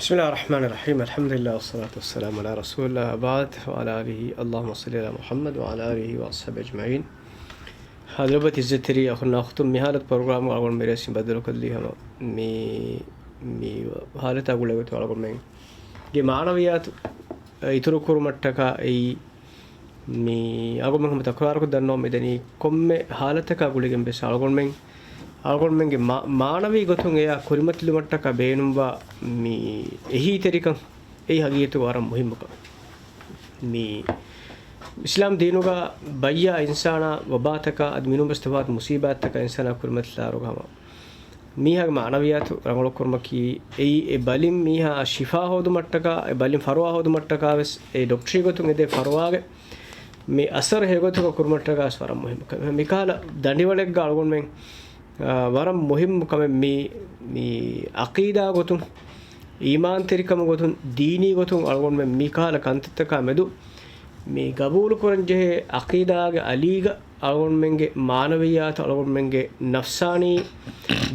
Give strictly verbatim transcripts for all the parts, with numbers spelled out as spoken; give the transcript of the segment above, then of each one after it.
بسم الله الرحمن الرحيم. الحمد لله والصلاة والسلام على رسول الله وبعد، وعلى آله، اللهم صل على محمد وعلى آله وأصحابه أجمعين. ހަޟްރަތް އިއްޒަތްތެރި އަޚުންނާ އުޚްތުން، މި ހާލަތު ޕްރޮގްރާމް އަޅުގަނޑު މިރޭސިން ބައްދަލުކޮށްލީ ހަމަ މި، މި ހާލަތާ ގުޅޭގޮތުން އަޅުގަނޑުމެންގެ މާނަވިއްޔާތު އިތުރުކުރުމަށްޓަކާ އެއީ މި އަޅުގަނޑުމެން ހަމަ ތަކުރާރުކޮށް ދަންނަވަން މިދަނީ، ކޮންމެ ހާލަތަކާ ގުޅިގެން ވެސް އަޅުގަނޑުމެން، އަޅުގަނޑުމެންގެ މާ-، މާނަވީ ގޮތުން އެޔާ ކުރިމަތިލުމަށްޓަކާ ބޭނުންވާ މި އެހީތެރިކަން އެއީ ހަގީގަތުގަ ވަރަށް މުހިއްމު ކަމެއް. މި އިސްލާމް ދީނުގަ ބައްޔާ އިންސާނާ ވަބާތަކާ އަދި މިނޫން ވެސް ތަފާތު މުސީބާތްތަކާ އިންސާނާ ކުރިމަތިލާރުގަ ހަމަ މީހާގެ މާނަވިއްޔާތު ރަނގަޅުކުރުމަކީ އެއީ، އެ ބަލިން މީހާ ޝިފާ ހޯދުމަށްޓަކާ، އެ ބަލިން ފަރުވާ ހޯދުމަށްޓަކާ ވެސް، އެ ޑޮކްޓަރީ ގޮތުން އެދޭ ފަރުވާގެ މި އަސަރު ހެޔޮގޮތަކަށް ކުރުމަށްޓަކާ ވެސް ވަރަށް މުހިއްމު ކަމެއް. މިކަހަލަ ދަނޑިވަޅެއްގަ އަޅުގަނޑުމެން، އާ، ވަރަށް މުހިއްމު ކަމެއް މީ، މި އަޤީދާ ގޮތުން، އީމާންތެރިކަމުގެ ގޮތުން، ދީނީ ގޮތުން އަޅުގަނޑުމެން މިކަހަލަ ކަންތައްތަކާ މެދު މި ގަބޫލުކުރަންޖެހޭ އަޤީދާގެ އަލީގަ އަޅުގަނޑުމެންގެ މާނަވިއްޔާތު، އަޅުގަނޑުމެންގެ ނަފްސާނީ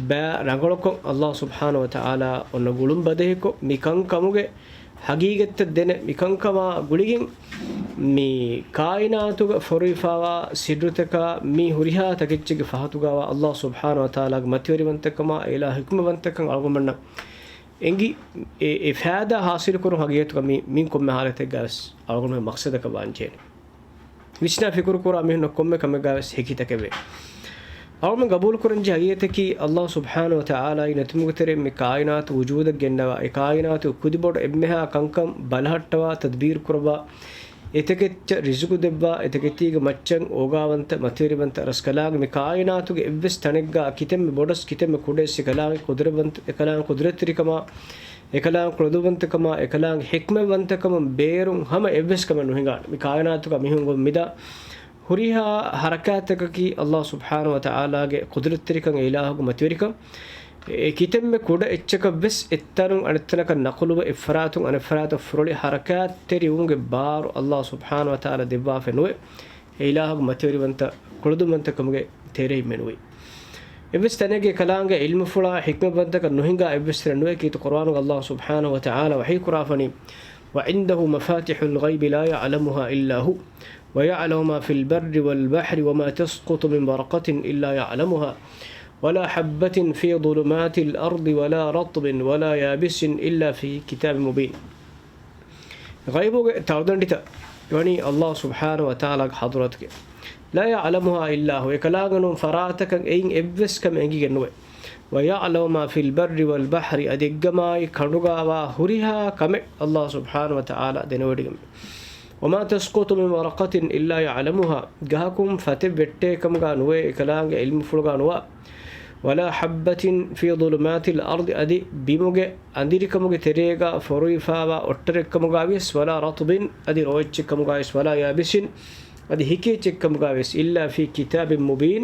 ބައި ރަނގަޅުކޮށް، ﷲ ސުބްޙާނަހޫ ވަތަޢާލާ އޮންނަ ގުޅުން ބަދަހިކޮށް، މި ކަންކަމުގެ ހަގީގަތްތައް ދެނެ، މި ކަންކަމާ ގުޅިގެން، މި ކާއިނާތުގަ ފޮރުވިފާވާ ސިއްރުތަކާ، މި ހުރިހާ ތަކެއްޗެއްގެ ފަހަތުގަވާ ﷲ ސުބްޙާނަހޫ ވަތަޢާލާގެ މަތިވެރިވަންތަކަމާ، އެއިލާހު ޙިކްމަތްވަންތަކަން އަޅުގަނޑުމެންނަށް އެނގި، އެ، އެ ފައިދާ ޙާޞިލުކުރުން ހަގީގަތުގަ މި، މިން ކޮންމެ ޙާލަތެއްގަ ވެސް އަޅުގަނޑުމެން މަޤްޞަދަކަށް ވާންޖެހޭނެ. ވިސްނާ ފިކުރުކުރާ މީހުންނަށް ކޮންމެ ކަމެއްގަ ވެސް ހެކިތަކެއް ވޭ. އަޅުގަނޑު ގަބޫލުކުރަންޖެހޭ ހަގީގަތަކީ، ﷲ ސުބްޙާނަހޫ ވަތަޢާލާގެ ނެތުމުގެ ތެރެއިން މި ކާއިނާތު ވުޖޫދަށް ގެންނަވާ، އެ ކާއިނާތުގެ ކުދިބޮޑު އެންމެހާ ކަންކަން ބަލަހައްޓަވާ، ތަދްބީރު ކުރައްވާ، އެތަކެއްޗަށް ރިޒުގު ދެއްވާ، އެތަކެތީގެ މައްޗަށް އޯގާވަންތަ، މަތިވެރިވަންތަ ރަސްކަލާނގެ މި ކާއިނާތުގެ އެއްވެސް ތަނެއްގަ ކިތަންމެ ބޮޑަސް ކިތަންމެ ކުޑައެއްސި ކަލާނގެ ޤުދުރަތްވަންތަ، އެކަލާނގެ ޤުދުރަތްތެރިކަމާ، އެކަލާނގެ ކުޅަދުންވަންތަކަމާ، އެކަލާނގެ ޙިކްމަތްވަންތަކަމުން ބޭރުން ހަމަ އެއްވެސް ކަމެއް ނުހިނގާނެ. މި ކާއިނާތުގަ މިހެން ގޮތް މިދާ ހުރިހާ ޙަރަކާތްތަކަކީ ﷲ ސުބްޙާނަހޫ ވަތަޢާލާގެ ޤުދުރަތްތެރިކަން، އެ އިލާހުގެ މަތިވެރިކަން. އެ ކިތަންމެ ކުޑަ އެއްޗަކަށް ވެސް އެއްތަނުން އަނެއްތަނަކަށް ނަޤުލުވެ، އެއްފަރާތުން އަނެއްފަރާތަށް ފުރޮޅި ޙަރަކާތްތެރިވުމުގެ ބާރު ﷲ ސުބްޙާނަހޫ ވަތަޢާލާ ދެއްވާފަ ނުވެ، އެ އިލާހުގެ މަތިވެރިވަންތަ ކުޅަދުންވަންތަކަމުގެ ތެރެއިން މެނުވީ. އެއްވެސް ތަނެއްގެ ކަލާނގެ ޢިލްމުފުޅާ ޙިކްމަތްވަންތަކަން ނުހިނގާ އެއްވެސް ތަނެއް ނުވޭ. ކީރިތި ޤުރުއާނުގަ ﷲ ސުބްޙާނަހޫ ވަތަޢާލާ ވަޙީ ކުރާފަނީ، وعنده مفاتح الغيب لا يعلمها إلا هو ويعلم ما في البر والبحر وما تسقط من ورقة إلا يعلمها ولا حبة في ظلمات الأرض ولا رطب ولا يابس إلا في كتاب مبين. ޣައިބުގެ ތަޅުދަނޑިތައް ވަނީ ﷲ ސުބްޙާނަހޫ ވަތަޢާލާގެ ޙަޟްރަތުގެ. لا يعلمها إلا هو، އެކަލާނގެ ނޫން ފަރާތަކަށް އެއިން އެއްވެސް ކަމެއް އެނގިގެން ނުވޭ. ويعلم ما في البر والبحر، އަދި އެއްގަމާއި ކަނޑުގަވާ ހުރިހާ ކަމެއް ﷲ ސުބްޙާނަހޫ ވަތަޢާލާ ދެނެވޮޑިގެންވޭ. وما تسقط من ورقة إلا يعلمها، ގަހަކުން ފަތެއް ވެއްޓޭ ކަމުގަ ނުވޭ، އެކަލާނގެ ޢިލްމުފުޅުގަ ނުވާ. ولا حبة في ظلمات الأرض، އަދި ބިމުގެ އަނދިރިކަމުގެ ތެރޭގަ ފޮރުވިފާވާ އޮށްޓަރެއްކަމުގަވިޔަސް، ولا رطب، އަދި ރޯއެއްޗެއްކަމުގަވިޔަސް، ولا يابس، އަދި ހިކިއެއްޗެއްކަމުގަވިޔަސް، إلا في كتاب مبين،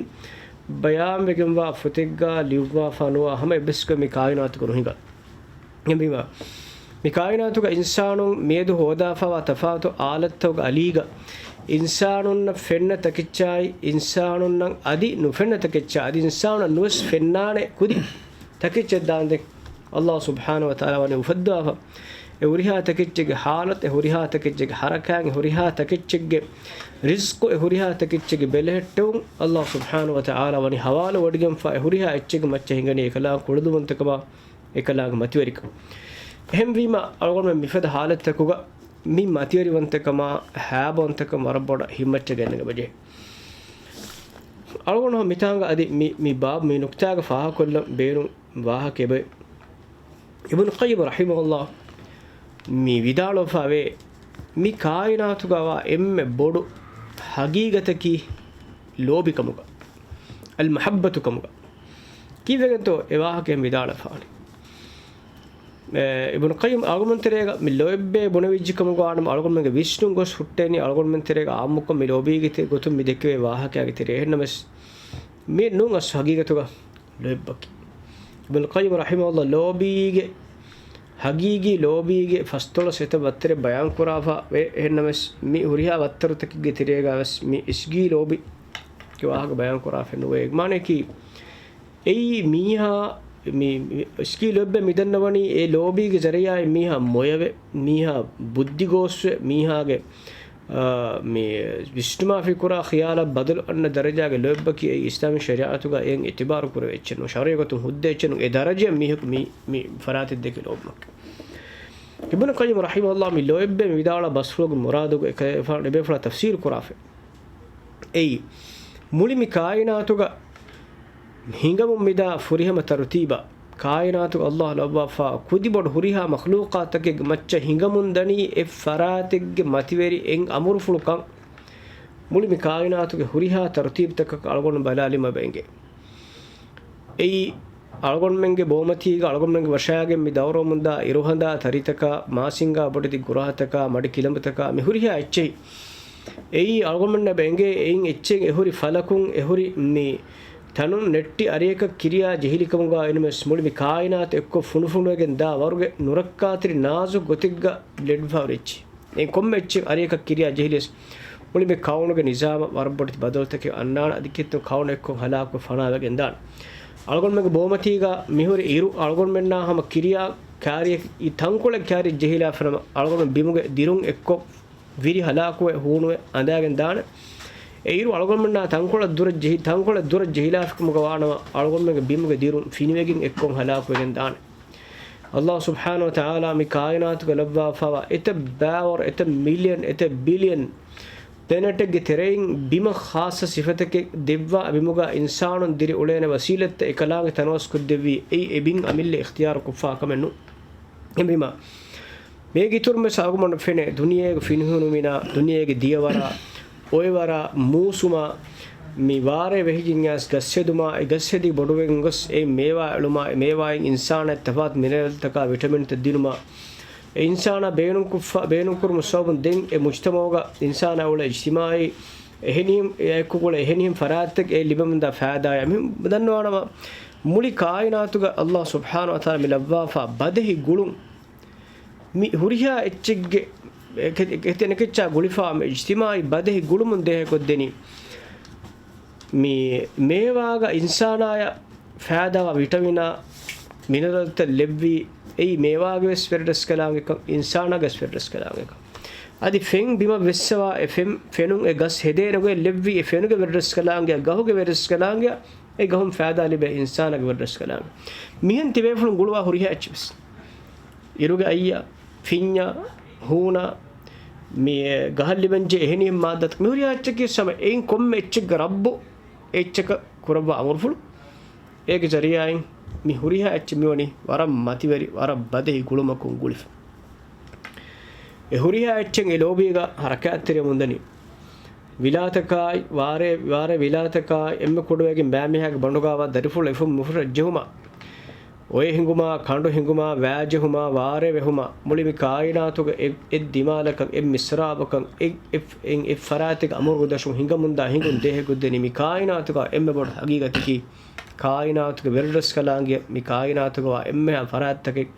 ބަޔާންވެގެންވާ ފޮތެއްގަ ލިޔުއްވާފާ ނުވާ ހަމަ އެއްވެސް ކަމެއް މި ކާއިނާތުގަ ނުހިނގާ. އެހެންވީމަ، މި ކާއިނާތުގަ އިންސާނުން މިއަދު ހޯދާފާވާ ތަފާތު އާލަތްތަކުގެ އަލީގަ، އިންސާނުންނަށް ފެންނަ ތަކެއްޗާއި، އިންސާނުންނަށް އަދި ނުފެންނަ ތަކެއްޗާ، އަދި އިންސާނުންނަށް ނުވެސް ފެންނާނެ ކުދި ތަކެއްޗެއް ދާންދެން ﷲ ސުބްޙާނަހޫ ވަތަޢާލާ ވަނީ އުފައްދާފަ. އެ ހުރިހާ ތަކެއްޗެއްގެ ޙާލަތު، އެ ހުރިހާ ތަކެއްޗެއްގެ ޙަރަކާތް، އެ ހުރިހާ ތަކެއްޗެއްގެ ރިޒްޤު، އެ ހުރިހާ ތަކެއްޗެއްގެ ބެލެހެއްޓެވުން ﷲ ސުބްޙާނަހޫ ވަތަޢާލާ ވަނީ ޙަވާލު ވޮޑިގެންފަ. އެ ހުރިހާ އެއްޗެއްގެ މައްޗަށް ހިނގަނީ އެކަލާނގެ ކުޅަދުންވަންތަކަމާ، އެކަލާނގެ މަތިވެރިކަން. އެހެންވީމަ، އަޅުގަނޑުމެން މިފަދަ ޙާލަތްތަކުގަ މި މަތިވެރިވަންތަކަމާ، ހައިބަވަންތަކަން ވަރަށް ބޮޑަށް ހިތްމައްޗަށް ގެންނަގަން ބެހޭ. އަޅުގަނޑު މިތާނގަ އަދި މި، މި ބާބު މި ނުކްތާގަ ފާހަގަކޮށްލަން ބޭނުން ވާހަކައެއް. އިބްނު ޤައްޔިމް ރަޙިމަހުﷲ މި ވިދާޅުވެފަވޭ، މި ކާއިނާތުގަވާ އެންމެ ބޮޑު ޙަޤީޤަތަކީ ލޯބިކަމުގަ، އަލްމަޙައްބަތު ކަމުގަ. ކީއްވެގެންތޯ އެ ވާހަކައެއް ވިދާޅުވެފާނީ؟ އެ، އިބްނު ޤައްޔިމް އަޅުގަނޑުމެން ތެރޭގަ މި ލޯތްބޭ ބުނެވިއްޖެ ކަމުގަ ވާނަމަ، އަޅުގަނޑުމެންގެ ވިސްނުން ގޮސް ހުއްޓޭނީ އަޅުގަނޑުމެން ތެރޭގަ އާއްމުކޮށް މި ލޯބީގެ ތެ-، ގޮތުން މި ދެކެވޭ ވާހަކައިގެ ތެރޭ. އެހެންނަމަވެސް، މި ނޫން އަސް ޙަޤީޤަތުގަ ލޯތްބަކީ. އިބްނު ޤައްޔިމް ރަޙިމަހުﷲ ލޯބީގެ، ޙަޤީޤީ ލޯބީގެ ފަސްދޮޅަސް އެތައް ވައްތަރެއް ބަޔާން ކުރާފަ ވޭ. އެހެންނަމަވެސް، މި ހުރިހާ ވައްތަރުތަކެއްގެ ތެރޭގަވެސް މި އިސްގީ ލޯބީގެ ވާހަކަ ބަޔާން ކުރާފަ ނުވޭ. މާނަޔަކީ، އެއީ މީހާ މި، މި އިސްކީ ލޯތްބެއް މިދަންނަވަނީ އެ ލޯބީގެ ޒަރީޢާއިން މީހާ މޮޔަވެ، މީހާ ބުއްދިގޯސްވެ، މީހާގެ، އާ، މި ވިސްނުމާފި ކުރާ ޚިޔާލަށް ބަދަލު އަންނަ ދަރަޖާގެ ލޯތްބަކީ އެއީ އިސްލާމީ ޝަރީޢަތުގަ އެއަށް އިތިބާރު ކުރެވޭ އެއްޗެއް ނޫން. ޝަރީޢަތުން ހުއްދަ އެއްޗެއް ނޫން. އެ ދަރަޖައަށް މީހަކު މި، މި ފަރާތެއް ދެކެ ލޯބުމަކީ. އިބްނު ޤައްޔިމް ރަޙިމަހުﷲ މި ލޯތްބެއް ވިދާޅުވާ ބަސްފުޅުގެ މުރާދުގަ އެ ކަ-، އެ ފާ-، އެބޭފުޅާ ތަފްސީރު ކުރާފަ. އެއީ، މުޅި މި ކާއިނާތުގަ ހިނގަމުން މިދާ ފުރިހަމަ ތަރުތީބަށް، ކާއިނާތުގަ ﷲ ލައްވާފާ ކުދިބޮޑު ހުރިހާ މަޚްލޫޤާތަކެއްގެ މައްޗަށް ހިނގަމުން ދަނީ އެއް ފަރާތެއްގެ މަތިވެރި އެއް އަމުރުފުޅުކަން. މުޅި މި ކާއިނާތުގެ ހުރިހާ ތަރުތީބުތަކަކަށް އަޅުގަނޑު ބަލާލީމަ އެބަ އެނގޭ. އެއީ، އަޅުގަނޑުމެންގެ ބޯމަތީގަ އަޅުގަނޑުމެންގެ ވަށާގެން މި ދައުރަވަމުންދާ އިރުހަނދާ ތަރިތަކާ، މާސިންގާ ބޮޑެތި ގުރަހަތަކާ، މަޑި ކިލަނބުތަކާ، މި ހުރިހާ އެއްޗެހި. އެއީ، އަޅުގަނޑުމެންނަށް އެބަ އެނގޭ އެއިން އެއްޗެއް އެހުރި ފަލަކުން އެހުރި މި ތަނުން ނެއްޓި އަރިއަކަށް ކިރިޔާ ޖެހިލިކަމުގަ އިނުމެސް މުޅި މި ކާއިނާތު އެއްކޮށް ފުނޑުފުނޑުވެގެން ދާ ވަރުގެ ނުރައްކާތެރި ނާޒުކު ގޮތެއްގަ ލެޑްވާ ހުރި އެއްޗެއް. އެ ކޮންމެ އެއްޗެއް އަރިއަކަށް ކިރިޔާ ޖެހިލިޔަސް، މުޅި މި ކައުނުގެ ނިޒާމަށް ވަރަށް ބޮޑެތި ބަދަލުތަކެއް އަންނާނެ. އަދި ކިތުން ކައުނު އެއްކޮށް ހަލާކުވެ ފަނާވެގެން ދާނެ. އަޅުގަނޑުމެންގެ ބޯމަތީގަ މިހުރި އިރު އަޅުގަނޑުމެންނާ ހަމަ ކިރިޔާ ކާރިއަކީ ތަންކޮޅެއް ކާރި ޖެހިލާފަނަމަ، އަޅުގަނޑު ބިމުގެ ދިރުން އެއްކޮށް ވިރި ހަލާކުވެ ހޫނުވެ އަނދާގެން ދާނެ. އެ އިރު އަޅުގަނޑުމެންނާ ތަންކޮޅެއް ދުރަށް ޖެހި، ތަންކޮޅެއް ދުރަށް ޖެހިލާފިކަމުގަ ވާނަމަ، އަޅުގަނޑުމެންގެ ބިމުގެ ދިރުން ފިނިވެގެން އެއްކޮށް ހަލާކުވެގެން ދާނެ. ﷲ ސުބްޙާނަހޫ ވަތަޢާލާ މި ކާއިނާތުގަ ލައްވާފަވާ އެތައް ބައިވަރު، އެތައް މިލިޔަން، އެތައް ބިލިޔަން ޕްލެނެޓެއްގެ ތެރެއިން ބިމަށް ޚާއްޞަ ސިފަތަކެއް ދެއްވާ، ބިމުގަ އިންސާނުން ދިރިއުޅޭނެ ވަސީލަތްތައް އެކަލާނގެ ތަނަވަސްކޮށްދެއްވީ، އެއީ އެ ބިން އަމިއްލަ އިޚްތިޔާރު ކޮށްފާ ކަމެއް ނޫން. އެހެންވީމަ، މޭގެއިތުރުން ވެސް އަޅުގަނޑު ފެނޭ، ދުނިޔޭގެ ފިނިހޫނުވުމިނާ، ދުނިޔޭގެ ދިޔަވަރާ، އޮއެވަރާ، މޫސުމާ، މި ވާރޭ ވެހިގެން އައިސް ގަސްހެދުމާ، އެ ގަސްހެދި ބޮޑުވެގެން ގޮސް އެ މޭވާ އެޅުމާ، އެ މޭވާއިން އިންސާނާއަށް ތަފާތު މިނަރަލްތަކާ ވިޓަމިންތައް ދިނުމާ، އެ އިންސާނާ ބޭނުންކޮށްފަ، ބޭނުންކުރުމުގެ ސަބަބުން ދެން އެ މުޖްތަމަޢުގަ އިންސާނާ އުޅޭ އިޖްތިމާޢީ އެހެނިހެން، އެއާއެކު އުޅޭ އެހެނިހެން ފަރާތްތަކެއް އެ ލިބެމުންދާ ފައިދާއާ. މި ދަންނަވާނަމަ، މުޅި ކާއިނާތުގަ ﷲ ސުބްޙާނަހޫ ވަތަޢާލާ މި ލައްވާފާ ބަދެހި ގުޅުން، މި ހުރިހާ އެއްޗެއްގެ އެކެ-، އެކެ-، އެކެއްޗާ ގުޅިފާ އިޖްތިމާޢީ ބަދެހި ގުޅުމުން ދޭހަކޮށްދެނީ، މި މޭވާގަ އިންސާނާޔަށް ފައިދާވާ ވިޓަމިނާ މިނަރަލްތައް ލެއްވީ، އެއީ މޭވާގެ ވެސް ވެރިރަސްކަލާނގެކަން، އިންސާނާގެ ވެސް ވެރިރަސްކަލާނގެކަން. އަދި ފެން ބިމަށް ވެއްސަވާ، އެ ފެން، ފެނުން އެ ގަސް ހެދޭނެ ގޮތް ލެއްވީ، އެ ފެނުގެ ވެރިރަސްކަލާނގެ، ގަހުގެ ވެރިރަސްކަލާނގެ، އެ ގަހުން ފައިދާ ލިބޭ އިންސާނާގެ ވެރިރަސްކަލާނގެ. މިހެން ތިބޭފުޅުން ގުޅުވާ ހުރިހާ އެއްޗެއް ވެސް. އިރުގެ އައްޔަ، ފިންޏަ، ހޫނަ، މި ގަހަށް ލިބެންޖެހޭ އެހެނިހެން މާއްދާތައް، މި ހުރިހާ އެއްޗަކީ ހަމަ އެއިން ކޮންމެ އެއްޗެއްގެ ރައްބު އެއްޗަކަށް ކުރައްވާ އަމުރުފުޅު. އޭގެ ޒަރީޢާއިން މި ހުރިހާ އެއްޗެއް މިވަނީ ވަރަށް މަތިވެރި، ވަރަށް ބަދެހި ގުޅުމަކުން ގުޅިފަ. އެ ހުރިހާ އެއްޗެއް އެ ލޯބީގަ ހަރަކާތްތެރިވަމުންދަނީ. ވިލާތަކާއި، ވާރޭ، ވާރޭ ވިލާތަކާއި، އެންމެ ކުޑަވެގެން ބައިމީހާގެ ބަނޑުގާވާ ދަރިފުޅު އެފަހުން މިފަހަށް ޖެހުމާ، އޮއެ ހިނގުމާ، ކަނޑު ހިނގުމާ، ވައި ޖެހުމާ، ވާރޭ ވެހުމާ، މުޅި މި ކާއިނާތުގަ އެ، އެއް ދިމާލަކަށް، އެއް މިސްރާބަކަށް، އެއް، އެއް، އެއް، އެއް ފަރާތެއްގެ އަމުރުގެ ދަށުން ހިނގަމުންދާ ހިނގުން ދޭހަކޮށްދެނީ މި ކާއިނާތުގަ އެންމެ ބޮޑު ހަގީގަތަކީ، ކާއިނާތުގެ ވެރިރަސްކަލާނގެ، މި ކާއިނާތުގަ ވާ އެންމެހާ ފަރާތްތަކެއް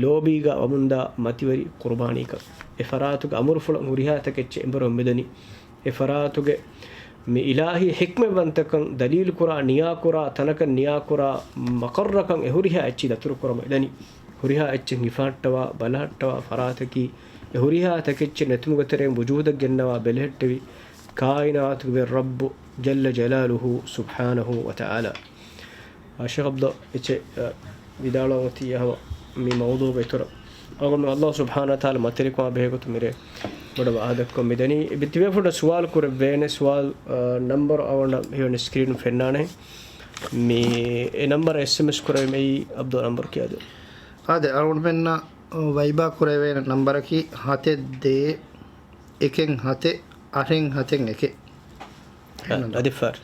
ލޯބީގަ ވަމުންދާ މަތިވެރި ޤުރުބާނީކަން. އެ ފަރާތުގެ އަމުރުފުޅަށް ހުރިހާ ތަކެއްޗެއް އެނބުރި މިދަނީ. އެ ފަރާތުގެ މި އިލާހީ ޙިކްމަތްވަންތަކަން ދަލީލުކުރާ، ނިޔާކުރާ، ތަނަކަށް ނިޔާކުރާ، މަޤައްރަކަން އެ ހުރިހާ އެއްޗެއް ދަތުރުކުރަމުން ދަނީ. ހުރިހާ އެއްޗެއް ހިފަހައްޓަވާ، ބަލަހައްޓަވާ ފަރާތަކީ، އެ ހުރިހާ ތަކެއްޗެއް ނެތުމުގެ ތެރެއިން ވުޖޫދަށް ގެންނަވާ ބެލެހެއްޓެވި ކާއިނާތުގެ ވެރި ރައްބު ޖައްލަ ޖަލާލުހޫ ސުބްޙާނަހޫ ވަތަޢާލާ. އާ، ޝޭޚް ޢަބްދު އެޗެއް، އާ، ވިދާޅުވަން އޮތީ ހަމަ މި މައުޟޫޢުގެ އިތުރަށް. އަޅުގަނޑު ﷲ ސުބްޙާނަހޫ ވަތަޢާލާ މަތިވެރިކަމާ ބެހޭގޮތުން މިރޭ ބޮޑަށް ވާހަކަ ދައްކަވަން މިދަނީ. ތިބޭފުޅުންނަށް ސުވާލު ކުރެވޭނެ، ސުވާލު، އާ، ނަންބަރު އަޅުގަނޑަށް ހިމެނޭ ސްކްރީނުން ފެންނާނެ. މި އެ ނަންބަރަށް އެސްއެމްއެސް ކުރެވޭ އެއީ ޢަބްދު ނަންބަރު ކިޔާދޭ. އާދެ، އަޅުގަނޑުމެންނަށް ވައިބާ ކުރެވޭނެ ނަންބަރަކީ ހަތެއް ދޭއް އެކެއް ހަތެއް އަށެއް ހަތެއް އެކެއް. އަ، އަދި ފާރ.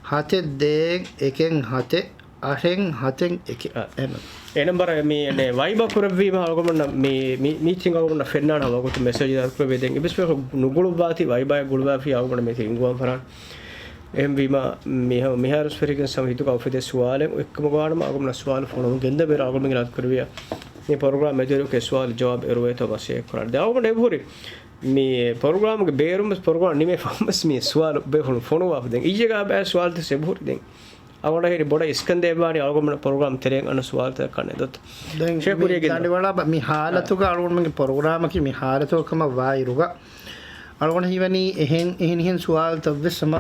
ހަތެއް ދޭއް އެކެއް ހަތެއް އަށެއް ހަތެއް އެކެއް. އަ. އެހެން. އެ ނަންބަރަށް މި، އެ، ވައިބާ ކުރެއްވީމަ އަޅުގަނޑު މި، މި، މީތިން އަޅުގަނޑު ފެންނާނެ ހަމަ ގޮތުން މެސެޖް ދައްކުރެވޭ. ދެން އެބިސް ނުގުޅުއްވާތީ ވައިބާ ގުޅުވާފި އަޅުގަނޑު މިތި ރިންގުވާން ފަރާން. އެހެންވީމަ މިހާ-، މިހާރު ސްޕެރިގެން ސަމް ހިތުގަ އުފެދޭ ސުވާލެއް އެއްކަމަކު ވާނަމަ އަޅުގަނޑު ސުވާލު ފޮނުވަމުން ގެންދަވާ. އަޅުގަނޑު މި ލާތް ކުރެވިޔާ މި ޕްރޮގްރާމް މެދުވެރިކޮށް ސުވާލު ޖަވާބު އެރުވޭތޯ މަސައްކަތް ކުރާނެ. ދެން އަޅުގަނޑު އެބަހުރި މި ޕްރޮގްރާމްގެ ބޭރުން ވެސް ޕްރޮގްރާމް ނިމޭ ފަހުން ވެސް މި ސުވާލު ބޭފުޅުން ފޮނުވާފަ. ދެން އިއްޔެގަ ބައެއް ސުވާލުތައް ވެސް އެބަހުރި. ދެން އަޅުގަނޑަށް ހިރި ބޮޑަށް އިސްކަން ދޭއްވާނީ އަޅުގަނޑު ޕްރޮގްރާމް ތެރެއިން އަންނަ ސުވާލުތަކަށް ކަން އެދޮތަ؟ ދެން ޝޭޚް މި ކުރިޔަށް ގެންދަވާ. ދަނޑިވަޅާ މި ހާލަތުގަ އަޅުގަނޑުމެންގެ ޕްރޮގްރާމަކީ މި ހާލަތުގަ ކަމަށް ވާއިރުގަ، އަޅުގަނޑު ހީވަނީ އެހެން، އެހެނިހެން ސުވާލުތައް ވެސް ހަމަ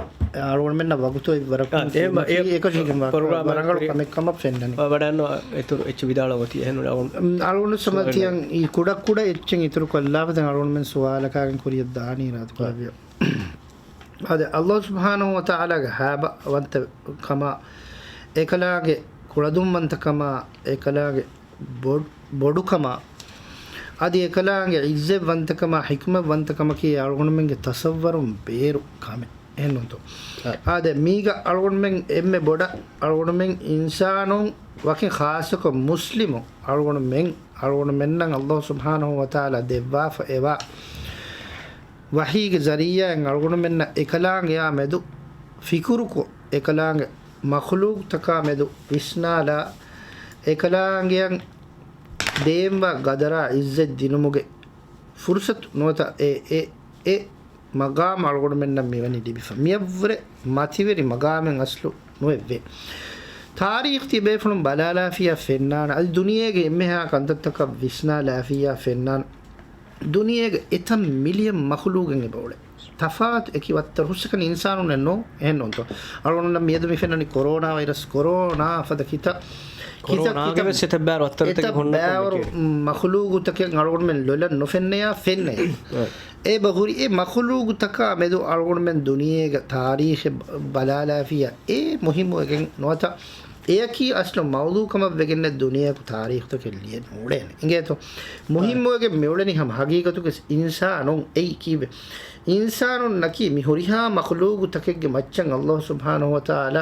އަޅުގަނޑުމެންނަށް ވަގުތު އޮތް ވަރަކުން އާ، އެހެން އެ އެކަށީގެން ވަ-، ޕްރޮގްރާމް ވަރަށް ރަނގަޅު ކުރި ކަމެއް ކަމަށް ފެންނަނީ. ވަ-، ވަޑައިގަންނަވާ އިތުރު އެއްޗެއް ވިދާޅުވަތީ އެހެން އަޅުގަނޑު. އަޅުގަނޑު ސުވާލު ސަމަތިޔަން އީ ކުޑަ ކުޑަ އެއްޗެއް އިތުރު ކޮށްލާފަ ދެން އަޅުގަނޑުމެން ސުވާލަކާގެން ކުރިޔަށް ދާނީ ރާދު ކުރެއްވިޔަ. އާދެ، އައްލާހު ސުބްޙާނަހު ވަތަޢާލާގެ ހައިބަވަންތަ ކަމާ، އެކަލާނގެ ކުޅަދުންވަންތަ ކަމާ، އެކަލާނގެ ބޮ-، ބޮޑުކަމާ، އަދި އެކަލާނގެ ޢިއްޒަތްވަންތަކަމާ، ޙިކްމަތްވަންތަކަމަކީ އަޅުގަނޑުމެންގެ ތަޞައްވަރުން ބޭރު ކަމެއް. އެހެންނޫންތޯ؟ އާ. އާދެ، މީގަ އަޅުގަނޑުމެން އެންމެ ބޮޑަށް އަޅުގަނޑުމެން އިންސާނުން ވަކިން ޚާއްޞަކޮށް މުސްލިމު އަޅުގަނޑުމެން، އަޅުގަނޑުމެންނަށް އައްލާހު ސުބްޙާނަހު ވަތަޢާލާ ދެއްވާފަ އެވާ ވަޙީގެ ޒަރީޢާއިން އަޅުގަނޑުމެންނަށް އެކަލާނގެއާ މެދު ފިކުރުކޮށް، އެކަލާނގެ މަޚްލޫޤުތަކާ މެދު ވިސްނާލާ، އެކަލާނގެއަށް ދޭންވާ ގަދަރާ ޢިއްޒަތް ދިނުމުގެ ފުރުޞަތު ނުވަތަ އެ، އެ، އެ މަގާމު އަޅުގަނޑުމެންނަށް މިވަނީ ލިބިފަ. މިއަށްވުރެ މަތިވެރި މަގާމެއް އަސްލު ނުވެއްވޭ. ތާރީޚް ތިބޭފުޅުން ބަލާލާފިޔާ ފެންނާނެ، އަދި ދުނިޔޭގެ އެންމެހާ ކަންތައްތަކަށް ވިސްނާލާފިޔާ ފެންނާނެ. ދުނިޔޭގެ އެތައް މިލިއަން މަޚްލޫޤެއް އެބައުޅޭ. ތަފާތު އެކި ވައްތަރު ހުސްކަނި އިންސާނުންނެއް ނޫން، އެހެން ނޫންތޯ؟ އަޅުގަނޑުންނަށް މިއަދު މި ފެންނަނީ ކޮރޯނާ ވައިރަސް، ކޮރޯނާ ފަދަ ކިތައް، ކިތައް، ކޮރޯނާގެ ކިތައް، ވެސް އެތައް ބާރު ވައްތަރުތަކެއް އެތައް ހުންނަ ބާވަރު ކޮންމެކޭ. މަޚްލޫޤުތަކެއް އަޅުގަނޑުމެން ލޮލަށް ނުފެންނަޔާ ފެންނަޔާ. އެ. އެބަ ހުރި އެ މަޚްލޫޤުތަކާ މެދު އަޅުގަނޑުމެން ދުނިޔޭގެ ތާރީޚެއް ބަ-، ބަލާލާފިޔާ އެ މުހިއްމުވެގެން ނުވަތަ އެއަކީ އަސްލު މައުޟޫޢު ކަމަށް ވެގެންނެއް ދުނިޔެއަކު ތާރީޚުތަކެއް ލިޔެން އުޅޭނެ. އިނގޭތޯ؟ މުހިއްމުވެގެން މިއުޅެނީ ހަމަ ހަގީގަތުގެ އިންސާނުން އެއީ ކީއްވެ؟ އިންސާނުންނަކީ މި ހުރިހާ މަޚްލޫޤުތަކެއްގެ މައްޗަށް އައްލާހު ސުބްޙާނަހު ވަތަޢާލާ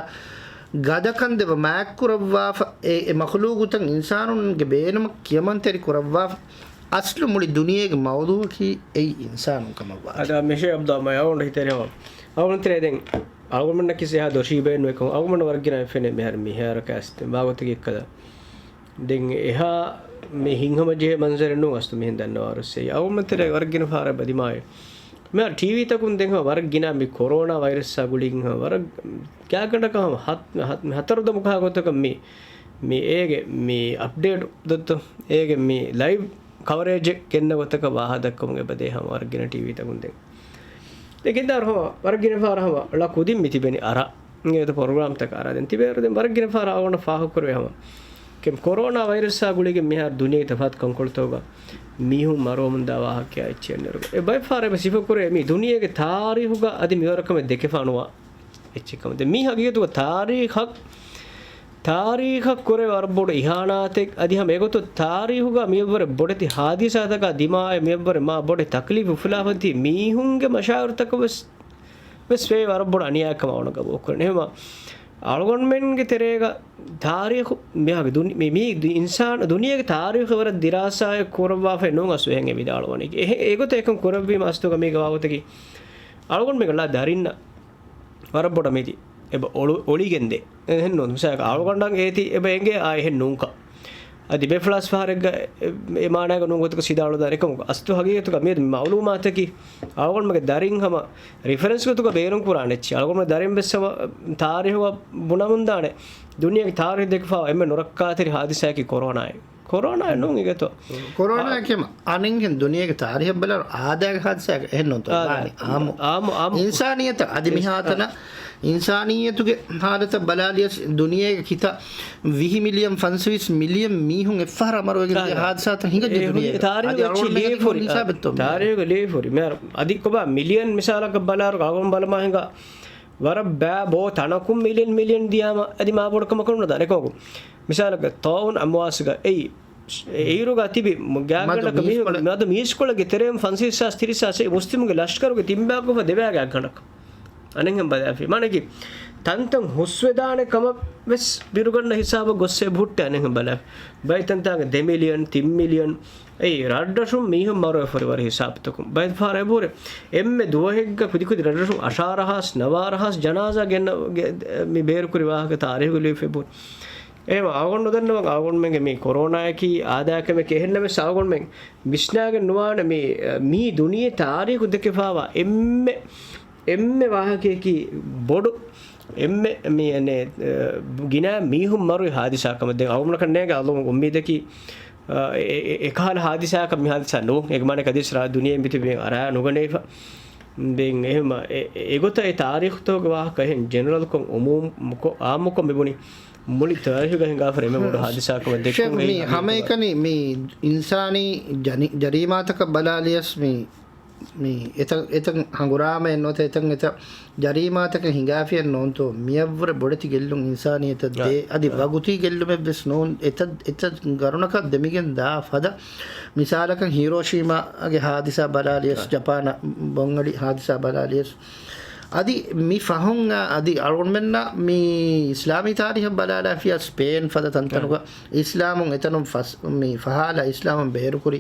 ގަދަކަން ދެވި މާތްކުރައްވާފަ، އެ، އެ މަޚްލޫޤުތައް އިންސާނުންގެ ބޭނުމަށް ކިޔަމަންތެރި ކުރައްވާފަ. އަސްލު މުޅި ދުނިޔޭގެ މައުޟޫޢަކީ އެއީ އިންސާނުން ކަމަށްވާ. އަދާ މިޝޭ އަބްދާ މައި އަޅުގަނޑު ހިތެރި ހަމަ. އަޅުގަނޑު ތެރޭ ދެން އަޅުގަނޑުމެންނަކީ އެހާ ދޮށީ ބޭނުން އެކަމަށް އަޅުގަނޑު ވަރަށް ގިނަ ފެނޭ މިހާރު މިހާރަކަށް އައިސް ދެން ވާގޮތަކީ އެއްކަލަ. ދެން އެހާ މި ހިތްހަމަޖެހޭ މަންޒަރެއް ނޫން އަސްލު މިހެން ދަންނަވާރު އެއީ. އަޅުގަނޑުމެން ތެރޭ ވަރަށް ގިނަ ފަހަރަށް އެބަ ދިމާވޭ. މިހާރު ޓީވީތަކުން ދެން ހަމަ ވަރަށް ގިނަ މި ކޮރޯނާ ވައިރަސްއާ ގުޅިގެން ހަމަ ވަރަށް ގާތްގަނޑަކަށް ހަމަ ހަތް، ހަތް، ހަތަރު ދޮމުކާ ގޮތަކަށް މި، މި އޭގެ މި އަޕްޑޭޓް ދޮއްތޯ، އޭގެ މި ލައިވް ކަވަރޭޖެއް ގެންނަ ގޮތަކަށް ވާހަކަ ދައްކަމުން އެބަ ދޭ ހަމަ ވަރަށް ގިނަ ޓީވީތަކުން ދެން. ދެން ގެންދާރު ހަމަ ވަރަށް ގިނަ ފަހަރަށް ހަމަ ޅަ ކުދިން މި ތިބެނީ އަރާ. އިނގޭތޯ ޕްރޮގްރާމްތަކަށް އަރާ. ދެން ތިބޭއިރު ދެން ވަރަށް ގިނަ ފަހަރަށް އަޅުގަނޑަށް ފާހަގަކުރެވޭ ހަމަ. ކެ-، ކޮރޯނާ ވައިރަސްއާ ގުޅިގެން މިހާރު ދުނިޔެ ތަފާތު ކަންކޮޅުތަކުގަ މީހުން މަރުވަމުންދާ ވާހަކައާ އެއްޗެއް އަންނައިރު. އެ ބައެއް ފަހަރަށް އެބަ ސިފަކުރޭ މީ ދުނިޔޭގެ ތާރީޚުގަ އަދި މިވަރަށް ކަމެއް ދެކެފާނުވާ އެއްޗެއް ކަމަށް. ދެން މީ ހަގީގަތުގަ ތާރީޚަށް، ތާރީޚަށް ކުރެވޭ ވަރަށް ބޮޑު އިހާނާތެއް އަދި ހަމަ އެގޮތަށް ތާރީޚުގަ މިއަށްވުރެ ބޮޑެތި ހާދިސާތަކާ ދިމާވެ މިއަށްވުރެ މާ ބޮޑެތި ތަކްލީފް އުފުލާފަ ދިޔަ މީހުންގެ މަޝާއިރުތަކަށް ވެސް ވެސް ވޭ ވަރަށް ބޮޑު އަނިޔާއެއް ކަމަށް އަޅުގަނޑު ގަބޫލުކުރަނީ. އެހެންވީމަ، އަޅުގަނޑުމެންގެ ތެރޭގަ ތާރީޚު މިހާގެ ދުނި-، މި، މީ ދު-، އިންސާނު ދުނިޔޭގެ ތާރީޚު ވަރަށް ދިރާސާއެއް ކުރައްވާފައެއް ނޫން އަސްލު އެހެން އެ ވިދާޅުވަނީ. އެހެ-، އެގޮތަށް އެކަން ކުރެއްވީމަ އަސްލުގަ މީގެ ވާގޮތަކީ، އަޅުގަނޑުމެންގެ ލާ ދަރިންނަށް ވަރަށް ބޮޑަށް މިދި އެބަ އޮޅު-، އޮޅިގެންދޭ. އެހެން ނޫން. މިސާލަކަށް އަޅުގަނޑަށް އޭތި އެބަ އެނގޭ އާ އެހެން ނޫންކަން. އަދި ބޭފުޅާސް ފަހަރެއްގަ އެ، އެ މާނައިގަ ނޫން ގޮތަކަށް ސީދާ އަޅުދާނެ އެކަމަކު، އަސްލު ހަގީގަތުގަ މިއަދު މައުލޫމާތަކީ އަޅުގަނޑުމެންގެ ދަރިން ހަމަ ރިފަރެންސް ގޮތުގަ ބޭނުން ކުރާނެ އެއްޗެއް. އަޅުގަނޑުމެން ދަރިން ވެސް ހަމަ ތާރީހުގަ ބުނަމުންދާނެ. ދުނިޔޭގެ ތާރީހު ދެކެފާ އެންމެ ނުރައްކާތެރި ހާދިސާއަކީ ކޮރޯނާއެއް. ކޮރޯނާއެއް ނޫން އިގެތޯ. ކޮރޯނާއަކީ އަނެއްހެން ދުނިޔޭގެ ތާރީހަށް ބަލާއިރު އާދައިގެ ހާދިސާއެއް އެހެން ނޫންތޯ. އާދަ. ވާނީ އާމު، އާމު، އާމު. އިންސާނިއްޔަތަށް އަދި މިހާތަނަށް އާ. އިންސާނިއްޔަތުގެ ހާލަތަށް ބަލާލިޔަސް ދުނިޔޭގެ ކިތައް ވިހި މިލިއަން ފަންސަވީސް މިލިއަން މީހުން އެއްފަހަރަށް މަރުވެގެން ދިޔަ އާދަ. ހާދިސާތައް ހިނގައްޖެ ދުނިޔޭގަ. އަދި އަޅުގަނޑުމެން ހިނގާ ހިސާބެއްތޯ މި. ތާރީހުގެ ލިޔެފަ ހުރި. މިހާރު އަދި ކޮބާ މިލިއަން މިސާލަކަށް ބަލާއިރު އަޅުގަނޑު ބަލަމާ ހިނގާ ވަރަށް ބައި ބޯ ތަނަކުން މިލިއަން މިލިއަން ދިޔާމަ އަދި މާ ބޮޑު ކަމަކަށް ނުދާނެ. އެކަމަކު މިސާލަކަށް ޠާޢޫން އަމްވާސްގަ އެއީ އެއިރުގަ ތިބި މު-، ގާތްގަނޑަކަށް މީހުން މިއަދު މީސްކޮޅެއްގެ ތެރެއިން ފަންސަވީސް ހާސް ތިރީސް ހާސް އެއީ މުސްލިމުންގެ ލަޝްކަރުގެ ތިން ބައިކުފަ ދެ ބައި ގާތްގަނޑަކަށް. އަނެއްހެން ބަލާފި. މާނައަކީ ތަންތަން ހުސްވެދާނެ ކަމަށް ވެސް ބިރުގަންނަ ހިސާބަށް ގޮއްސޭ ބުހުއްޓެ އަނެއްހެން ބަލާފި. ބައިތަންތާނގެ ދެ މިލިއަން، ތިން މިލިއަން، އެއީ ރަށްރަށުން މީހުން މަރުވެފަ ހުރި ވަރަށް ހިސާބުތަކުން. ބައެއް ފަހަރަށް އެބަހުރޭ އެންމެ ދުވަހެއްގަ ކުދިކުދި ރަށްރަށުން އަށާރަ ހާސް، ނަވާރަ ހާސް ޖަނާޒާ ގެންނަ ގެ-، މި ބޭރުކުރި ވާހަކަ ތާރީހުގަ ލިޔެފަ އެބަހުރި. އެހެންވެ، އަޅުގަނޑު ނުދަންނަވަން އަޅުގަނޑުމެންގެ މި ކޮރޯނާއަކީ އާދައިގެ ކަމެކޭ. އެހެންނަމަވެސް އަޅުގަނޑުމެން ވިސްނާގެން ނުވާނެ މި، މީ ދުނިޔެ ތާރީޚު ދެކެފާވާ އެންމެ، އެންމެ ވާހަކައަކީ ބޮޑު އެންމެ މި އެނެ، އަ، ގިނަ މީހުން މަރުވި ހާދިސާ ކަމަށް ދެން އަޅުގަނޑަކަށް ނޭނގެ އަޅުގަނޑު އުއްމީދަކީ، އަ، އެ، އެ، އެ، އެކަހަލަ ހާދިސާއަކަށް މި ހާދިސާ ނޫން. އޭގެ މާނަ ކަދިސް ރާ ދުނިޔެ މިތިބެ އަރާ ނުގަނެވިފަ. ދެން އެހެމަ އެ، އެ، އެގޮތަށް އެ ތާރީޚުތަކުގެ ވާހަކަ އެހެން ޖެނެރަލްކޮށް އުމޫމް ކޮ، އާއްމުކޮށް މިބުނި މުޅި ތާރީޚުގަ ހިނގާފަ އެންމެ ބޮޑު ހާދިސާ ކަމަށް ޝޭޚް، ދެއްކުން މި އެއީ ހަމައެކަނި މި އިންސާނީ ޖަނި، ޖަރީމާތަކަށް ބަލާލިޔަސް މި މި އެތައް، އެތައް ހަނގުރާމައެއް ނުވަތަ އެތައް، އެތައް ޖަރީމާތަކެއް ހިނގާފިއެއް ނޫންތޯ؟ މިއަށްވުރެ ބޮޑެތި ގެއްލުން އިންސާނިއްޔަތަށް ދޭ. އަދި ވަގުތީ ގެއްލުމެއްވެސް ނޫން. އެތައް، އެތައް ގަރުނަކަށް ދެމިގެން ދާ ފަދަ މިސާލަކަށް ހީރޯޝީމާގެ ހާދިސާ ބަލާލިޔަސް، ޖަޕާނަށް ބޮންއަޑި ހާދިސާ ބަލާލިޔަސް، އަދި މި ފަހުން އަދި އަޅުގަނޑުމެންނަށް މި އިސްލާމީ ތާރީހަށް ބަލާލާފިޔާ ސްޕޭން ފަދަ ތަންތަނުގަ އިސްލާމުން އެތަނުން ފަސް، މި ފަހާލާ އިސްލާމުން ބޭރުކުރި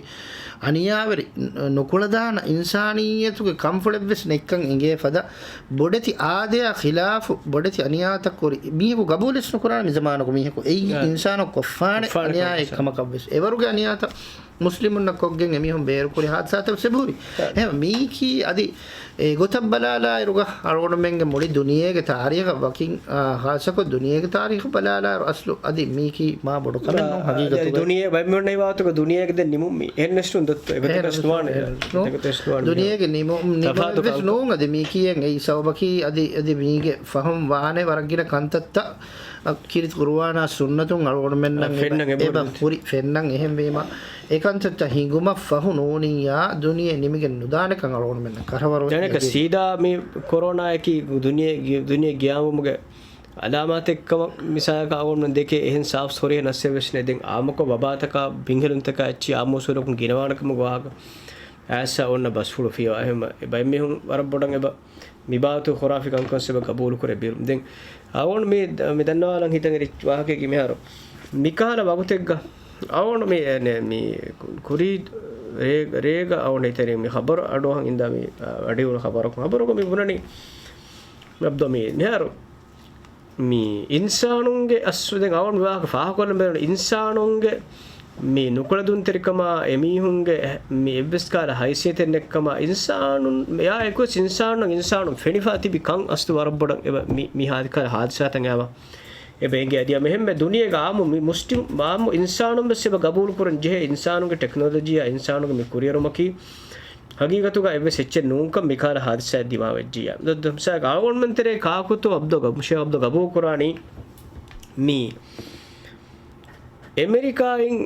އަނިޔާވެރި ނުކުޅަދާނަ އިންސާނިއްޔަތުގެ ކަންފުޅެއްވެސް ނެތްކަން އެނގޭ ފަދަ ބޮޑެތި އާދަޔާ ޚިލާފު ބޮޑެތި އަނިޔާތައް ކުރި މީހަކު ގަބޫލެއް ނުކުރާނެ މި ޒަމާނަކު މީހަކު އެއީ އާ. އިންސާނަކު ކޮށްފާނެ ކޮށްފާނެ އަނިޔާއެއް ކަމަކަށް. ކަމަކަށްވެސް. އެވަރުގެ އަނިޔާތައް މުސްލިމުންނަށް ކޮށްގެން އެމީހުން ބޭރުކުރި ހާދިސާތައް ވެސް އެބަހުރި. އާ. އެހެން މީކީ އަދި އެ ގޮތަށް ބަލާލާއިރުގަ އަޅުގަނޑުމެންގެ މުޅި ދުނިޔޭގެ ތާރީޚަށް ވަކިން، އާ، ޚާއްޞަކޮށް ދުނިޔޭގެ ތާރީޚަށް ބަލާލާއިރު އަސްލު އަދި މީކީ މާ ބޮޑު ކަމެއް ނޫން އާ، ހަގީގަތުގައި. ދުނިޔޭ ބައެއް މީހުންނަށް ވާތުގަ ދުނިޔޭގެ ދެން ނިމުން މީ. އެހެން ނެސް ނޫން ދޮއްތޯ. އެގޮތަކަސް ނުވާނެ. އެހެން ނޫން. އެގޮތަކަސް ނުވާނެ. ދުނިޔޭގެ ނިމު، ނިމުމެއްވެސް ނޫން. އަދި މީކީއެއް އެއީ ސަބަބަކީ އަދި، އަދި މީގެ ފަހުން ވާނެ ވަރަށް ގިނަ ކަންތައްތައް ކީރިތި ޤުރުއާނާ ސުންނަތުން އަޅުގަނޑުމެންނަށް އާ، ފެންނަން އެބަ، އެބަ ހުރި ފެންނަން. އެހެންވީމަ އެކަންތައްތައް ހިނގުމަށް ފަހު ނޫނިއްޔާ ދުނިޔެ ނިމިގެން ނުދާނެކަން އަޅުގަނޑުމެންނަށް ކަށަވަރު އެއް ސީދާ މި ކޮރޯނާއަކީ ދުނިޔެ ގި، ދުނިޔެ ގިޔާމުމުގެ އަލާމާތެއްކަމަށް މިސާލަކަށް އަޅުގަނޑުމެން ދެކޭ އެހެން ސާފް ސޮރިހެއް ނައްސެއް ވެސް ނެތް. ދެން އާއްމުކޮށް ވަބާތަކާ ބިންހެލުންތަކާ އެއްޗި އާއްމު އުސޫލަކުން ގިނަވާނެކަމުގެ ވާހަކަ އައިސް އޮންނަ ބަސްފުޅު ފިޔަވާ. އެހެން ބައެއް މީހުން ވަރަށް ބޮޑަށް އެބަ މި ބާވަތު ޚުރާފީ ކަންކަން އެބަ ގަބޫލު ކުރޭ ބިރު. ދެން އަޅުގަނޑު މި، މި ދަންނަވާލަން ހިތަށް އެރި ވާހަކައެއް މިހާރު މިކަހަލަ ވަގުތެއްގަ އަޅުގަނޑު މި، އެ، މި ކުރީ ރޭ، ރޭގަ އަޅުގަނޑު ހިތަށް އެރި މި ޚަބަރު އަޑުއަހަން އިންދާ މި، އަ، އަޑިއުޅު ޚަބަރަކު، ޚަބަރުގަ މި ބުނަނީ އަބްދު މި މިހާރު މި އިންސާނުންގެ އަސްލު ދެން އަޅުގަނޑު ވާހަކަ ފާހަގަކޮށްލަން ބޭނުން އިންސާނުންގެ މި ނުކުޅަދުންތެރިކަމާ، އެމީހުންގެ މި އެއްވެސް ކަހަލަ ހައިސިއްޔަތެއް ނެތްކަމާ، އިންސާނުން އެއާ އެކުވެސް އިންސާނުންނަށް އިންސާނުން ފެނިފާ ތިބި ކަން އަސްލު ވަރަށް ބޮޑަށް އެބަ މި، މި ހާދި ކަހަލަ ހާދިސާތައް އެބަ އެބަ އެނގޭ. އަދި އެހެންމެ ދުނިޔޭގެ އާއްމު މި މުސްލިމް، އާއްމު އިންސާނުން ވެސް އެބަ ގަބޫލު ކުރަން ޖެހޭ އިންސާނުންގެ ޓެކްނޮލޮޖީއާ އިންސާނުންގެ މި ކުރިއެރުމަކީ ހަގީގަތުގަ އެއްވެސް އެއްޗެއް ނޫންކަން މިކަހަލަ ހާދިސާއެއް ދިމާވެއްޖިއްޔާ. ދ-، ދ-، މިސާލަކަށް އަޅުގަނޑުމެން ތެރޭ ކާކުތޯ އަބްދު ގަ-، ޝޭޚް އަބްދު ގަބޫލު ކުރާނީ މި އެމެރިކާއިން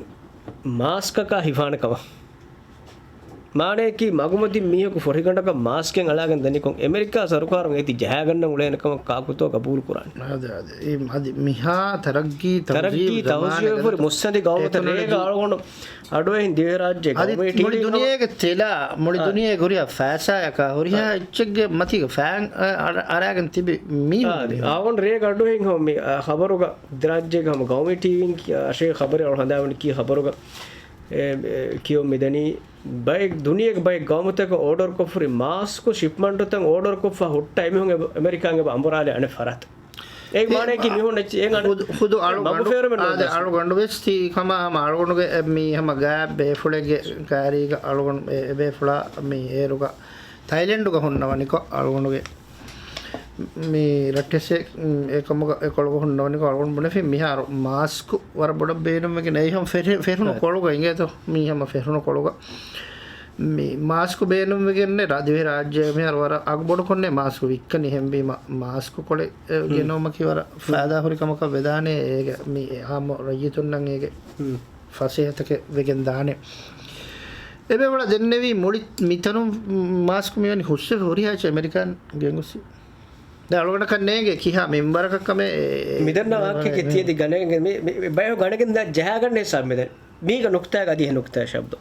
މާސްކަކާ ހިފާނެ ކަމަށް. މާނަޔަކީ މަގުމަތިން މީހަކު ފޮށިގަނޑަކަށް މާސްކެއް އަޅާގެން ދަނިކޮށް އެމެރިކާ ސަރުކާރުން އޭތި ޖަހާގަންނަން އުޅޭނެ ކަމަށް ކާކުތޯ ގަބޫލު ކުރާނެ. އަދި، އަދި، އެ، އަދި މިހާ ތަރައްގީ، ތަރައްގީ، ތަހުޒީބު ފުރި މުއްސަނދި ގައުމުތައް ރޭގަ އަޅުގަނޑު އަޑުއެހިން ދިވެހިރާއްޖޭ އަދި ގައުމީ މުޅި ޓީވީ ދުނިޔޭގެ ތެލާ، މުޅި އާ. ދުނިޔޭގެ ހުރިހާ ފައިސާއަކާ، ހުރިހާ އާ. އެއްޗެއްގެ މަތީގަ ފައިން އަ-، އަ-، އަރާގެން ތިބި މީހުން އާ، އަދި އަޅުގަނޑު ރޭގަ އަޑުއެހިން ހަމަ މި، އާ، ޚަބަރުގަ ދިރާއްޖޭގެ ހަމަ ގައުމީ ޓީވީން ކި-، އަށޭ ޚަބަރެއް އަޅުގަނޑު ހަނދާންވަނީ ކީ ޚަބަރުގަ، އެ، އެ، ކިޔަވަން މިދަނީ ބައެއް ދުނިޔޭގެ ބައެއް ގައުމުތަކަށް އޯޑަރުކޮށްފަ ހުރި މާސްކު ޝިޕްމަންޓުތައް އޯޑަރުކޮށްފަ ހުއްޓާ އެމީހުން އެބަ-، އެމެރިކާއިން އެބަ އަނބުރާލޭ އަނެއް ފަރާތަށް. އޭގެ މާނައަކީ މީހުން އެއްޗެއް އެހެން އަނެއް ޚުދު، ޚުދު އަޅުގަނޑު، މަގުފޭރުމެއް އާދެ، ނޯންނަސް. އަޅުގަނޑު ވެސް ތީ ކަމާ ހަމަ އަޅުގަނޑުގެ އެ މީ ހަމަ ގާތް ބޭފުޅެއްގެ ކާރީގަ އަޅުގަނޑު އެ، އެ ބޭފުޅާ މި އޭރުގަ ތައިލެންޑުގަ ހުންނަވަނިކޮށް އަޅުގަނޑުގެ މި ރައްޓެއްސެއް އެކަމުގަ އެކޮޅުގަ ހުންނަވަނިކޮށް އަޅުގަނޑު ބުނެފި މިހާރު މާސްކު ވަރަށް ބޮޑަށް ބޭނުންވެގެން އެއީ ހަމަ ފެށެ-، ފެށުނު ކޮޅުގަ އިނގޭތޯ މީ ހަމަ ފެށުނު ކޮޅުގަ. މި މާސްކު ބޭނުންވެގެންނެއް ރަ-، ދިވެހިރާއްޖޭގަ މިހާރު ވަރަށް އަގުބޮޑުކޮށްނެއް މާސްކު ވިއްކަނީ. އެހެންވީމަ މާސްކު ކޮޅެއް، އެ، ހުން. ގެނައުމަކީ ވަރަށް ހުން. ފައިދާހުރި ކަމަކަށް ވެދާނެ. އޭގެ މި އާއްމު ރައްޔިތުންނަށް އޭގެ ހުން. ފަސޭހަތަކެއް ވެގެން ދާނެ. އެބޭފުޅާ ދެންނެވީ މުޅި މިތަނުން މާސްކު މިވަނީ ހުސްވެފަ ހުރިހާ އެއްޗެއް އެމެރިކާން ގެންގޮސް. ދެން އަޅުގަނޑަކަށް ނޭނގޭ ކިހާ މިންވަރަކަށް ކަމެއް މިދަންނަ ވާހަކަ ތިޔަދި ގަނެގެން މި، މި، މި ބަޔަކު ގަނެގެން ދާ ޖަހާގަންނޭ ސާބް މިދަން. މީގަ ނުކުތާގަ އަދި އެ ނުކުތާ ޝަބްދު.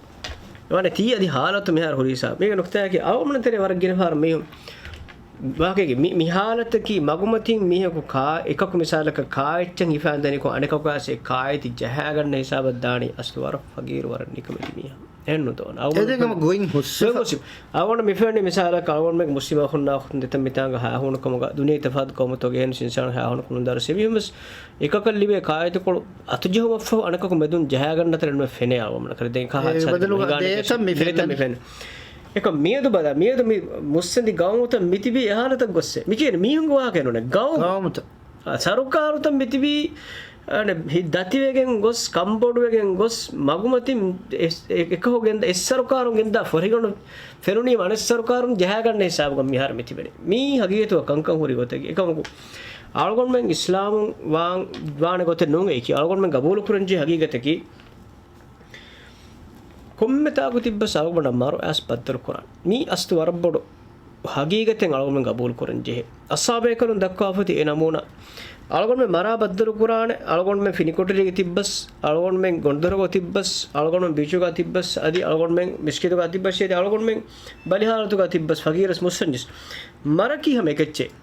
ވާނެ ތީ އަދި ހާލަތު މިހާރު ހުރީ ސާބް. މީގަ ނުކުތާއަކީ އަޅުގަނޑު ތެރޭ ވަރަށް ގިނަ ފަހަރު މީހުން ވާހަކައެއް މި، މި ހާލަތަކީ މަގުމަތިން މީހަކު ކާ، އެކަކު މިސާލަކަށް ކާ އެއްޗެއް ހިފާން ދަނިކޮށް އަނެކަކު އައިސް އެ ކާ އޭތި ޖަހާގަންނަ ހިސާބަށް ދާނީ އަސްލު ވަރަށް ފަގީރު ވަރަށް ނިކަމެތި މީހާ. އެހެން ނުދޯން. އަޅުގަނޑު އެދެން ހަމަ ގޮތް ހުސްވެފަ. ގޮތް ހުސްވެފަ. އަޅުގަނޑު މި ފެންނަނީ މިސާލަކަށް އަޅުގަނޑުމެން މުސްލިމް އަޚުންނާ އުޚްތުން ދެތަން މިތާނގަ ހާހޫނު ކަމުގަ ދުނިޔޭ ތަފާތު ގައުމުތަކުގެ އެހެން އިންސާނުން ހާހޫނު ކުޅުންދާރު ސެމީހުން ވެސް އެކަކަށް ލިބޭ ކާއެތިކޮޅު އަތުޖެހުމަށްފަހު އަނެކަކު މެދުން ޖަހާގަންނަ ތަނެއް ނުވެ ފެނޭ އަޅުގަނޑަކަށް. ދެން ކާ އެ ހާދިސާ ބަދަލުގަ ހިނގާނެ ދޭތަން މި ދޭތަން މި ފެންނަނީ. ފެން. އެކަމް މިއަދު ބަލަ، މިއަދު މި މުއްސަނދި ގައުމުތައް މިތިބީ އެ ހާލަތަށް ގޮއްސޭ. މި ކިޔަނީ މީހުންގެ ވާހަކައެއް ނޫނޭ. ގައުމު. ގައުމުތައް. އާ، ސަރުކާރުތައް މިތިބީ، އަނެ، ހި-، ދަތިވެގެން ގޮސް، ކަންބޮޑުވެގެން ގޮސް، މަގުމަތިން އެ-، އެ-، އެކަހު ގެންދަ އެއް ސަރުކާރުން ގެންދާ ފޮރިގަނޑު ފެނުނީމަ އަނެއް ސަރުކާރުން ޖަހާގަންނަ ހިސާބުގަ މިހާރު މިތިބެނީ. މީ ހަގީގަތުގަ ކަންކަން ހުރި ގޮތަކީ. އެކަމަކު، އަޅުގަނޑުމެން އިސްލާމުން ވާން-، ވާނެ ގޮތެއް ނޫން އެއީކީ. އަޅުގަނޑުމެން ގަބޫލުކުރަންޖެހޭ ހަގީގަތަކީ، ކޮންމެ ތާކު ތިއްބަސް އަޅުގަނޑަށް މަރު އައިސް ބައްދަލު ކުރާނެ. މީ އަސްތު ވަރަށް ބޮޑު ހަގީގަތެއް އަޅުގަނޑުމެން ގަބޫލު ކުރަން ޖެހޭ. އަޞްޙާބޭކަލުން ދައްކާފަތި އެ ނަމޫނާ. އަޅުގަނޑުމެން މަރާ ބައްދަލު ކުރާނެ، އަޅުގަނޑުމެން ފިނިކޮޓަރީގަ ތިއްބަސް، އަޅުގަނޑުމެން ގޮނޑުދޮރުގަ ތިއްބަސް، އަޅުގަނޑުމެން ބީޗުގަ ތިއްބަސް، އަދި އަޅުގަނޑުމެން މިސްކިތުގަ ތިއްބަސް، އަދި އަޅުގަނޑުމެން ބަލިހާލަތުގަ ތިއްބަސް، ފަގީރަސް މުއްސަންޖިސް. މަރަކީ ހަމަ އެކެއްޗެއް.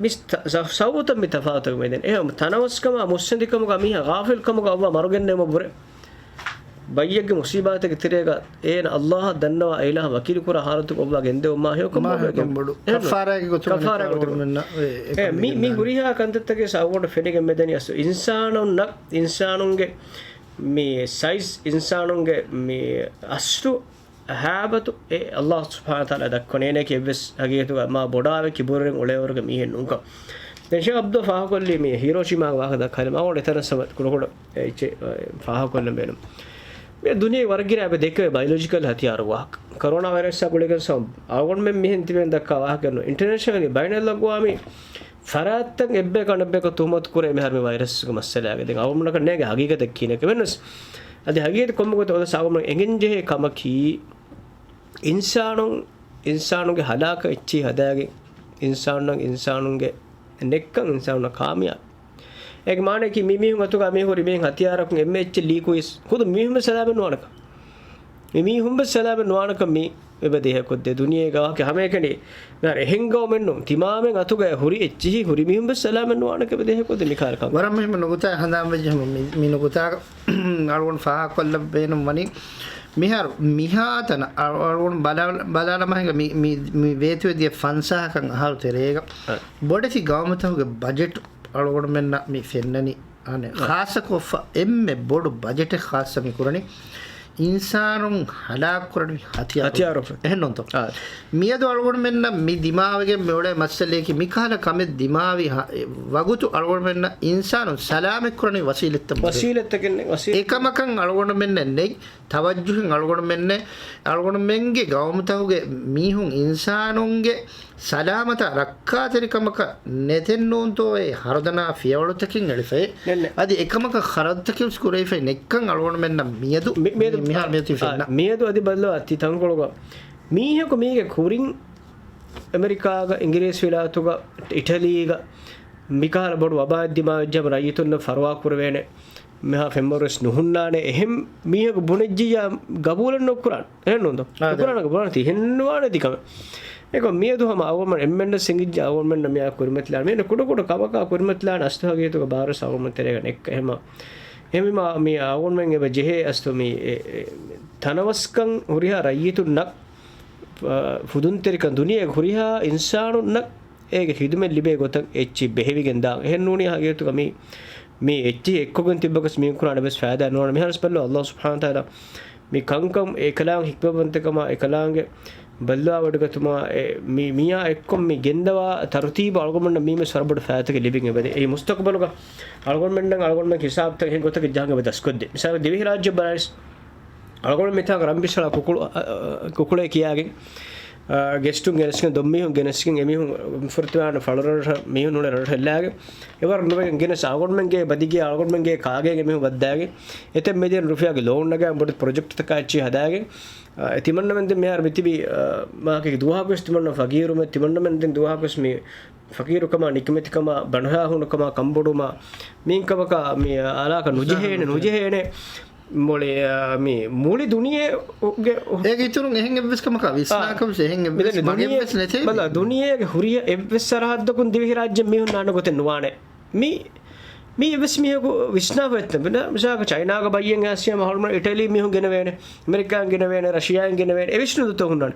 މި ތަ-، ސަ-، ސަބަބުތައް މި ތަފާތު މެދެން. އެހެން ތަނަވަސްކަމާ، މުއްސަނދިކަމުގަ މީހާ ޣާފިލްކަމުގަ އައްވާ މަރުގެންނެވުމަށްވުރެ. ބައްޔެއްގެ މުސީބާތެއްގެ ތެރޭގަ އޭނަ އައްލާހަށް ދަންނަވާ އެ އިލާހަށް ވަކީލުކުރާ ހާލަތުގަ އައްވާ ގެންދެވުމާ ހެޔޮކަމުގަ މާ ހެޔޮކަން ބޮޑު. އެހެން ކަފާރާގެ ގޮތުގަ ކަފާރާގެ ގޮތުގަ. އެ، މި، މި ހުރިހާ ކަންތައްތަކެއް ސަބަބުން ފެނިގެން މެދެނީ އަސް އިންސާނުންނަށް، އިންސާނުންގެ މި ސައިޒް، އިންސާނުންގެ މި އަސްލު ހައިބަތު އެ އައްލާހު ސުބްޙާނަހު ވަތަޢާލާ ދައްކަނީ އޭނައަކީ އެއްވެސް ހަގީގަތުގަ މާ ބޮޑާވެ ކިބުރުވެރިން އުޅޭވަރުގެ މީހެއް ނޫންކަން. ދެން ޝޭޚް އަބްދުﷲ ފާހަގަކޮށްލީ މި ހީރޯޝިމާގެ ވާހަކަ ދައްކާލަމާ އަޅުގަނޑު އެތަނަށް ސަމަ ކުޑަކުޑަ އެއްޗެއް ފާހަގަކޮށްލަން ބޭނުން. މި ދުނިޔޭގެ ވަރަށް ގިނަ އެބަ ދެކެވޭ ބަޔޮލޮޖިކަލް ހަތިޔާރު ވާހަކަ. ކޮރޯނާ ވައިރަސްއާ ގުޅިގެން ސަމަ އަޅުގަނޑުމެން މިހެން ތިބެން ދައްކާ ވާހަކައެއް ނޫން. އިންޓަރނޭޝަނަލީ ބައިނަލްއަގްވާމީ ފަރާތްތައް އެއްބަޔަކު އަނެއްބަޔަކަށް ތުހުމަތު ކުރޭ މިހާރު މި ވައިރަސްގެ މައްސަލާގަ. ދެން އަޅުގަނޑަކަށް ނޭނގެ ހަގީގަތެއް ކިހިނެއް ވެނަސް. އަދި ހަގީގަތު ކޮންމެ ގޮތެއް އޮތަސް އަޅުގަނޑު އެނގެން ޖެހޭ ކަމަކީ، އިންސާނުން، އިންސާނުންގެ ހަލާކަށް އެއްޗެހި ހަދާގެން، އިންސާނުންނަށް އިންސާނުންގެ ނެއްކަން އިންސާނުންނަށް ކާމިޔާބު. އޭގެ މާނައަކީ މި މީހުން އަތުގަ މި ހުރި މިހެން ހަތިޔާރަކުން އެންމެ އެއްޗެއް ލީކުވިޔަސް ޚުދު މީހުން ވެސް ސަލާމަތް ނުވާނެކަން. މި މީހުން ވެސް ސަލާމަތް ނުވާނެކަން މި އެބަ ދޭހަކޮށްދޭ. ދުނިޔޭގަ ވާހަކަ ހަމައެކަނި މިހާރު އެހެން ގައުމެއް ނޫން. ތިމާމެން އަތުގަ ހުރި އެއްޗިހި ހުރި މީހުން ވެސް ސަލާމަތް ނުވާނެކަން އެބަ ދޭހަކޮށްދޭ މި ކާރަކަށް. ވަރަށް މުހިއްމު ނުކުތާ ހަނދާން ވެއްޖެ ހަމަ މި، މި ނުކުތާގަ އަޅުގަނޑު ފާހަގަކޮށްލަން ބޭނުން ވަނީ މިހާރު މިހާތަނަށް އަޅު، އަޅުގަނޑު ބަލާ، ބަލާލަމާ ހިނގާ މި، މި، މި ވޭތުވެދިޔަ ފަންސާހަކަށް އަހަރު ތެރޭގަ އަ. ބޮޑެތި ގައުމުތަކުގެ ބަޖެޓް އަޅުގަނޑުމެންނަށް މި ފެންނަނީ. އަނެއް، އަ. ޚާއްޞަކޮށްފަ އެންމެ ބޮޑު ބަޖެޓެއް ޚާއްޞަ މި ކުރަނީ އިންސާނުން ހަލާކުކުރަނިވި ހަތިޔާރު. ހަތިޔާރު. އެހެން ނޫންތޯ؟ އާ. މިއަދު އަޅުގަނޑުމެންނަށް މި ދިމާވެގެން މި އުޅޭ މައްސަލައަކީ މިކަހަލަ ކަމެއް ދިމާވި ހަ-، ވަގުތު އަޅުގަނޑުމެންނަށް އިންސާނުން ސަލާމަތްކުރަނިވި ވަސީލަތްތައް މަދު. ވަސީލަތްތަކެއް ނެތް، ވަސީލަތް. އެކަމަކަށް އަޅުގަނޑުމެންނެއް ނެތް. ތަވައްޖުހެއް އަޅުގަނޑުމެންނެ، އަޅުގަނޑުމެންގެ ގައުމުތަކުގެ މީހުން އިންސާނުންގެ ސަލާމަތާ ރައްކާތެރިކަމަކަށް ނެތެއްނޫންތޯއޭ ހަރުދަނާ ފިޔަވަޅުތަކެއް އެޅިފައި. ނެއް، ނެއް. އަދި އެކަމަކަށް ޚަރަދުތަކެއް ވެސް ކުރެވިފައި ނެއްކަން އަޅުގަނޑުމެންނަށް މިއަދު، މި-، މިއަދު، މިހާރު މިއަދު އާ، ފެންނަ. މިއަދު އަދި ބައްލަވާ ތި ތަންކޮޅުގަ މީހަކު މީގެ ކުރިން އެމެރިކާގަ، އިނގިރޭސިވިލާތުގަ، އިޓަލީގަ މިކަހަލަ ބޮޑު ވަބާއެއް ދިމާވެއްޖާމަ ރައްޔިތުންނަށް ފަރުވާ ކުރެވޭނެ މިހާ ފެންވަރުވެސް ނުހުންނާނެ. އެހެން މީހަކު ބުނެއްޖިއްޔާ ގަބޫލެއް ނުކުރާނެ. އެހެން ނޫންތޯ؟ އާ، ދެ. ނުކުރާނެ، ގަބޫލެއް ނެތި. އެހެން ނުވާނެ ތިކަމެއް. އެކަމް މިއަދު ހަމަ އަޅުގަނޑުމެން އެންމެންނަށް ސިނގިއްޖެ އަޅުގަނޑުމެންނަށް މިއާ ކުރިމަތިލާނެ. މިއަންނަ ކުޑަކުޑަ ކަމަކާ ކުރިމަތިލާނެ އަސްލު ހަގީގަތުގަ ބާރުވެސް އަޅުގަނޑުމެން ތެރޭގަ ނެއްކަ. އެހެމަ، އެހެމަ މި އަޅުގަނޑުމެން އެބަ ޖެހޭ އަސްލު މި އެ، އެ، ތަނަވަސްކަން ހުރިހާ ރައްޔިތުންނަށް، އަ، ފުދުންތެރިކަން ދުނިޔޭގެ ހުރިހާ އިންސާނުންނަށް އޭގެ ހިދުމަތް ލިބޭ ގޮތަށް އެއްޗެއް ބެހެވިގެން ދާން. އެހެން ނޫނީ ހަގީގަތުގަ މި، މި އެއްޗެހި އެއްކޮށްގެން ތިއްބަގަސް މީހުން ކުރާނެ އެއްވެސް ފައިދާ ނުވާނެ. މިހާރުވެސް ބައްލަވާ އައްލާހު ސުބްޙާނަހު ވަތަޢާލާ މި ކަންކަން އެކަލާނގެ ހިކްމަތްވަންތަކަމާ، އެކަލާނގެ ބައްލަވާވޮޑިގަތުމާ، އެ، މި، މިއާ އެއްކޮށް މި ގެންދަވާ ތަރުތީބު އަޅުގަނޑުމެންނަށް މީމެސް ވަރަށް ބޮޑު ފައިދާތަކެއް ލިބިގެން އެބަދޭ. އެއީ މުސްތަޤުބަލުގަ އަޅުގަނޑުމެންނަށް އަޅުގަނޑުމެން ހިސާބުތައް އެހެން ގޮތަކަށް ޖަހަން އެބަ ދަސްކޮށްދޭ. މިސާލަކަށް ދިވެހިރާއްޖެ ބަލާއިސް އަޅުގަނޑު މިތާނގަ ރަންބިސަޅާ ކުކުޅު، އަ، އަ، ކުކުޅޭ ކިޔާގެން، އަ، ގެސްޓުން ގެނެސްގެން، ދޮންމީހުން ގެނެސްގެން، އެމީހުން ފުރަތަމަ ފަޅުރަށަށް މީހުން އުޅޭ ރަށަށް އެއްލާގެން، އެވަރު ނުވެގެން ގެނެސް އަޅުގަނޑުމެންގެ ބަދިގެ އަޅުގަނޑުމެންގެ ކާގެއިން އެމީހުން ވައްދާގެން، އެތައް މިލިއަން ރުފިޔާގެ ލޯން ނަގާ ބޮޑެތި ޕްރޮޖެކްޓްތަކާ އެއްޗެހި ހަދާގެން، އަ، ތިމަންނަމެން ދެން މިހާރު މިތިބީ، އަ، މާކެ ދުވަހަކުވެސް ތިމަންނަ ފަގީރުމެ، ތިމަންނަމެން ދެން ދުވަހަކުވެސް މި ފަގީރުކަމާ، ނިކަމެތިކަމާ، ބަނޑުހައިހޫނުކަމާ، ކަންބޮޑުވުމާ، މިއިން ކަމަކާ މި އަލާކަ ނުޖެހޭނެ، ނުޖެހޭނެ. މުޅި، އާ، މި މުޅި ދުނިޔޭގެ އޭގެ އިތުރުން އެހެން އެއްވެސް ކަމަކާ ވިސްނާކަށް އެހެން އެއްވެސް މަގެއްވެސް ނެތޭ. ބަލަ، ދުނިޔޭގެ ހުރިހާ އެއްވެސް ސަރަހައްދަކުން ދިވެހިރާއްޖެ މީހުން ނާންނަ ގޮތެއް ނުވާނެ. މި، މި އެއްވެސް މީހަކު ވިސްނާފަ އެއްތަ؟ މިސާލަކަށް ޗައިނާގެ ބައްޔެއް އައިސް ހަމަ ހަޅުމަ އިޓަލީ މީހުން ގެނެވޭނެ، އަމެރިކާއިން ގެނެވޭނެ، ރަޝިޔާއިން ގެނެވޭނެ، އެ ވިސްނުން ދުތޯ ހުންނާނެ.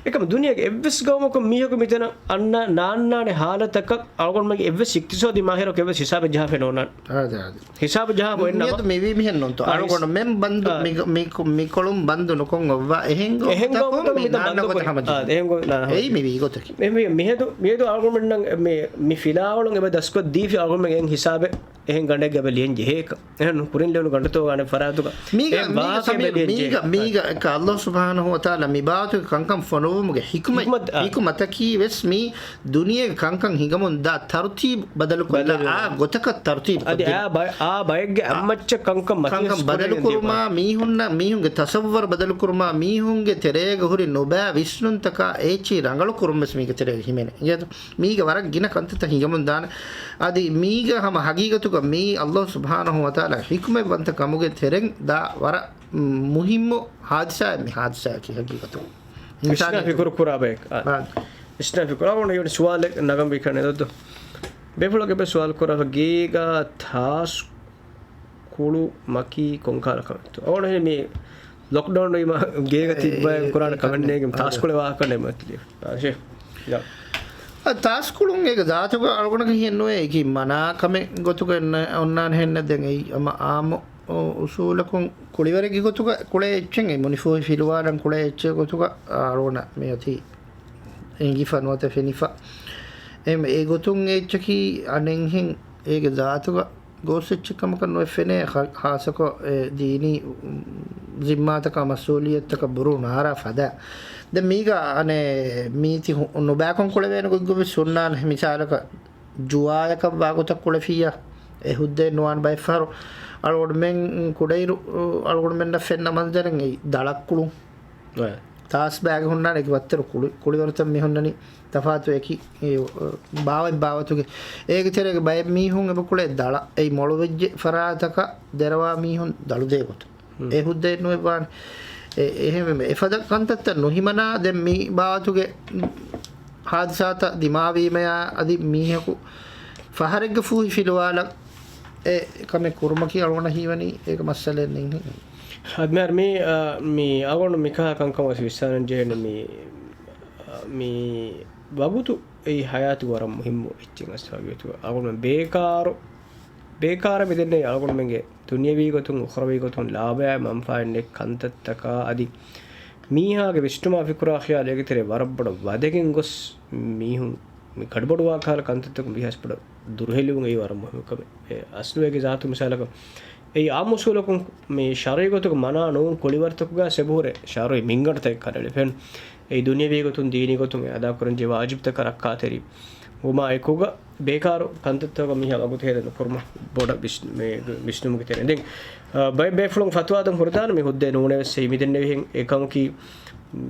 އެކަމަ ދުނިޔޭގެ އެއްވެސް ގައުމަކުން މީހަކު މިތަނަށް އަންނަ ނާންނާނެ ހާލަތަކަށް އަޅުގަނޑުމެންގެ އެއްވެސް އިޤްތިޞާދީ މާހިރަކު އެއްވެސް ހިސާބެއް ޖަހާފައެއް ނޯންނާނެ. އާދެ، އާދެ. ހިސާބު ޖަހާފަ އޮންނަ މިއަދު މިވީ މިހެން ނޫންތޯ؟ އަޅުގަނޑުމެން ބަންދު އާ. މި، މި، މިކޮޅުން ބަންދު ނުކޮށް އޮއްވާ އެހެން އެހެން ގައުމަކަށް ގައުމަކަށް މި މިތަން ނާންނަ ބަންދު ގޮތަށް ކުރި. ހަމަ އާ، އެހެން ގޮތް ނާންނަ އެއީ ހަމަ. މިވީ ގޮތަކީ. މި، މި، މިއަދު، މިއަދު އަޅުގަނޑުމެންނަށް މި، މި ފިލާވަޅުން އެބަ ދަސްކޮށްދީފި އަޅުގަނޑުމެން ހިސާބެއް އެހެން ގަނޑެއްގަ އެބަ ލިޔަން ޖެހޭކަށް. އެހެން ކުރިން ލެވުނު ގަނޑުތޯ ގާނެ ފަރާތުގަ. މީގަ، އެ މީގަ ވާހަކަ ސަމީރު، އެބަ ލިޔަން މީގަ، ޖެހޭ. މީގަ، އެކަ އައްލާހު ސުބްޙާނަހު ވަތަޢާލާ މި ބާވަތުގެ ކަންކަން ފޮނުވުމުގެ ހިކުމަތް، ހިކުމަތް، އާ. ހިކުމަތަކީ ވެސް މީ ދުނިޔޭގެ ކަންކަން ހިނގަމުން ދާ ތަރުތީބު ބަދަލުކޮށްލާ، ބަދަލު. އާ ގޮތަކަށް ތަރުތީބު އަދި ކޮށްދިނުން. އާ ބަ-، އާ ބައެއްގެ އާ. އަތްމައްޗަށް ކަންކަން މަތިވެސް ކަންކަން ބަދަލު ކުރުމާ، މީހުންނަށް، މީހުންގެ ތަޞައްވަރު ބަދަލު ކުރުމާ، މީހުންގެ ތެރޭގަ ހުރި ނުބައި ވިސްނުންތަކާ އޭޗި ރަނގަޅު ކުރުން ވެސް މީގެ ތެރޭގަ ހިމެނޭ. އިނގޭތޯ؟ މީގަ ވަރަށް ގިނަ ކަންތައްތައް ހިނގަމުން ދާނެ. އަދި މީގަ ހަމަ ހަގީގަތުގަ މީ އައްލާހު ސުބްޙާނަހު ވަތަޢާލާ ހިކުމަތްވަންތަ ކަމުގެ ތެރެއިން ދާ ވަރަށް މުހިއްމު ހާދިސާއެއް މި ހާދިސާއަކީ ހަގީގަތުގަ. ވިސްނާ އިންސާނީ ފިކުރު ކުރާ ބަޔެއް. އާ. އާ. ވިސްނާ ފިކުރު. އަޅުގަނޑު އިވެން ސުވާލެއް ނަގަން ވީ ކަނެ ދޮއްދޮ. ބޭފުޅަކު އެބަ ސުވާލު ކުރާފަ ގޭގަ ތާސް ކުޅުމަކީ ކޮންކަހަލަ ކަމެއްތޯ؟ އަޅުގަނޑު މި ލޮކްޑައުން ވީމަ ގޭގަ އެ، ތިއްބައި އެ، ކުރާނެ އެ، ކަމެއް އެ، ނޭނގެ އެ، ތާސް ކުޅެ ވާހަކަ ނެމަތިލި. އާ، ޝޭ. ޔާ. އަ، ތާސް ކުޅުން އޭގެ ޒާތުގަ އަޅުގަނޑަކަށް ހިއެއްނުވޭ އެކި މަނާ ކަމެއް ގޮތުގަ އޮންނާނެ ހެންނަ ދެން އެއީ އަމަ އާއްމު އު-، އުސޫލަކުން ކުޅިވަރެއްގެ ގޮތުގަ ކުޅޭ އެއްޗެއް އެ މުނިފޫހި ފިލުވާލަން ކުޅޭ އެއްޗެއް ގޮތުގަ އަޅުގަނޑަށް މިއޮތީ އެނގިފަ ނުވަތަ ފެނިފަ. އެ، އެ ގޮތުން އެއްޗަކީ އަނެއްހެން އޭގެ ޒާތުގަ ގޯސް އެއްޗެއް ކަމަކަށް ނުވެ ފެނޭ، ޚާ-، ޚާއްޞަކޮށް އެ ދީނީ، އު، ޒިންމާތަކާ މަސްއޫލިއްޔަތުތަކަށް ބުރޫ ނާރާ ފަދަ. ދެން މީގަ އަނެއް މީތި ހު-، ނުބައިކޮން ކުޅެވޭނެ ގޮތްގޮތް ވެސް ހުންނާނެ. މިސާލަކަށް ޖުވާއަކަށް ވާގޮތަށް ކުޅެފިއްޔާ، އެ ހުއްދައެއް ނުވާނެ. ބައެއްފަހަރު އަޅުގަނޑުމެން ކުޑައިރު، އަޅުގަނޑުމެންނަށް ފެންނަ މަންޒަރެއް އެއީ ދަޅަށް ކުޅުން. އެ. ތާސް ބައިގަ ހުންނާނެ އެކި ވައްތަރު ކުޅި-، ކުޅިވަރުތައް މި ހުންނަނީ ތަފާތު އެކި، އެ، ބާވަތް ބާވަތުގެ. އޭގެ ތެރޭގަ ބައެއް މީހުން އެބަ ކުޅޭ ދަޅަށް. އެއީ މޮޅުވެއްޖެ ފަރާތަކަށް ދެރަވާ މީހުން ދަޅުދޭ ގޮތުން. ހުން. އެ ހުއްދައެއް ނުވެއްވާނެ. އެ، އެހެންވެ އެފަދަ ކަންތައްތައް ނުހިމަނާ ދެން މި ބާވަތުގެ ހާދިސާތައް ދިމާވީމަޔާ އަދި މީހަކު ފަހަރެއްގަ ފޫހި ފިލުވާލަން އެ ކަމެއް ކުރުމަކީ އަޅުގަނޑަށް ހީވަނީ އޭގެ މައްސަލައެއް ނޫން. އަދި މި، މި، އާ، މި އަޅުގަނޑު މިކަހަލަ ކަންކަމަށް ވިސްނާނަން ޖެހޭނެ މި، އާ، މި ވަގުތު އެއީ ހަޔާތު ވަރަށް މުހިއްމު އެއްޗެއް އަސްލު ހަގީގަތުގަ. އަޅުގަނޑު ބޭކާރު، ބޭކާރަށް މިދެންނެވި އަޅުގަނޑުމެންގެ ދުނިޔަވީ ގޮތުން، އުޚްރަވީ ގޮތުން ލާބަޔާ މަންފާއެއް ނެތް ކަންތައްތަކާ އަދި މީހާގެ ވިސްނުމާ ފިކުރާ ޚިޔާލު އޭގެ ތެރޭ ވަރަށް ބޮޑަށް ވަދެގެން ގޮސް މީހުން މި ގަޑުބޮޑުވާ ކަހަލަ ކަންތައްތަކުން ވީހާވެސް ބޮޑަށް ދުރުހެލިވުން އެއީ ވަރަށް މުހިއްމު ކަމެއް. އެ އަސްލު އޭގެ ޒާތު މިސާލަކަށް އެއީ އާއްމު އުސޫލަކުން މި ޝަރުޢީ ގޮތުގަ މަނާ ނޫން ކުޅިވަރުތަކުގަ އެބަހުރޭ ޝަރުޢީ މިންގަނޑުތަކެއް ކަނޑައެޅިފަ. އެއީ ދުނިޔަވީ ގޮތުން ދީނީ ގޮތުން އެ އަދާކުރަންޖެހޭ ވާޖިބުތަކަށް ރައްކާތެރި ވުމާ އެކުގަ ބޭކާރު ކަންތައްތަކަށް މީހާ ވަގުތު ހޭދަ ނުކުރުމަށް ބޮޑަށް ވިސް-، މެ-، ވިސްނުމުގެ ތެރެއިން. ދެން، އާ، ބައެއް ބޭފުޅުން ފަތުވާ ދެން ހުރެދާނެ މި ހުއްދައެއް ނޫނޭވެސް އެއީ މިދެންނެވިހެން އެކަމަކީ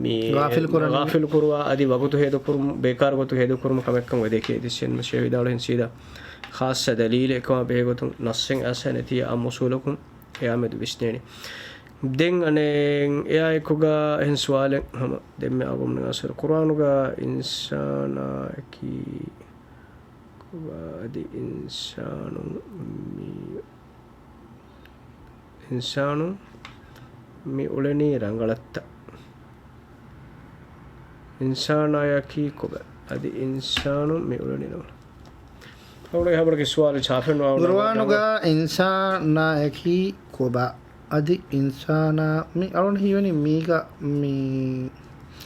މި ޣާފިލު ކުރަނީ. ޣާފިލު ކުރުވާ އަދި ވަގުތު ހޭދަކުރުމު، ބޭކާރު ގޮތު ހޭދަކުރުމު ކަމެއްކަން ވެދޭކޭ އެދި ޝޭޚް މަޝްރަފީ ވިދާޅުވިހެން ސީދާ ޚާއްޞަ ދަލީލެއް އެކަމާ ބެހޭގޮތުން ނައްޞެއް އައިސް ނެތި އާއްމު އުސޫލަކުން އެއާމެދު ވިސްނޭނެ. ދެން އަނެއް އެއާއެކުގަ އެހެން ސުވާލެއް ހަމަ ދެންމެ އަޅުގަނޑުމެން އަސަރު ކުރާނުގަ އިންސާނާއަކީ ކޮބާ އަދި އިންސާނު މި އިންސާނު މި އުޅެނީ ރަނގަޅަށްތަ؟ އިންސާނާއަކީ ކޮބާ އަދި އިންސާނު މި އުޅެނީ ރަނގަޅަށް؟ އަޅުގަނޑު ހަމަ ސުވާލު ޗާފެން ގުރުއާނުގަ އިންސާނާއަކީ ކޮބާ އަދި އިންސާނާ މި އަޅުން ހީވަނީ މީގަ މި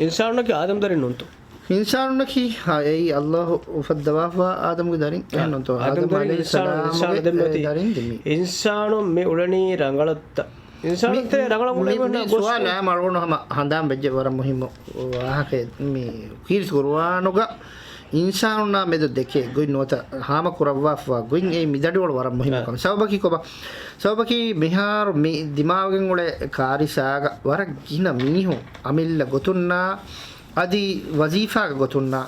އިންސާނުންނަކީ އާދަމް ދަރިން ނޫންތޯ؟ އިންސާނުންނަކީ، އާ، އެއީ އައްލާހު އުފައްދަވާފަ އާދަމްގެ ދަރިން އެހެންނޫންތޯ؟ އާދަމް އާދަމް ދަރިން އިންސާނު، އިންސާނު ދެން އަލައިހިއްސަލާމްގެ ދެން އެ ދަރިން ދެން މީ. އިންސާނު މި އުޅެނީ ރަނގަޅަށްތަ؟ އިންސާނު މި، ތެރޭ ރަނގަޅަށް މި، އުޅޭ މި ހުންނަ ގޮސް ސުވާލާ އަޅުގަނޑު ހަމަ ހަނދާން ވެއްޖެ ވަރަށް މުހިއްމު ވާހަކައެއް. މި ކީރިތި ގުރުއާނުގަ އިންސާނުންނާ މެދު ދެކޭ ގޮތް ނުވަތަ ހާމަ ކުރައްވާފަވާ ގޮތް އެއީ މި ދަނޑިވަޅު ވަރަށް މުހިއްމު އަ. ކަމެއް. ސަބަބަކީ ކޮބާ؟ ސަބަބަކީ މިހާރު މި ދިމާވެގެން އުޅޭ ކާރިސާގަ ވަރަށް ގިނަ މީހުން އަމިއްލަ ގޮތުންނާ އަދި ވަޒީފާގެ ގޮތުންނާ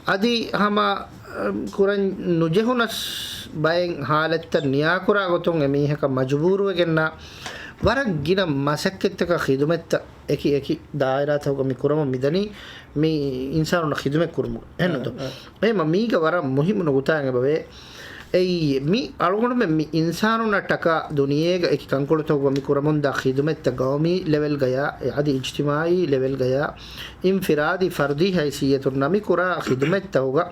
އަދި ހަމަ، އަ، ކުރަން ނުޖެހުނަސް ބައެއް ހާލަތްތައް ނިޔާކުރާ ގޮތުން އެ މީހަކަށް މަޖުބޫރުވެގެންނާ ވަރަށް ގިނަ މަސައްކަތްތަކާ ޚިދުމަތްތައް އެކި އެކި ދާއިރާތަކުގަ މި ކުރަމުން މިދަނީ މި އިންސާނުންނަށް ޚިދުމަތް ކުރުމުގަ. އެހެންނުތޯ؟ އަ، އަ. އެހެންމަ މީގަ ވަރަށް މުހިއްމު ނުކުތާއެއް އެބަވޭ. އެއީ، މި އަޅުގަނޑުމެން މި އިންސާނުންނަށް ޓަކާ ދުނިޔޭގަ އެކި ކަންކޮޅުތަކުގަ މި ކުރަމުންދާ ޚިދުމަތްތައް ގައުމީ ލެވެލްގަޔާ، އަދި އިޖްތިމާޢީ ލެވެލްގަޔާ، އިންފިރާދީ ފަރުދީ ހައިސިއްޔަތުންނާ މި ކުރާ ޚިދުމަތްތަކުގަ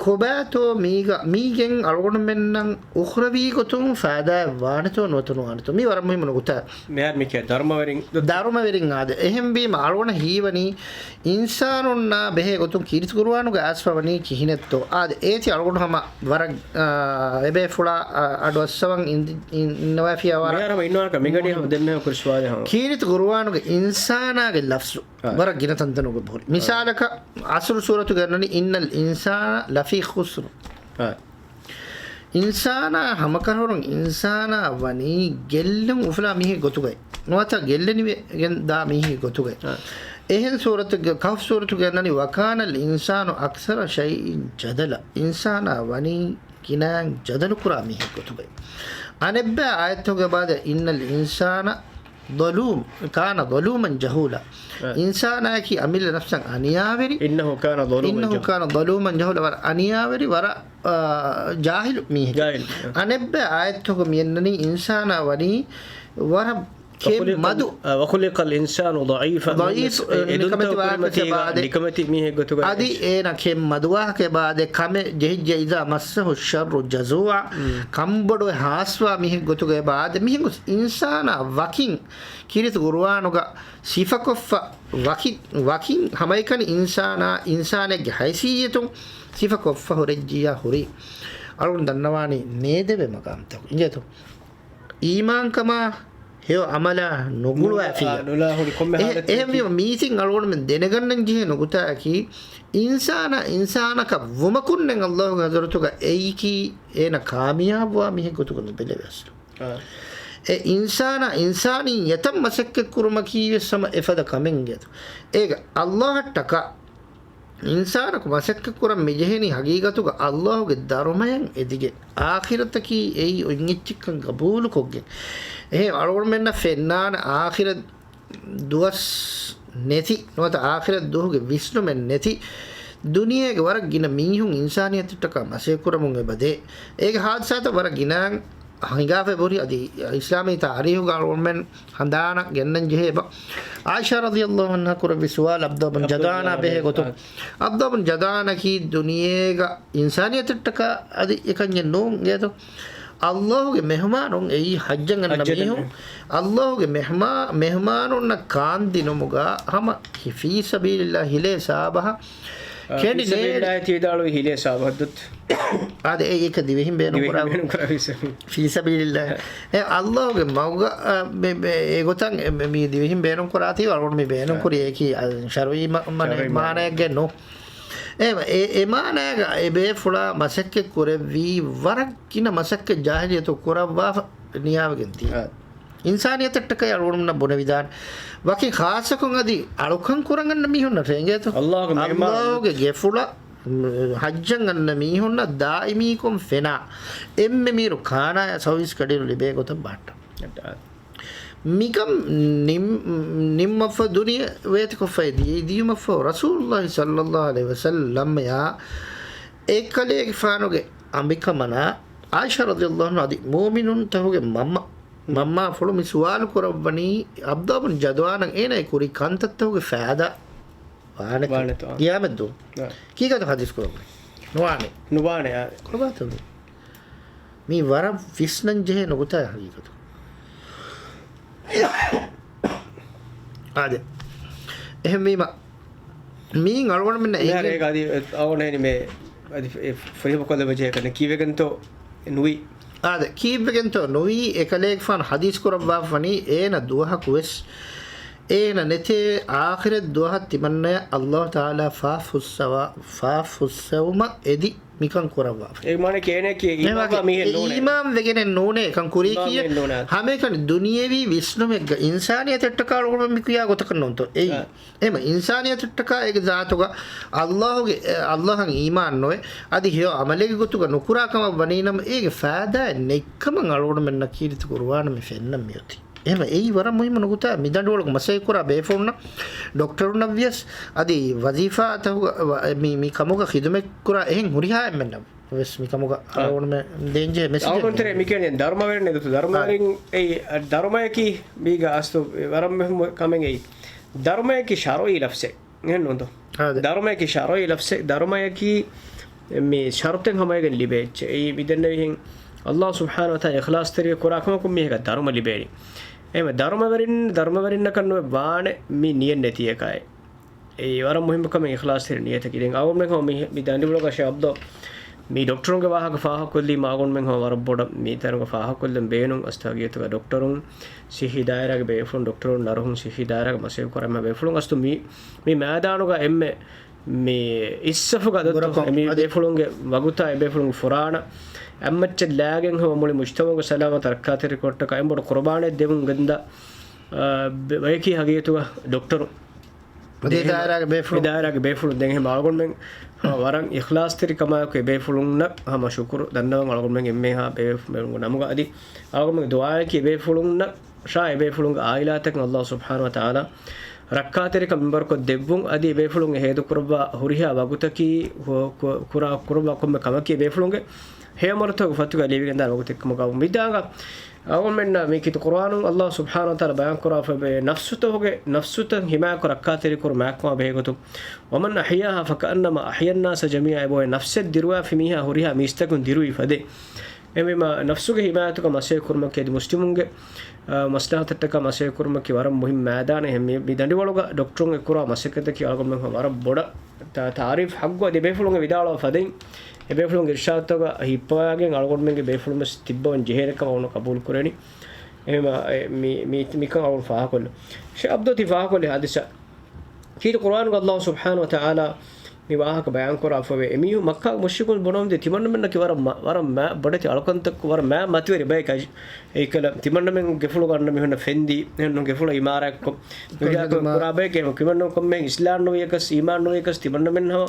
ކޮބާތޯ މީގަ، މީގެން އަޅުގަނޑުމެންނަށް އުޚްރަވީ ގޮތުން ފައިދާއެއް ވާނެތޯ ނުވަތަ ނުވާނެތޯ؟ މީ ވަރަށް މުހިއްމު ނުކުތާ. މިހާރު މި ކިޔާ ދަރުމަވެރިން. ދަރުމަވެރިން އާދެ. އެހެންވީމަ އަޅުގަނޑަށް ހީވަނީ އިންސާނުންނާ ބެހޭ ގޮތުން ކީރިތި ޤުރުއާނުގަ އައިސްފަވަނީ ކިހިނެއްތޯ؟ އާދެ، އޭތި އަޅުގަނޑު ހަމަ ވަރަށް، އާ، އެބޭފުޅާ، އާ، އަޑުއައްސަވަން އިން-، އިން-، އިންނަވާފިޔާ ވަރަށް. މިހާރު ހަމަ އިންނާކަށް މިގަޑި ހަމަ ދެންމެ ކުރިސްވާލެ ހަމަ. ކީރިތި ޤުރުއާނުގެ އިންސާނާގެ ލަފްޒު. އާ. ވަރަށް ގިނަ ތަންތަނުގަ ހުރި. އާ. މިސާލަކަށް، އަސްރު ސޫރަތުގަ އަންނަނީ، "إِنَّ الْإِنسَانَ لَفِي خُسْرٍ." އާ. އިންސާނާ ހަމަކަށަވަރުން އިންސާނާ ވަނީ ގެއްލުން އުފުލާ މީހެއް ގޮތުގައި. ނުވަތަ ގެއްލެނިވެގެން ދާ މީހެއް ގޮތުގައި. އާ. އެހެން ސޫރަތުގެ، ކަހްފް ސޫރަތުގެ އަންނަނީ، "وَكَانَ الْإِنسَانُ أَكْثَرَ شَيْءٍ جَدَلًا." އިންސާނާ ވަނީ ގިނައިން ޖަދަލުކުރާ މީހެއް ގޮތުގައި. އަނެއްބައި އާޔަތްތަކުގެ ބާދަ، "إِنَّ الْإِنسَانَ ظَلُومٌ، كَانَ ظَلُومًا جَهُولًا." އަ. އިންސާނާއަކީ އަމިއްލަ ނަފްސަށް އަނިޔާވެރި. إِنَّهُ كَانَ ظَلُومًا إِنَّهُ جَهُولًا. كَانَ ظَلُومًا جَهُولًا. ވަރަށް އަނިޔާވެރި، ވަރަށް، އާ، ޖާހިލު މީހެއް. ޖާހިލު. އަނެއްބައި އާޔަތްތަކުގަ މިއަންނަނީ އިންސާނާ ވަނީ ވަރަށް ކެތް މަދު. އަ، "وَخُلِقَ الْإِنسَانُ ضَعِيفًا." ޟަޢީފް، އެ، އެ، ނިކަމެތި ނިކަމެތި ވާހަކަ ވާހަކަ ބާދެ. ލިކަމެތި މީހެއް ގޮތުގައި. އަދި އޭނަ ކެތް މަދު ވާހަކަ ބާދެ، ކަމެއް ޖެހިއްޖެ، "إِذَا مَسَّهُ الشَّرُّ جَزُوعًا." މް. ކަންބޮޑުވެ ހާސްވާ މީހެއް ގޮތުގައި ބާދެ. މިހެން ގޮސް އިންސާނާ ވަކިން ކީރިތި ޤުރުއާނުގަ ސިފަކޮށްފަ ވަކި، ވަކިން ހަމައެކަނި އިންސާނާ، އިންސާނެއްގެ ހައިސިއްޔަތުން ސިފަކޮށްފަ ހުރެއްޖިއްޔާ ހުރީ. އަޅުގަނޑު ދަންނަވާނީ ނޭދެވޭ މަގާމްތަކުން. އިނގޭތޯ؟ އީމާންކަމާ ހެޔޮ އަމަލާ ނުގުޅުވާފިއްޔާ. ނުލާ، ނުލާ ހުރި ކޮންމެ އެހެ-، ހާލަތެއް އެހެންވީމަ މީތިން އަޅުގަނޑުމެން ދެނެގަންނަން ޖެހޭ ނުކުތާއަކީ، އިންސާނާ އިންސާނަކަށް ވުމަކުންނެއް ﷲގެ ޙަޟްރަތުގަ އެއީކީ އޭނަ ކާމިޔާބުވާ މީހެއް ގޮތުގަ ނުބެލެވޭ އަސްލު. އާ. އެ އިންސާނާ އިންސާނިއްޔަތަށް މަސައްކަތް ކުރުމަކީވެސް ހަމަ އެފަދަ ކަމެއް އިނގޭތޯ. އޭގަ ﷲއަށްޓަކާ އިންސާނަކު މަސައްކަތްކުރަން މިޖެހެނީ ޙަޤީޤަތުގަ ﷲގެ ދަރުމަޔަށް އެދިގެން، އާޚިރަތަކީ އެއީ އޮތް އެއްޗެއްކަން ގަބޫލުކޮށްގެން. އެހެން އަޅުގަނޑުމެންނަށް ފެންނާނެ އާޚިރަތް ދުވަސް ނެތި، ނުވަތަ އާޚިރަތް ދުވަހުގެ ވިސްނުމެއް ނެތި ދުނިޔޭގެ ވަރަށް ގިނަ މީހުން އިންސާނިއްޔަތަށްޓަކާ މަސައްކަތްކުރަމުން އެބަދޭ. އޭގެ ޙާދިސާތައް ވަރަށް ގިނައިން ހިނގާފަ އެބަހުރި. އަދި އިސްލާމީ ތާރީޚުގަ އަޅުގަނޑުމެން ހަނދާނަށް ގެންނަން ޖެހޭ އެބަ. ޢާއިޝާ ރަޟިޔަﷲ ޢަންހާ ކުރެއްވި ސުވާލު ޢަބްދު ބިން ޢަބްދުﷲ ޖަދާނާ ބިން ބެހޭ ގޮތުން. ޢަބްދުﷲ ބިން ޖަދާނަކީ ދުނިޔޭގަ އިންސާނިއްޔަތަށްޓަކާ އަދި އެކަންޏެއް ނޫން އިނގޭތޯ. ﷲގެ މެހުމާނުން އެއީ ޙައްޖަށް އަންނަ ޙައްޖަށް މީހުން. އަންނަ. ﷲގެ މެހުމާ-، މެހުމާނުންނަށް ކާންދިނުމުގަ ހަމަ ފީ ސަބީލިﷲ ހިލޭ ސާބަހަށް އާ، ކެނޑި ފީ ސަބީލިﷲ ނޭ-، ތިވިދާޅުވީ ހިލޭ ސާބަހަށް ދުއްތު. އާދެ، އެ އެކަ ދިވެހިން ބޭނުން ދިވެހިން ކުރާ. ބޭނުން ކުރާ ފީ ސަބީލި. ފީ ސަބީލިﷲ. އެ އަﷲގެ މަގުގަ، އަ، މެ، މެ، އެ ގޮތަށް އެ، މެ، މީ ދިވެހިން ބޭނުން ކުރާތީ އަޅުގަނޑު މި ބޭނުން އާ. ކުރީ އެކި، އަ، ޝަރުޢީ މަ-، މަ-، ޝަރުޢީ މަ-، މާނައެއްގަ ނޫން. އެ، އެ، އެ މާނައިގަ އެ ބޭފުޅާ މަސައްކަތް ކުރެއްވީ ވަރަށް ގިނަ މަސައްކަތް ޖާހިލިއްޔަތު ކުރައްވާފަ ނިޔާވެގެން ތީ. އާ. އިންސާނިއްޔަތަށްޓަކައި އަޅުގަނޑުމެންނަށް ބުނެވިދާނެ. ވަކި ޚާއްޞަކޮށް އަދި އަޅުކަން ކުރަން އަންނަ މީހުންނަށް ރޭނގޭތޯ. ﷲގެ މެހުމާނު. ﷲގެ ގެފުޅަށް، މް، ޙައްޖަށް އަންނަ މީހުންނަށް ދާއިމީކޮށް ފެނާ އެންމެ މީރު ކާނާޔާ ސައުވީސް ކަޑިއިރު ލިބޭ ގޮތަށް ބަހައްޓަން. މިކަން ނިން-، ނިންމަފަ ދުނިޔެ ވޭތިކޮށްފައި ދިޔައީ، ދިޔުމަށްފަހު ރަސޫލުﷲ ޞައްލަﷲ ޢަލައިހި ވަސައްލަމަޔާ އެކަލޭގެފާނުގެ އަނބިކަމަނާ ޢާއިޝާ ރަޟިޔަﷲ ޢަންހާ އަދި މުއުމިނުންތަކުގެ މަންމަ، މަންމާފުޅު މި ސުވާލު ކުރައްވަނީ ޢަބްދުﷲ ބިން ޖަދާނަށް އޭނާ އެ ކުރި ކަންތައްތަކުގެ ފައިދާ ވާނެތޯ؟ ވާނެތޯ؟ ޤިޔާމަތްދުވަހު. އާ. ކީކޭތޯ ޙަދީޘް ކުރައްވަނީ؟ ނުވާނެ. ނުވާނެ، އާ. ކޮބާތޯ މީ؟ މީ ވަރަށް ވިސްނަން ޖެހޭ ނުކުތާ ޙަޤީޤަތު. އާދެ. އެހެންވީމަ، މީން އަޅުގަނޑުމެންނަށް މިހާރު އެނގެން އޭގަ އަދި އަވަނޭނި މޭ އަދި ފެ-، ފެ-، ފުރިހަމަކޮށްލަބަޖެހޭ ކަން ކީއްވެގެންތޯ ނުވީ؟ އާދެ، ކީއްވެގެންތޯ ނުވީ؟ އެކަލޭގެފާނު ޙަދީޘް ކުރައްވާފަނީ އޭނަ ދުވަހަކުވެސް އޭނަ ނެތޭ އާޚިރަތް ދުވަހަށް ތިމަންނަޔަށް ﷲ ތަޢާލާ ފާފަ ފުއްސަވާ-، ފާފަ ފުއްސެވުމަށް އެދި މިކަން ކުރައްވާފަ. އޭގެ މާނައަކީ އޭނައަކީ އެ އީމާންވާ ވާގެ މީހެއް އެ ނޫނޭ. އީމާން ވެގެނެއް ނޫނޭ އެކަން ކުރީކީއެއް. އީމާންވެގެން ނޫނޭ. ހަމައެކަނި ދުނިޔެވީ ވިސްނުމެއްގަ އިންސާނިއްޔަތަށްޓަކާ އަޅުގަނޑުމެން މި ކިޔާ ގޮތަކަށް ނޫންތޯ އެއީ. އާ. އެމަ އިންސާނިއްޔަތަށްޓަކާ އޭގެ ޒާތުގަ ﷲގެ، އެ، ﷲއަށް އީމާން ނުވެ، އަދި ހެޔޮ ޢަމަލެއްގެ ގޮތުގަ ނުކުރާ ކަމަށް ވަނީނަމަ އޭގެ ފައިދާއެއް ނެތްކަމަށް އަޅުގަނޑުމެންނަށް ކީރިތި ޤުރުއާނުން މި ފެންނަން މިއޮތީ. އެހެންވެ، އެއީ ވަރަށް މުހިއްމު ނުކުތާ. މި ދަނޑުވަޅުގަ މަސައްކަތްކުރާ ބޭފުޅުންނަށް، ޑޮކްޓަރުންނަށް ވިޔަސް، އަދި ވަޒީފާތަކުގަ، ވަ-، މި، މި ކަމުގަ ޚިދުމަތްކުރާ އެހެން ހުރިހާ އެންމެންނަށް. ވެސް މިކަމުގަ އަޅުގަނޑުމެން ދޭންޖެހޭ މެސެޖެއް އަޅުގަނޑު ތެރޭ މި ކިޔަނީ ދަރުމަވެރިން އެދުތު. ދަރުމަވެރިން އެއީ، ދަރުމަޔަކީ މީގަ އަސްލު ވަރަށް މުހިއްމު ކަމެއް އެއީ. ދަރުމަޔަކީ ޝަރުޢީ ލަފްޒެއް. އެހެންނޫންތޯ؟ އާދެ. ދަރުމަޔަކީ ޝަރުޢީ ލަފްޒެއް. ދަރުމަޔަކީ މި ޝަރުޠެއް ހަމައިގެން ލިބޭ އެއްޗެއް. އެއީ މި ދެންނެވިހެން ﷲ ސުބްޙާނަހޫ ވަތަޢާލާ އިޚްލާޞްތެރިވެ ކުރާ ކަމަކުން މީހަކަށް ދަރުމަ ލިބޭނީ. އެހެންވެ ދަރުމަވެރިން، ދަރުމަވެރިންނަކަށް ނުވެ ވާނެ މި ނިޔަތް ނެތިއެކާއެއް. އެއީ ވަރަށް މުހިއްމު ކަމެއް އިޚްލާޞްތެރި ނިޔަތަކީ. ދެން އަޅުގަނޑުމެން ހަމަ މި، މި ދަނޑިވަޅުގަ ޝޭޚް ޢަބްދު މި ޑޮކްޓަރުންގެ ވާހަކަ ފާހަގަކޮށްލީމަ އަޅުގަނޑުމެން ހަމަ ވަރަށް ބޮޑަށް މި ތަނުގަ ފާހަގަކޮށްލަން ބޭނުން. އަސްތަ ހަގީގަތުގަ ޑޮކްޓަރުން، ޞިއްޙީ ދާއިރާގެ ބޭފުޅުން، ޑޮކްޓަރުން، ނަރުހުން، ޞިއްޙީ ދާއިރާގެ މަސައްކަތް ކުރާ އެންމެ ބޭފުޅުން އަސްލު މި، މި މައިދާނުގަ އެންމެ މި އިސްސަފުގަ އަދަދު ބުރަކޮށް އެ މި އަދި ބޭފުޅުންގެ ވަގުތާ އެ ބޭފުޅުންގެ ފުރާނަ އެއްމައްޗަށް ލާގެން ހަމަ މުޅި މުޖްތަމަޢުގެ ސަލާމަތް ރައްކާތެރިކޮށްޓަކާ އެން ބޮޑު ޤުރުބާނެއް ދެމުން ގެންދާ، އާ، ބެ-، ބަޔަކީ ހަގީގަތުގަ ޑޮކްޓަރު. އަދި ދާއިރާގެ ބޭފުޅުން. ދާއިރާގެ ބޭފުޅުން. ދެން އެހެން އަޅުގަނޑުމެން ވަރަށް އިޚްލާޞްތެރިކަމާއެކު އެ ބޭފުޅުންނަށް ހަމަ ޝުކުރު ދަންނަވަން އަޅުގަނޑުމެން އެންމެހާ ބޭފުޅުންގެ ނަމުގަ. އަދި އަޅުގަނޑުމެންގެ ދުޢާއަކީ އެ ބޭފުޅުންނަށް ޝާ އެ ބޭފުޅުންގެ އާއިލާތަކަށް ﷲ ސުބްޙާނަހޫ ވަތަޢާލާ ރައްކާތެރިކަން މިންވަރުކޮށް ދެއްވުން. އަދި އެ ބޭފުޅުން ހޭދަކުރައްވާ ހުރިހާ ވަގުތަކީ ކު-، ކު-، ކުރާ، ކުރައްވާ ކޮންމެ ކަމަކީ އެ ބޭފުޅުންގެ ހެޔޮ މަރުތަކުގެ ފަތުގަ ލިބިގެންދާ ވަގުތެއް ކަމަކަށް ވަމުން މިދާނގަ. އަޅުގަނޑުމެންނަށް މި ކީރިތި ޤުރުއާނުން ﷲ ސުބްޙާނަހޫ ވަތަޢާލާ ބަޔާން ކުރާފައިވޭ ނަފްސުތަކުގެ، ނަފްސުތައް ހިމާޔަތްކޮށް ރައްކާތެރިކުރުމާ އެކު ބެހޭގޮތުން، وَمَنْ أَحْيَاهَا فَكَأَنَّمَا أَحْيَا النَّاسَ جَمِيعًا. އެބައޮތް ނަފްސެއް ދިރުވާފި މީހާ ހުރިހާ މީސްތަކުން ދިރުވި ފަދައިން. އެހެންވީމަ، ނަފްސުގެ ހިމާޔަތުގަ މަސައްކަތް ކުރުމަކީ އަދި މުސްލިމުންގެ، އާ، މަސްލަހަތަށްޓަކާ މަސައްކަތް ކުރުމަކީ ވަރަށް މުހިއްމު މައިދާނެއް. އެހެން މި، މި ދަނޑިވަޅުގަ ޑޮކްޓަރުން އެކުރާ މަސައްކަތަކީ އަޅުގަނޑުމެން ވަރަށް ބޮޑަށް ތާ-، ތާރީފް ހައްގު އަދި ބޭފުޅުން ވިދާޅުވާ ފަދައިން، އެ ބޭފުޅުންގެ އިރްޝާދުތަކަށް ހިއްޕަވާގެން އަޅުގަނޑުމެންގެ ބޭފުޅުން ވެސް ތިއްބަވަން ޖެހޭނެ ކަމަށް އަޅުގަނޑު ޤަބޫލު ކުރަނީ. އެހެންވީމަ، އެ، މި، މި، މިކަން އަޅުގަނޑު ފާހަގަކޮށްލަން. ޝޭޚް ޢަބްދު ތި ފާހަގަކޮށްލި ހާދިސާ. ކީރިތި ޤުރުއާނުގަ ﷲ ސުބްޙާނަހޫ ވަތަޢާލާ މި ވާހަކަ ބަޔާންކުރާފައިވޭ. އެމީހުން މައްކާގެ މުޝްރިކުން ބުނަމުންދިޔަ ތިމަންނަމެންނަކީ ވަރަށް މަ-، ވަރަށް މަ-، ބޮޑެތި އަޅުކަންތައް ވަރަށް މަ-، މަތިވެރި ބަޔަކަށް. އެއީކަލަ ތިމަންނަމެން ގެފުޅުގަ އަންނަ މީހުންނަށް ފެންދީ، އެހެންނު ގެފުޅަށް އިމާރާތްކޮށް، މި ވިދާކޮށް ކުރާ ބަޔަކީ ތިމަންނަމެން ކޮންމެހެން އިސްލާމް ނުވިޔަކަސް، އީމާން ނުވިޔަކަސް، ތިމަންނަމެން ހަމަ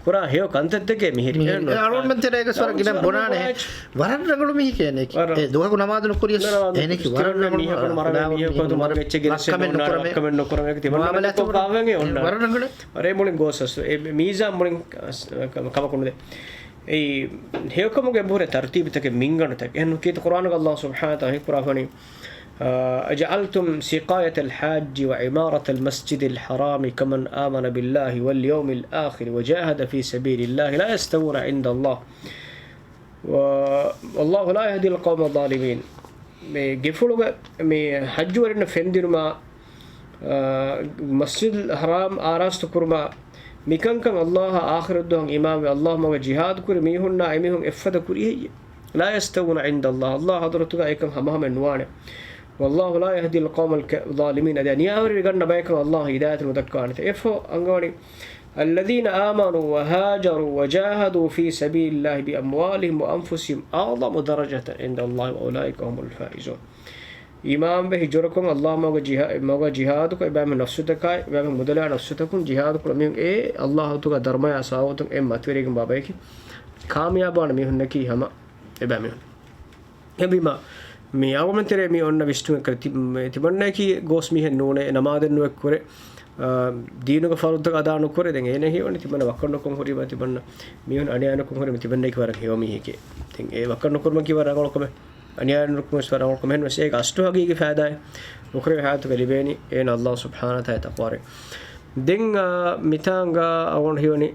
ކުރާ ހެޔޮ ކަންތައްތަކޭ މިހިރީ. މިހިރީ. އެހެންނު. އެ އަޅުގަނޑުމެން ތެރޭގަ ވަރަށް ގިނަ ބުނާނެ. ވަރަށް ރަނގަޅު މީހެކޭ އޭނަ. އެ ދުވަހަކު ނަމާދު ނުކުރިޔަސް އޭނަކީ ވަރަށް ރަނގަޅު މީހަކު، މަރާ މީހަކު އެއްޗެއް ގެނެސް ނޯންނާނެ، ކަމެއް ނުކުރަމޭ. ވަރަށް ރަނގަޅު. ވަރަށް މުޅިން ގޯސް އަސް، އެ މީޒާން މުޅިން ކަ-، ކަ-، ކަމަކު ނުދޭ. އެއީ ހެޔޮކަމުގެ އެބަހުރި ތަރުތީބުތަކެއް މިންގަނޑުތަކެއް. އެހެން ކީރިތި ޤުރުއާނުގަ ﷲ ސުބްޙާނަހޫ ވަތަޢާލާ ހީކުރާފައިވަނީ، އަ، أَجَعَلْتُمْ سِقَايَةَ الْحَاجِّ وَعِمَارَةَ الْمَسْجِدِ الْحَرَامِ كَمَنْ آمَنَ بِاللَّهِ وَالْيَوْمِ الْآخِرِ وَجَاهَدَ فِي سَبِيلِ اللَّهِ لَا يَسْتَوُونَ عِندَ اللَّهِ وَاللَّهُ لَا يَهْدِي الْقَوْمَ الظَّالِمِينَ. މި ގެފުޅުގަ މި ޙައްޖުވެރިންނަށް ފެންދިނުމާ، އާ، މަސްޖިދުލް ޙަރާމް އާރާސްތު ކުރުމާ، މިކަންކަން ﷲ އާޚިރަތްދުވަހަށް އީމާންވެ، ﷲ މަގަށް ޖިހާދު ކުރި މީހުންނާ އެމީހުން އެއްފަދަ ކުރި ހެއްޔެވެ؟ لَا يَسْتَوُونَ عِندَ اللَّهِ، ﷲ ޙަޟްރަތުގަ އެކަން ހަމަހަމައެއް ނުވާނެ. وَاللَّهُ لَا يَهْدِي الْقَوْمَ الْظَالِمِينَ. އަދި އަނިޔާވެރިވެގަންނަ ބަޔަކަށް ﷲ ހިދާޔަތު ނުދައްކާނެތެ. އެއަށްފަހު އަންގަވަނީ، الَّذِينَ آمَنُوا وَهَاجَرُوا وَجَاهَدُوا فِي سَبِيلِ اللَّهِ بِأَمْوَالِهِمْ وَأَنْفُسِهِمْ أَعْظَمُ دَرَجَةً عِندَ اللَّهِ وَأُولَٰئِكَ هُمُ الْفَائِزُونَ. އީމާންވެ ހިޖުރަކޮށް ﷲ މަގަށް ޖިހާ-، މަގަށް ޖިހާދުކޮށް، އެބައިމީހުން ނަފްސުތަކާއި، އެބައިމީހުން މުދަލާ ނަފްސުތަކުން ޖިހާދުކުރާ މީހުން އެ ﷲ ހުއްދަ ދަރުމަޔާ ސާވަތުން އެ މަތިވެރިގެން ބާބަޔަކީ ކާމިޔާބާން މީހުންނަކީ ހަމަ އެބައިމީހުން. އެހެންވީމާ، މި އަޅުގަނޑުމެން ތެރޭ މި އޮންނަ ވިސްނުމެއް ކަރަ ތި-، މެ ތިމަންނައަކީ ގޯސް މީހެއް ނޫނޭ، ނަމާދެއް ނުއެއްކުރޭ، އާ، ދީނުގެ ފަރުޟްތައް އަދާ ނުކުރޭ. ދެން އޭނަ ހީވަނީ ތިމަންނަ ވަކަށް ނުކޮށް ހުރީމަ، ތިމަންނަ މީހުން އަނިޔާ ނުކޮށް ހުރީމަ، ތިމަންނައަކީ ވަރަށް ހެޔޮ މީހެކޭ. ދެން އެ ވަކަށް ނުކުރުމަކީ ވަރަށް ރަނގަޅު ކަމެއް، އަނިޔާ ނުކުރުމަކީ ވަރަށް ރަނގަޅު ކަމެއް ނުވެސް. އޭގެ އަސްލު ހަގީގީ ފައިދާއެއް ނުކުރެވޭ ހާލަތުގަ ލިބޭނީ އޭނަ ﷲ ސުބްޙާނަހޫ ވަތަޢާލާ ތަޤްވާވެރި. ދެން، އާ، މިތާނގަ އަޅުގަނޑު ހީވަނީ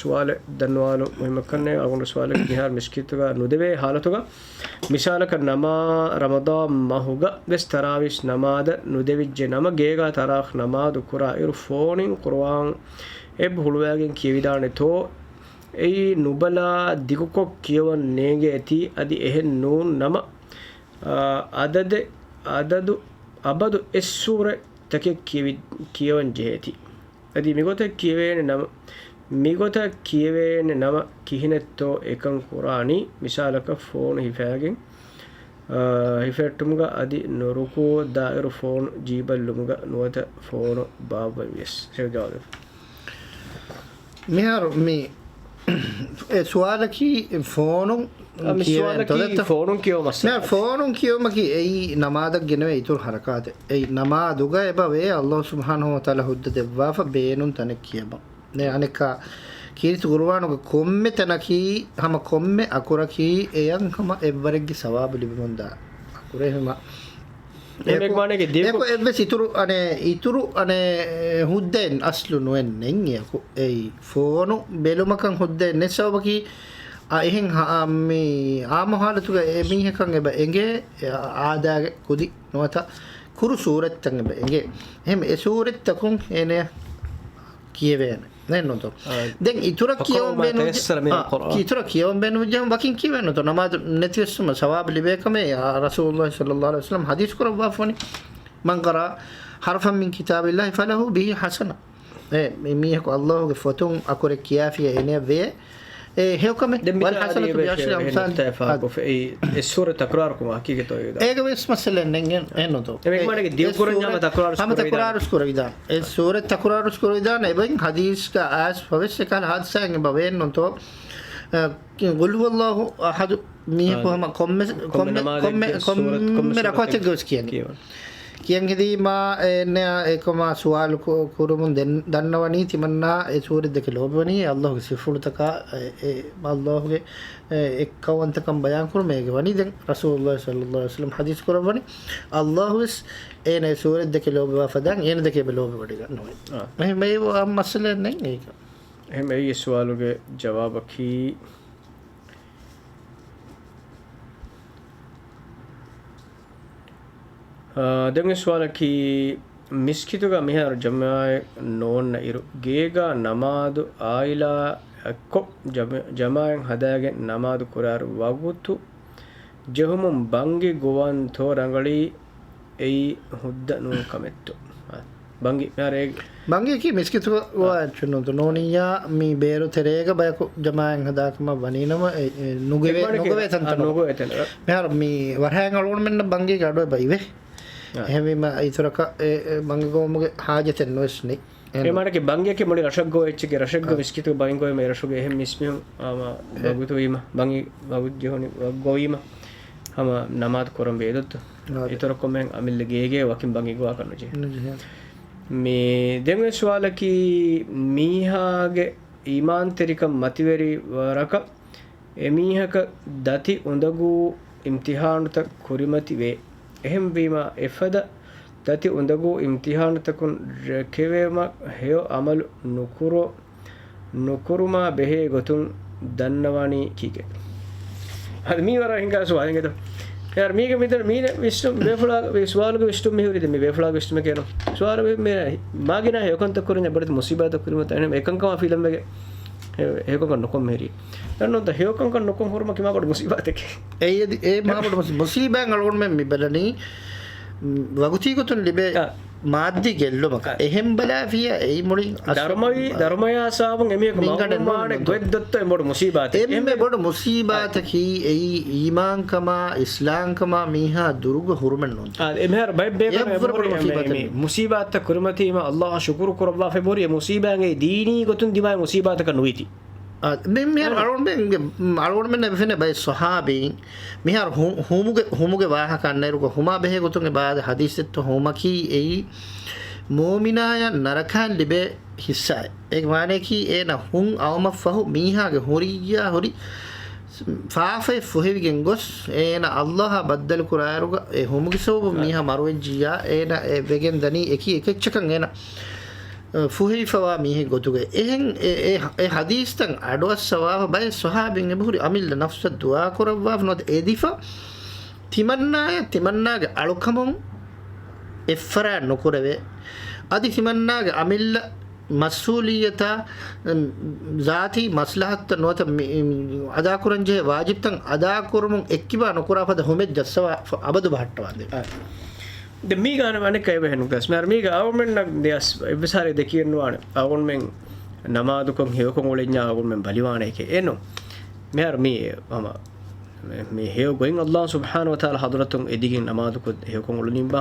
ސުވާލެއް ދަންނަވާލުން މުހިއްމެއްކަންނޭ. އަޅުގަނޑު ސުވާލެއް މިހާރު މިސްކިތުގަ ނުދެވޭ ހާލަތުގަ، މިސާލަކަށް ނަމާ-، ރަމަޟާން މަހުގަ ވެސް ތަރާވީސް ނަމާދަށް ނުދެވިއްޖެ ނަމަ، ގޭގަ ތަރާވީސް ނަމާދު ކުރާ އިރު ފޯނިން ޤުރުއާން އެބަ ހުޅުވައިގެން ކިޔެވިދާނެތޯ؟ އެއީ ނުބަލާ ދިގުކޮށް ކިޔަވަން ނޭނގޭތީ، އަދި އެހެން ނޫން ނަމަ، އާ، އަދަދެއް، އަދަދު، އަބަދު އެއް ސޫރަތަކެއް ކިޔެވި-، ކިޔަވަން ޖެހޭތީ. އަދި މިގޮތަށް ކިޔެވޭނެ ނަމަ، މިގޮތަށް ކިޔެވޭނެ ނަމަ ކިހިނެއްތޯ އެކަން ކުރާނީ، މިސާލަކަށް ފޯނު ހިފައިގެން، އާ، ހިފެއްޓުމުގަ އަދި ނުރުކޫޢަށް ދާއިރު ފޯނު ޖީބަށް ލުމުގަ ނުވަތަ ފޯނު ބާއްވަން ވިޔަސް. ހެޔޮ ޖަވާބެއް. މިހާރު މި އެ ސުވާލަކީ ފޯނުން އަ، މި ކިޔެވޭނެ ސުވާލަކީ ތޮލެއްތަ؟ ފޯނުން ކިޔެވުމަށް ނާ، ސަބަބު. ފޯނުން ކިޔެވުމަކީ އެއީ ނަމާދަށް ގެނެވޭ އިތުރު ހަރަކާތެއް. އެއީ ނަމާދުގަ އެބަ ވޭ ﷲ ސުބްޙާނަހޫ ވަތަޢާލާ ހުއްދަ ދެއްވާފަ ބޭނުން ތަނެއް ކިޔަވަން. ދެން އަނެއްކާ ކީރިތި ޤުރުއާނުގެ ކޮންމެ ތަނަކީ، ހަމަ ކޮންމެ އަކުރަކީ އެޔަށް ހަމަ އެއްވަރެއްގެ ސަވާބު ލިބިމުންދާ އަކުރެއް ހަމަ. އެ އެކު، މާނައިގެ ދިޔަކު އެކު އެއްވެސް އިތުރު، އަނެ، އިތުރު، އަނެ، ހުއްދައެއް އަސްލު ނުވެން ނެތް އެއަކު. އެއީ ފޯނު ބެލުމަކަށް ހުއްދައެއް ނެތް ސަބަބަކީ، އާ، އެހެން ހަ-، އާ، މި އާއްމު ހާލަތުގަ އެ މީހަކަށް އެބަ އެނގޭ، އާ، އާދައިގެ ކުދި ނުވަތަ ކުރު ސޫރަތްތައް އެބަ އެނގޭ. އެހެން އެ ސޫރަތްތަކުން އޭނަ ކިޔެވޭނެ. ނެއްނުތޯ؟ އާ، ދެން އިތުރަށް ފަޤްރައޫ ކިޔަވަން މާ ބޭނުން ތަޔައްސަރަ މިނަލް ޤުރްއާން. އާ، އިތުރަށް ކިޔަވަން ބޭނުން ވެއްޖެ ވަކިން ކިޔެވޭނެ ނުތޯ؟ ނަމާދު ނެތިވެސް ހަމަ ސަވާބު ލިބޭ ކަމޭ، އާ، ރަސޫލުﷲ ޞައްލަﷲ ޢަލައިހި ވަސައްލަމް ޙަދީޘް ކުރައްވާފަވަނީ، "من قرأ حرفا من كتاب الله فله به حسنة." އެ، މި-، މީހަކު ﷲ ގެ ފޮތުން އަކުރެއް ކިޔާފިޔަ އޭނަޔަށް ވޭ އެ ހެޔޮކަމެއް. ދެން މިތާ ވަލް ޙަސަނަތު އަދި ބިޢަޝްރި އެބަ އަމްސާލި. ނުކްތާ އެއް ފާހަގަކޮށްފަ، އެ، އެ ސޫރަތް ތަކުރާރުކުރުމަށް ޙަޤީޤަތް އޮވެދާނެ. އޭގަ ވެސް މައްސަލައެއް ނެތް އެއްނުތޯ؟ އެ މެން މާނައިގެ ދިޔަ އެ ކުރަންޏާމަ ސޫރަތް ތަކުރާރު ހަމަ ކުރެވިދާނެ. ތަކުރާރު ކުރެވިދާނެ. އެ ސޫރަތް ތަކުރާރު ކުރެވިދާނެ. އެބައިން ޙަދީޘްގަ އައިސް ފަވެސް އެކަހަލަ ޙާދިސާއެއް އެބަ ވޭންނުތޯ؟ އަ، ޤުލް ހުވައްލާހު އަޙަދު މީހަކު އާ، ހަމަ ކޮންމެ، ކޮންމެ ކޮންމެ، ނަމާދެއްގެ ކޮންމެ، ސޫރަތް، ކޮންމެ ކޮންމެ ސޫރަތެއް ރަކުޢަތެއްގަ ވެސް ކިޔަނީ. ކިޔަވަން. ކިޔަން ހެދީމާ، އެ، އެންނެ އެކަމާ ސުވާލު ކު-، ކުރުމުން ދެން ދަންނަވަނީ ތިމަންނާ އެ ސޫރަތް ދެކެ ލޯބިވަނީ އެ ﷲ ގެ ސިފަފުޅުތަކާ، އެ، އެ، ﷲ ގެ، އެ، އެއްކައުވަންތަކަން ބަޔާން ކުރުމަށް އޭގެ ވަނީ. ދެން ރަސޫލުﷲ ޞައްލަﷲ ޢަލައިހި ވަސައްލަމް ޙަދީޘް ކުރައްވަނީ ﷲ ވެސް އޭނަ އެ ސޫރަތް ދެކެ ލޯބިވާ ފަދައިން އޭނަ ދެކެ އެބަ ލޯބިވަޑައިގަންނަވަނީ. އާ. އެހެން އެ މައްސަލައެއް ނެތް އޭގަ. އެހެން އެއީ ސުވާލުގެ ޖަވާބަކީ. އާ، ދެން ސުވާލަކީ، މިސްކިތުގަ މިހާރު ޖަމާޢަތް ނޯންނަ އިރު، ގޭގަ ނަމާދު ޢާއިލާ އެއްކޮށް ޖަމަ-، ޖަމާޢަތް ހަދާގެން ނަމާދު ކުރާއިރު ވަގުތު ޖެހުމުން ބަންގި ގޮވަންތޯ ރަނގަޅީ؟ އެއީ ހުއްދަ ނޫން ކަމެއްތޯ؟ އާ، ބަންގި، މިހާރު އޭގެ ބަންގިއަކީ މިސްކިތުގަ އާ. ވާ އެއްޗެއް ނޫންތޯ؟ ނޫނިއްޔާ މި ބޭރު ތެރޭގަ ބަޔަކު ޖަމާޢަތް ހަދާކަމަށް ވަނީނަމަ، އެ، އެ، ނުގެވޭ، އެކަމަކީ، ނުގެވޭ އާ، ތަންތަނަށް. ނުގެވޭ ތަން. މިހާރު މި ވަރަހައިން އަޅުގަނޑުމެންނަށް ބަންގީގެ އަޑު އެބަ އިވޭ. އާ. އެހެންވީމަ އިތުރަކަށް އެ، އެ، ބަންގި ގޮވުމުގެ ޙާޖަތެއް ނުވެސް ނެތް. އެ މާނައަކީ ބަންގިއަކީ މުޅި ރަށަށް ގޮވޭ އެއްޗެކޭ، ރަށެއްގަ އާ. މިސްކިތު ބަންގި ގޮވީމަ އެ ރަށުގެ އެހެން މިސްމީހުން ހަމަ އެ. ވަގުތު ވީމަ، ބަންގި ވަގުތު ޖެހުނީ ވަގުތު ގޮވީމަ ހަމަ ނަމާދު ކުރަން ވޭ ދޯ؟ އާ. އިތުރަށް ކޮންމެހެން އަމިއްލަ ގޭގެ ވަކިން ބަންގި ގޮވާކަށް ނުޖެހޭ. ނުޖެހޭ. މި ދެން އޮތް ސުވާލަކީ، މީހާގެ އީމާންތެރިކަން މަތިވެރި ވަރަކަށް އެމީހަކަށް ދަތި އުނދަގޫ އިމްތިޙާނުތައް ކުރިމަތި ވޭ. އެހެންވީމާ، އެފަދަ ދަތި އުނދަގޫ އިމްތިޙާނުތަކުން ރެކެވެމަށް ހެޔޮ އަމަލު ނުކުރޯ، ނުކުރުމާ ބެހޭ ގޮތުން ދަންނަވާނީ ކީކޭ؟ އަދި މީ ވަރަށް ހިނގާ ސުވާލެއް އިނގޭތޯ. ޔާރ، މީގެ މިދަން މީނަ ވިސްނު ބޭފުޅާ، ސުވާލުގެ ވިސްނުން މިހުރީ ދެ މި ބޭފުޅާގެ ވިސްނުމެކޭ ނޫން. ސުވާލު މި މާގިނާ ހެޔޮކަންތައް ކުރިން އެބަޑި މުސީބާތައް ކުރިމަތަ އެނެ އެކަންކަމާ ފިލަމްވެގެ ހެ-، ހެޔޮކަންކަން ނުކޮށް މިހިރީ. ދަންނަވަންތަ ހެޔޮކަންކަން ނުކޮށް ހުރުމަކީ މާބޮޑު މުސީބާތެކޭ. އެއީ އެ މާބޮޑު މުސީ-، މުސީބާއިން އަޅުގަނޑުމެން މި ބަލަނީ، މް، ވަގުތީ ގޮތުން ލިބޭ އާ. މާއްދީ ގެއްލުމަކަށް. އާ. އެހެން ބަލާފިޔާ އެއީ މުޅިން އަސް-، ދަރުމަވީ، ދަރުމަޔާ ސަބަބުން އެމީހަކު މިންގަނޑެއް މަގުމާނެ ނޫން ދޯ. ގޮތް ދޮއްތޯ އެ ބޮޑު މުސީބާތެއް. އެންމެ އެންމެ ބޮޑު މުސީބާތަކީ އެއީ އީމާންކަމާ، އިސްލާމްކަމާ މީހާ ދުރުގަ ހުރުމެއް ނޫން. އާ، އެ މިހާރު ބައެއް ބޭކަލުން އެއްވަރު ބޮޑު މުސީބާތެއް މި-، ނޫން. މުސީބާތައް ކުރިމަތީމަ ﷲ އަށް ޝުކުރު ކުރައްވާފައި ބުރި އެ މުސީބާއިން އެ ދީނީ ގޮތުން ދިމާވި މުސީބާތަކަށް ނުވީތީ. އާ، މި-، މިހާރު އާ. އަޅުގަނޑުމެންގެ، މް، އަޅުގަނޑުމެންނަށް އެބަ ފެނޭ ބައެއް ޞަޙާބީން މިހާރު ހު-، ހުމުގެ، ހުމުގެ ވާހަކަ އަންނައިރުގަ ހުމާ ބެހޭ ގޮތުން އެބަ އާދެ ޙަދީޘް ދެއްތޯ ހުމަކީ އެއީ މުއުމިނާޔަށް ނަރަކައިން ލިބޭ ޙިއްޞާއެއް. އޭގެ މާނައަކީ އޭނަ ހުން އައުމަށްފަހު މީހާގެ ހުރިއްޔާ ހުރި ފާފައެއް ފުހެވިގެން ގޮސް، އޭނަ ﷲ އާ ބައްދަލު ކުރާއިރުގަ އެ ހުމުގެ ސަބަބުން އާ. މީހާ މަރުވެއްޖިއްޔާ، އޭނަ އެ ވެގެން ދަނީ އެކި އެކެއްޗަކަށް އޭނަ ފުހެވިފަވާ މީހެއް ގޮތުގައި. އެހެން އެ، އެ، އެ ޙަދީޘްތައް އަޑުއައްސަވާފަ ބައެއް ޞަޙާބީން އެބަހުރި އަމިއްލަ ނަފްސަށް ދުޢާ ކުރައްވާފަ ނުވަތަ އެދިފަ ތިމަންނާޔަށް ތިމަންނާގެ އަޅުކަމުން އެއްފަރާތް ނުކުރެވޭ. އަދި ތިމަންނާގެ އަމިއްލަ މަސްއޫލިއްޔަތާ، ޒާތީ މަސްލަހަތުތައް ނުވަތަ މި-، މި-، އަދާކުރަންޖެހޭ ވާޖިބްތައް އަދާކުރުމުން އެއްކިބާ ނުކުރާ ފަދަ ހުމެއް ޖައްސަވާ ފަ-، އަބަދު ބަހައްޓަވާނދޭ. އާ. ދެން މީގަ އަނެއްކާ އެބަހެނު ގަސް. މިހާރު މީގަ އަޅުމެންނަށް ދެ އަސް އެއްވެސް ހާރެއް ދެކިއެއްނުވާނެ. އަޅުމެން ނަމާދުކޮށް ހެޔޮކޮށް އުޅެންޏާ އަޅުމެން ބަލިވާނެކޭ. އެނު. މިހާރު މީ ހަމަ މި ހެޔޮ ގޮތް ﷲ ސުބްޙާނަހޫ ވަތަޢާލާ ޙަޟްރަތުން އެދިގެން ނަމާދުކޮށް ހެޔޮކޮށް އުޅުނީ ބާ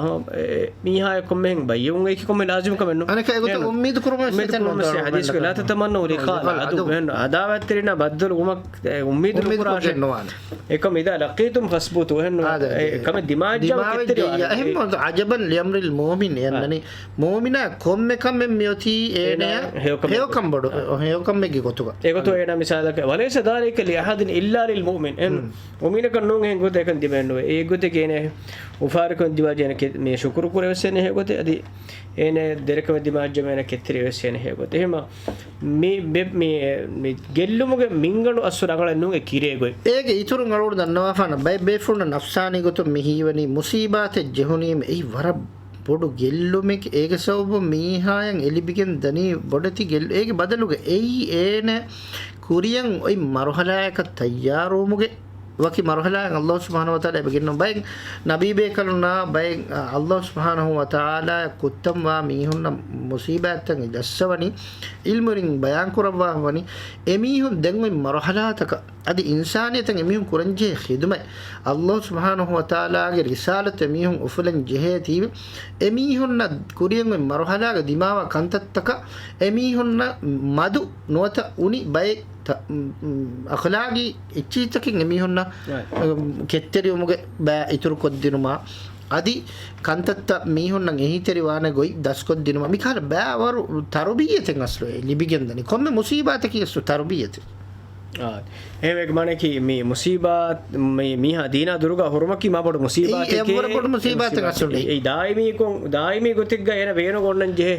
މީހާއަށް ކޮންމެހެން ބައްޔެވުން އެކި ކޮންމެ ލާޒިމް ކަމެއް ނޫން. އަނެކަ އެގޮތަށް އެހެން. އުއްމީދު ކުރުމަށް އުއްމީދު ވެސް ކުރުމަށް އެހެން ޙަދީޘް ނޫން. ލާ ތަތަމަންނަވް ލިޤާ އަލްޢަދުވް. އެހެން އަދާވަތްތެރިންނާ ބައްދަލު ވުމަށް އެ، އުއްމީދު އުއްމީދު ނުކުރާށޭ. ކުރެއްނުވާނެ. އެކަމް އިޒާ ލަޤީތުމް ފަސްބުތޫ. އެހެން އާދެ، އެ، އެ، ކަމެއް ދިމާއްޖާ ދިމާވެއްޖެއްޔާ. ކެތްތެރިވާނެ. އެހެން ވަންތަ ޢަޖަބަން ލިއަމްރިލް މުއުމިން އެ، އެ. އަންނަނީ މުއުމިނާ ކޮންމެ ކަމެއް މިއޮތީ އޭނަޔަށް އޭނަ ހެޔޮކަމެއް. ހެޔޮކަން ބޮޑު، އެ، ހެޔޮކަމެއްގެ ގޮތުގަ. އެގޮތު އޭނަ މިސާލަކަށް، ވަލައިސަ ޛާލިކަ ލިއަޙަދިން އިއްލާ ލިލް މުއުމިން. އެހެން. މުއުމިނަކަށް ނޫން އެހެން ގޮތެއް އެކަން ދިމައެއް ނުވޭ. އެ ގޮތެއް އޭނަ އުފާވެރިކަން ދިމާއްޖެ އޭނަ ކެ-، މި ޝުކުރު ކުރެވެސް އޭނަ ހެޔޮ ގޮތެއް. އަދި އޭނަ ދެރަކަމެއް ދިމާއްޖަ އޭނަ ކެތްތެރިވެސް އޭނަ ހެޔޮ ގޮތެއް. އެހެންމަ މި، މި، މި، މި ގެއްލުމުގެ މިންގަނޑު އަސްލު ރަނގަޅެއް ނޫން އެ ކިރޭ ގޮތް. އޭގެ އިތުރުން އަޅުގަނޑު ދަންނަވާފާނަ ބައެއް ބޭފުޅުންނަށް ނަފްސާނީ ގޮތުން މި ހީވަނީ މުސީބާތެއް ޖެހުނީމަ އެއީ ވަރަށް ބޮޑު ގެއްލުމެކޭ. އޭގެ ސަބަބުން މީހާޔަށް އެ ލިބިގެން ދަނީ ބޮޑެތި ގެއްލު-، އޭގެ ބަދަލުގަ އެއީ އޭނަ ކުރިޔަށް އޮތް މަރުހަލާއަކަށް ތައްޔާރުވުމުގެ ވަކި މަރުހަލާއެއް ﷲ ސުބްޙާނަހޫ ވަތަޢާލާ އެބަ ގެންނަ ބައެއް ނަބީ ބޭކަލުންނާ ބައެއް ﷲ ސުބްޙާނަހޫ ވަތަޢާލާ ކުއްތަންވާ މީހުންނަށް މުސީބާތްތައް ޖައްސަވަނީ ޢިލްމުވެރިން ބަޔާން ކުރައްވާ ހުވަނީ އެމީހުން ދެން އޮތް މަރުހަލާތަކަށް އަދި އިންސާނިއްޔަތަށް އެމީހުން ކުރަންޖެހޭ ޚިދުމަތް ﷲ ސުބްޙާނަހޫ ވަތަޢާލާގެ ރިސާލަތު އެމީހުން އުފުލަން ޖެހޭތީވެ އެމީހުންނަށް ކުރިޔަށް އޮތް މަރުހަލާގަ ދިމާވާ ކަންތައްތަކަށް އެމީހުންނަށް މަދު ނުވަތަ އުނި ބައެއް ތަ-، އު-، އު-، އަޚްލާގީ އެއްޗިހިތަކެއް އެމީހުންނަށް، އަ، ކެތްތެރިވުމުގެ ބައި އިތުރުކޮށްދިނުމާ، އަދި ކަންތައްތައް މީހުންނަށް އެހީތެރިވާނެ ގޮތް ދަސްކޮށްދިނުމާ، މިކަހަލަ ބައިވަރު ތަރުބިއްޔަތެއް އަސްލު އެ ލިބިގެންދަނީ. ކޮންމެ މުސީބާތަކީ އަސްލު ތަރުބިއްޔަތެއް. އާ، އެހެންވެ މާނައަކީ މި މުސީބާތް، މި މީހާ ދީނާ ދުރުގަ ހުރުމަކީ މާބޮޑު މުސީބާތެކޭ. އެއީ އެއްވަރަށް ބޮޑު މުސީބާތެއް އަސްލު. އެއީ ދާއިމީކޮށް، ދާއިމީ ގޮތެއްގަ އޭނަ ބޭނުން އޮންނަން ޖެހޭ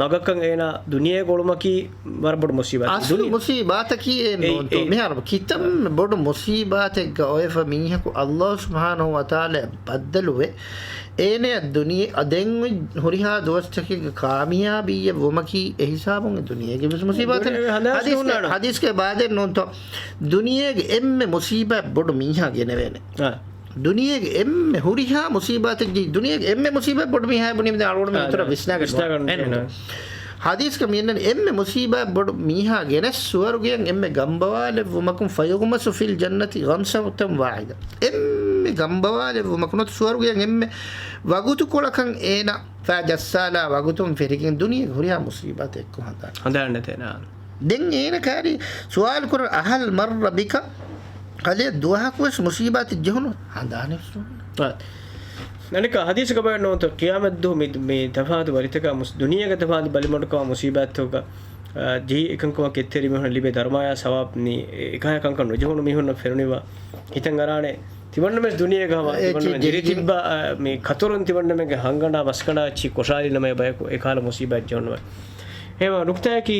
މަގަކަށް އޭނާ ދުނިޔޭގަ އުޅުމަކީ ވަރަށް ބޮޑު މުސީބާތެއް. އަސްލު ދުނި-، މުސީބާތަކީ އެއް އެއް، ނޫންތޯ؟ އެއް. މިހާރު ކިތަންމެ ބޮޑު މުސީބާތެއްގަ އޮވެފަ މީހަކު ﷲ ސުބްޙާނަހޫ ވަތަޢާލާ ބައްދަލުވެ، އޭނަޔަށް ދުނިޔެ، އަ، ދެން އޮތް ހުރިހާ ދުވަސްތަކެއްގެ ކާމިޔާބީއެއް ވުމަކީ އެހިސާބުން އެ ދުނިޔޭގެ ވެސް މުސީބާތެއް. ދުނިޔޭގެ ހަނދާން ހަދީސް-، ނޫންނާނަ. ހަދީސްގެ ބާދެއް ނޫންތޯ؟ ދުނިޔޭގެ އެންމެ މުސީބާތް ބޮޑު މީހާ ގެނެވޭނެ. އާ. ދުނިޔޭގެ އެންމެ ހުރިހާ މުސީބާތެއްގެ، ދުނިޔޭގެ އެންމެ މުސީބާތް ބޮޑު މީހާ ބުނީމަ އަޅުގަނޑު އާ، އިތުރަށް ވިސްނާގަން ވިސްނާގަން ނުވާނެ. ނުވާނެ. ހަދީސްގަ މިއަންނަނީ އެންމެ މުސީބާތް ބޮޑު މީހާ ގެނެސް ސުވަރުގެއަށް އެންމެ ގަނބަވާލެއްވުމަކުން فيغمس في الجنة غمسة واحدة. އެންމެ ގަނބަވާލެއްވުމަކުން ސުވަރުގެއަށް އެންމެ ވަގުތުކޮޅަކަށް އޭނަ ފާ ޖައްސާލާ ވަގުތުން ފެރިގެން ދުނިޔޭގެ ހުރިހާ މުސީބާތެއް އެއްކޮށް ހަނދާން. ހަނދާން ނެތޭ ނާން. ދެން އޭނަ ކާރި ސުވާލު ކުރަން، هل مر بك، ކަލޭ ދުވަހަކުވެސް މުސީބާތެއް ޖެހުނު؟ ހަނދާނެއްވެސް ނޫން. އާ. އަނެއްކާ ހަދީސްގަ ބަޔާން ނުވަތަ ޤިޔާމަތްދުވަހު މި، މި ތަފާތު ބަލިތަކާ މުސް-، ދުނިޔޭގެ ތަފާތު ބަލިމަޑުކަމާ މުސީބާތްތަކުގަ، އާ، ޖެހި އެކަންކަމަށް ކެތްތެރި މީހުން ލިބޭ ދަރުމަޔާ ސަވާބު މި އެކަހަ ކަންކަން ނުޖެހުނު މީހުންނަށް ފެނުނިވާ ހިތަށް އަރާނެ. ތިމަންނަމެސް ދުނިޔޭގަ ހަމަ، އެ ތިމަންނަމެ ޗި ދިރި ޖެހި ތިއްބާ، އާ، މި ކަތުރުން ތިމަންނަމެގެ ހަނގަނޑާ މަސްކަނޑާ އެއްޗި ކޮށާލި ނަމަ ބަޔަކު އެކާލަ މުސީބާތް ޖެހުނު. ހެމަ ނުކްތާއަކީ،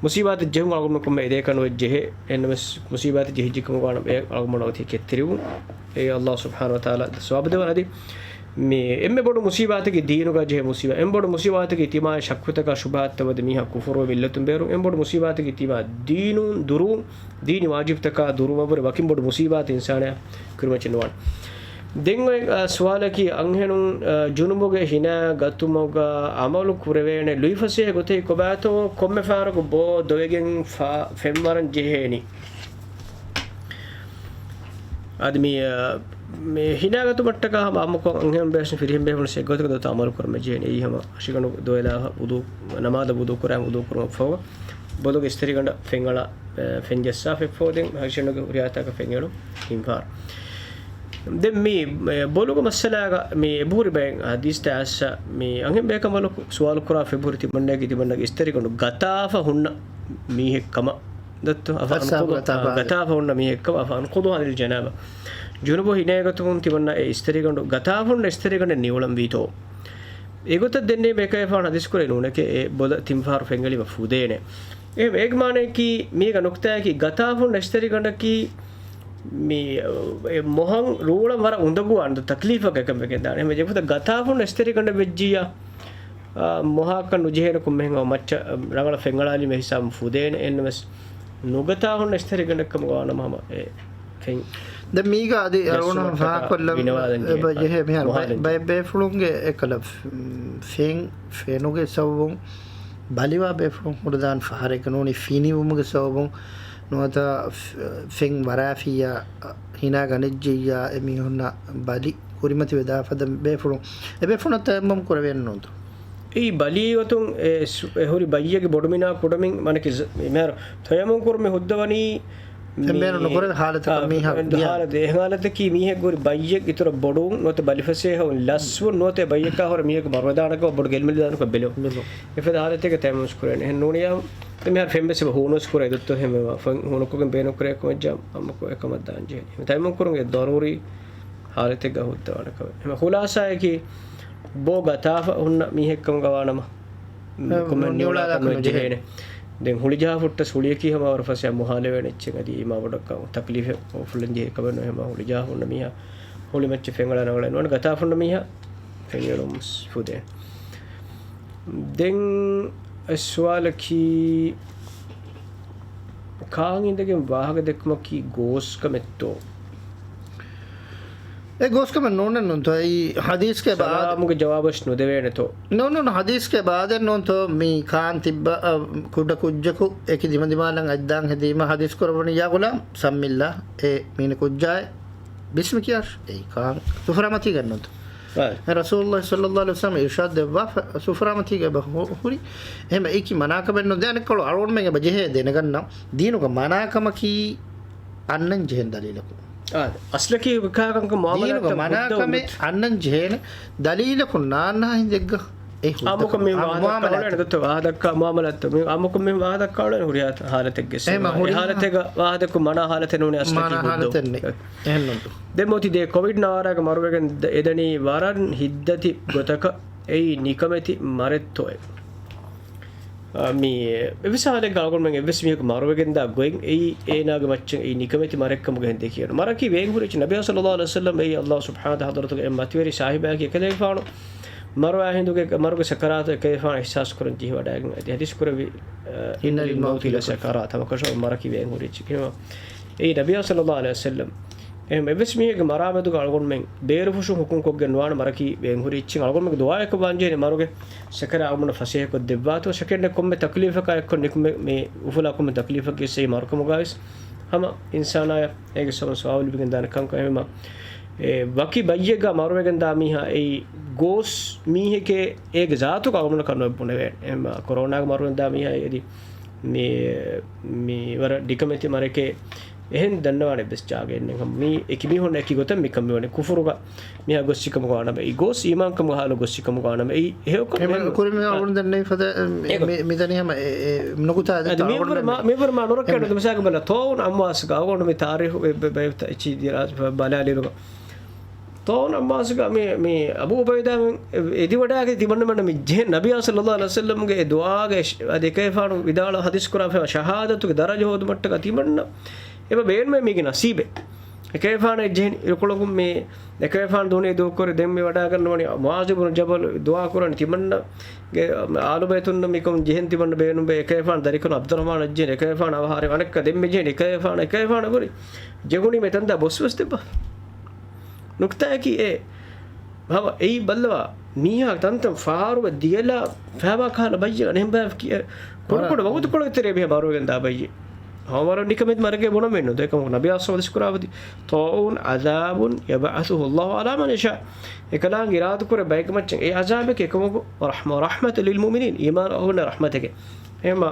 މުސީބާތެއް ޖެހުން އަޅުގަނޑު ކޮންމެ އެދޭކަށް ނުވެއްޖެހޭ. އެންނަމެސް މުސީބާތެއް ޖެހިއްޖެކަމުގަ ވާނަމަ އެ އަޅުގަނޑު އޮތީ ކެތްތެރިވުން. އެ ﷲ ސުބްޙާނަހޫ ވަތަޢާލާ ސަވާބު ދެވަން އަދި މި އެންމެ ބޮޑު މުސީބާތަކީ ދީނުގަ ޖެހޭ މުސީބާ. އެންމެ ބޮޑު މުސީބާތަކީ ތިމާޔަށް ޝައްކުތަކާ ޝުބުހާތައް ވަދެ މީހާ ކުފުރުވެ މިއްލަތުން ބޭރުން. އެންމެ ބޮޑު މުސީބާތަކީ ތިމާ ދީނުން ދުރުވުން، ދީނީ ވާޖިބުތަކާ ދުރުވުމަށްވުރެ ވަކިން ބޮޑު މުސީބާތެއް އިންސާނާ ކުރިމައްޗެއް ނުވާނެ. ދެން އޮތް، އަ، ސުވާލަކީ އަންހެނުން، އަ، ޖުނުބުގެ ހިނާ ގަތުމުގަ އަމަލު ކުރެވޭނެ ލުއިފަސޭހަ ގޮތެއް ކޮބާތޯ؟ ކޮންމެ ފަހަރަކު ބޯ ދޮވެގެން ފާ-، ފެންވަރަން ޖެހޭނީ. އަދި މި، އަ، މި ހިނާގަތުމަށްޓަކާ ހަމަ އާއްމުކޮށް އަންހެން ބޭސް ފިރިހެން ބޭފުޅުން އެއްގޮތަކަށް ދޮތަ އަމަލު ކުރަމެއް ޖެހޭނެ. އެއީ ހަމަ ހަށިގަނޑު ދޮވެލާ ވުޟޫ، ނަމާދަށް ވުޟޫ ކުރާ ވުޟޫ ކުރުމަށް ފަހު ބޮލުގެ އިސްތަށިގަނޑަށް ފެންއަޅާ، އެ، ފެން ޖައްސާފަ އެއްފަހު ދެން ހަށިގަނޑުގެ ހުރިހާތާކަށް ފެންއެޅުން ތިން ފަހަރު. ދެން މި، އެ، ބޮލުގެ މައްސަލާގަ މި އެބަހުރި ބައެއް ހަދީސްތައް އައްސަ މި އަންހެން ބޭކަނބަލަކު ސުވާލު ކުރާ އެބަހުރި ތިމަންނަގެ ތިމަންނަގެ އިސްތަށިގަނޑު ގަތާފަ ހުންނަ މީހެއް ކަމަށް. ދައްތު، އަފަ އަންޤުޟު، ގަތާފަ. ގަތާފަ ހުންނަ މީހެއްކަމަށް، އަފަ އަންޤުޟު ޢަނިލް ޖަނާބަ. ޖުނުބު ހިނޭގަތުމުން ތިމަންނަ އެ އިސްތަށިގަނޑު ގަތާފަ ހުންނަ އިސްތަށިގަނޑެއް ނިއުޅަން ވީތޯ؟ އެގޮތަށް ދެންނެވި ބޭކަލާފާނު ހަދީސް ކުރޭ ނޫނެކޭ އެ ބޮލަށް ތިން ފަހަރު ފެންއެޅީމަ ފުދޭނެ. އެ، އޭގެ މާނައަކީ މީގަ ނުކްތާއަކީ ގަތާފަ ހުންނަ އިސްތަށިގަނޑަކީ މި، އެ، މޮހަށް ރޫޅަން ވަރަށް އުނދަގޫވާނެ ތަކްލީފަކަށް އެކަން ވެގެންދާނެ. އެހެންވެ ޖެފުތަ ގަތާފަ ހުންނަ އިސްތަށިގަނޑަށް ވެއްޖިއްޔާ، އާ، މޮހާކަށް ނުޖެހޭނެ ކޮންމެހެން މައްޗަށް ރަނގަޅަށް ފެންއަޅާލީމަ އެހިސާބުން ފުދޭނެ. އެންނަމަސް ނުގަތާ ހުންނަ އިސްތަށިގަނޑެއްކަމުގަ ވާނަމަ ހަމަ އެ ފެން ދެން މީގަ އަދި އަޅުގަނޑު ޖައްސުމަށްޓަކާ ފާހަގަކޮށްލަން ވިނަވާލަން އެބަ ޖެހޭ. ޖެހޭ މިހާރު ބައެއް، މޮހާލަން ޖެހޭ. ބައެއް ބޭފުޅުންގެ އެކަލަ ފެން ފެނުގެ ސަބަބުން ބަލިވާ ބޭފުޅުން ހުރިދާން ފަހަރެއްގަ ނޫނީ ފިނިވުމުގެ ސަބަބުން ނުވަތަ ފެން ވަރާފިއްޔާ ހިނާ ގަނެއްޖެއްޔާ އެމީހުންނަށް ބަލި ކުރިމަތިވެދާފަދަ ބޭފުޅުން އެބޭފުޅުން ތަޔައްމަމް ކުރެވޭނެ ނޫންތޯ؟ އެއީ ބަލީ ގޮތުން އެ ސު-، އެ ހުރި ބައްޔެއްގެ ބޮޑުމިނާ ކުޑަމިން މަނަކި ޒ-، މިހާރު ތަޔައްމަމް ކުރުމަށް ހުއްދަވަނީ މި-، އެމްބޭނު ނުކުރެވޭ ހާލަތަކަށް އާ، މީހާ އެ ދިޔާ. ހާލަތެއް، އެ ހާލަތަކީ މީހެއްގެ ހުރި ބައްޔެއް އިތުރަށް ބޮޑުވުން ނުވަތަ ބަލިފަސޭހަވުން ލަސްވުން ނުވަތަ ބައްޔަކާ ހުރެ މީހަކު މަރުވެދާނެކަން ބޮޑު ގެއްލުމެއް ދާނެކަން ބެލެވުން. ބެލެވުން. އެފަދަ ހާލަތެއްގަ ތަޔައްމަމް ކުރޭނެ. އެހެން ނޫނިއްޔާ މިހާރު ފެން ވެސް އެބަ ހޫނުވެސް ކުރޭ ދޮއްތޯ ހެމެ ފެން ހޫނުކޮށްގެން ބޭނުން ކުރޭ ކަމަށްޖާ އަމަކު އެކަމަށް ދާން ޖެހޭނެ. ތަޔައްމަމް ކުރުމުގެ ޟަރޫރީ ހާލަތެއްގަ ހުއްދަވާނެ ކަމެއް. ހެމެ ޚުލާސާއަކީ ބޯ ގަތާފަ ހުންނަ މީހެއް ކަމުގަ ވާނަމަ، އެ، ކޮންމެ ނި-، ނިއުޅާލާކަށް ނިއުޅާލާކަށް ނުޖެހޭނެ. ނުޖެހޭނެ. ދެން ހުޅިޖަހާ ފުއްޓަސް ހުޅިއަކީ ހަމަ ވަރަށް ފަސޭހަ މުހާލެވޭނެ އެއްޗެއް އަދި އީމާ ބޮޑަށް ކަމު ތަކްލީފެއް އުފުލަން ޖެހޭ ކަމެއް ނޫން. ހަމަ ހުޅިޖަހާ ހުންނަ މީހާ ހުޅި މައްޗަށް ފެން އަޅާ ނަގަޅަން ނުވަން ގަތާފަ ހުންނަ މީހާ ފެން އެޅުމުން ފުދޭ. ދެން އެއް ސުވާލަކީ، ކާން އިނދެގެން ވާހަކަ ދެއްކުމަކީ ގޯސް ކަމެއްތޯ؟ އެ ގޯސް ކަމެއް ނޫނެއް ނޫންތޯ؟ އެއީ ޙަދީޘްގެ ބާ-، ސަލާމުގެ ޖަވާބަށް ނުދެވޭނެތޯ؟ ނޫން، ނޫން، ޙަދީޘްގެ ބާދެއް ނޫންތޯ؟ މި ކާން ތިއްބަ، އަ، ކުޑަ ކުއްޖަކު އެކި ދިމަދިމާލަށް އަތްދާން ހެދީމަ ޙަދީޘް ކުރައްވަނީ، "ޔާ ޣުލާމް، ސައްމިﷲ، އޭ މީނަ ކުއްޖާއޭ، ބިސްމި ކިޔާށޭ." އެއީ ކާން ސުފުރާމަތީގަ ނޫންތޯ؟ އާ. އެ ރަސޫލުﷲ ޞައްލަﷲ ޢަލައިހި ވަސައްލަމަ އިރްޝާދު ދެއްވާފަ ސުފުރާމަތީގަ އެބަ ހު-، ހުރި. އެހެން އެއީކީ މަނާކަމެއް ނޫން. ދެން އަނެއްކޮޅު އަޅުގަނޑުމެން އެބަ ޖެހޭ ދެނެގަންނަ ދީނުގަ މަނާކަމަކީ އަންނަން ޖެހެން ދަލީލަކުން. އާ، އަސްލަކީ ކާކަންކަ މުއާމަލާތްތައް ހުއްދަ މަނާކަމެއް އަންނަން ޖެހޭނެ ދަލީލަކުން ނާންނާ ހިނދެއްގަ އެ ހުއްދަކަމަށް ވާހަކަ ދައްކާ މުއާމަލާތްތައް މި އާމުކޮށް މި ވާހަކަ ދައްކާ އުޅޭނެ ހުރިހާ ހާލަތެއްގެ ހާލަތެއްގަ ވާހަކަ ދެއްކު މަނާ ހާލަތެއް ނޫނީ އަސްލަކީ މަނާ ހުއްދަ ހާލަތެއް ނެތް. އެހެންނުން. ދެން މޯތި ދޭ ކޮވިޑް ނާރާގެ މަރުވެގެން ދ-، އެދަނީ ވަރަށް ހިތްދަތި ގޮތަކަށް އެއީ ނިކަމެތި މަރެއްތޯއެވެ؟ އާ، މި އެއްވެސް ހާލެއްގަ އަޅުގަނޑުމެން އެއްވެސް މީހަކު މަރުވެގެންދާ ގޮތް އެއީ އޭނާގެ މައްޗަށް އެއީ ނިކަމެތި މަރެއްކަމުގަ ހެނދެއް ކިޔަން. މަރަކީ ވޭންހުރި އެއްޗެއް. ނަބިއްޔާ ޞައްލަﷲ ޢަލައިހި ވަސައްލަމް އެއީ ﷲ ސުބްޙާނަހޫ ވަތަޢާލާ ޙަޟްރަތުގަ އެއް މަތިވެރި ސާހިބާއަކީ އެކަލޭގެފާނު މަރުވާ ހިނދުގެ މަރުގެ ސަކަރާތު އެކަލޭގެފާނު އިޙްސާސް ކުރަން ޖެހިވަޑައިގެން އަދި ޙަދީޘް ކުރެއްވި، އަ، إن للموت لسكرات. ހަމަކަށަވަރު މަރަކީ ވޭންހުރި އެއްޗެއް. އެއީ ނަބިއްޔާ ޞައްލަﷲ ޢަލައިހި ވަސައްލަމް. އެހެން އެއްވެސް މީހެއްގެ މަރާމެދުގަ އަޅުގަނޑުމެން ބޭރުފުށުން ޙުކުމް ކޮށްގެން ނުވާނެ މަރަކީ ވޭންހުރި އެއްޗެއް. އަޅުގަނޑުމެންގެ ދުޢާއަކަށް ވާންޖެހޭނެ މަރުގެ ސަކަރާތް އަޅުގަނޑަށް ފަސޭހަކޮށް ދެއްވާތޯ. ޝަކެއް ނެތް ކޮންމެ ތަކްލީފަކާ އެއްކޮށް ނިކުމެ މި އުފުލާ ކޮންމެ ތަކްލީފަކީ އެއީ މަރުކަމުގަވެސް ހަމަ އިންސާނާޔަށް އޭގެ ސަބަބުން ސަވާބު ލިބިގެން ދާނެ ކަންކަން. އެހެންވީމަ، އެ، ވަކި ބައްޔެއްގަ މަރުވެގެން ދާ މީހާ އެއީ ގޯސް މީހެކޭ އޭގެ ޒާތުގަ އަޅުގަނޑަކަށް ނުބުނެވޭނެ. އެހެންވީމަ، ކޮރޯނާގަ މަރުވެގެން ދާ މީހާ އެއީ އަދި މި، މި ވަރަށް ނިކަމެތި މަރެކޭ. އެހެން ދަންނަވާނެ އެއްވެސް ޖާގައެއް ނެތް. މީ އެކި މީހުންނަށް އެކި ގޮތަށް މިކަން މިވަނީ. ކުފުރުގަ މީހާ ގޮއްސިކަމުގަ ވާނަމަ އެއީ ގޯސް، އީމާންކަމުގަ ހާލު ގޮއްސިކަމުގަ ވާނަމަ އެއީ އެހެންކަން އެހެން ކުރިމަ އަޅުގަނޑު ދެންނެވި ފަދަ، އެ، މި، މިދަނީ ހަމަ އެ، އެ، ނުކުތާ އަދި މިވަރު މާ، މިވަރު މާ ނުރައްކައި ދުމިސާގަ ބަލަ ތޯވުން އަމްވާސްގަ އަޅުގަނޑު މި ތާރީހު އެ، ބެ، ބެ، ތަ، އެ، ޗީ، ދިރާ، ބަ، ބަލާލިރުގަ ތޯނަ މާސްގަ މި، މި އަބޫ އުބައިދާ އެދިވަޑާގެ ތިމަންނަމަން މި ޖެހެން ނަބިއްޔާ ޞައްލަﷲ ޢަލައިހި ވަސައްލަމްގެ އެ ދުޢާގެ އަދި އެކަލޭފާނު ވިދާޅު ޙަދީޘް ކުރާފައިވާ ޝަހާދަތުގެ ދަރަޖަ ހޯދުމަށްޓަކާ ތިމަންނަ އެބަ ބޭނުމޭ މީގެ ނަސީބެއް. އެކަލޭފާނަށް ޖެހެން އިރުކޮޅަކުން މި އެކަލޭފާނު ދުނިޔެ ދޫކުރި ދެން މި ވަޑާގަންނަވަނީ މުޢާޛު ބުނު ޖަބަލު ދުޢާ ކުރަން ތިމަންނަގެ އާލުބައިތުންނަށް މިކަމުން ޖެހެން ތިމަންނަ ބޭނުމޭ އެކަލޭފާނު ދަރިކަލުން ޢަބްދުއްރަޙްމާނަށް ޖެހެން އެކަލޭފާނު އަވަހާރަ އަނެއްކާ ދެން މި ޖެހެން އެކަލޭފާނު އެކަލޭފާނު ބުނި ޖެހުނީ މި ތަންތާ ބޮސްވެސް ދެއްވާ. ނުކުތާއަކީ އެ. ހަމަ އެއީ ބައްލަވާ، މީހާ ތަންތަން ފާރުވެ ދިޔަލާ ފައިބާ ކަހަލަ ބައްޔެއް އަނެއްބައި ކިޔަ، ކުޑަކުޑަ ވަގުތުކޮޅެއް ތެރޭ މީހާ މަރުވެގެން ދާ ބައްޔެއް. ހަމަ ވަރަށް ނިކަމެތި މަރެކޭ ބުނަމެއް ނުދޭ ކަމަކު ނަބިއްޔާ ޙަދީޘް ކުރާފަދި، طاعون عذاب يبعثه الله على من يشاء. އެކަލާނގެ އިރާދަކުރެ ބައެއްގެ މައްޗަށް އެ ޢަޛާބެކޭ ކަމަކު، ރަޙްމަ، رحمة للمؤمنين، އީމާން އަހުލުންނަށް ރަޙްމަތެކޭ. އެހެންވީމަ،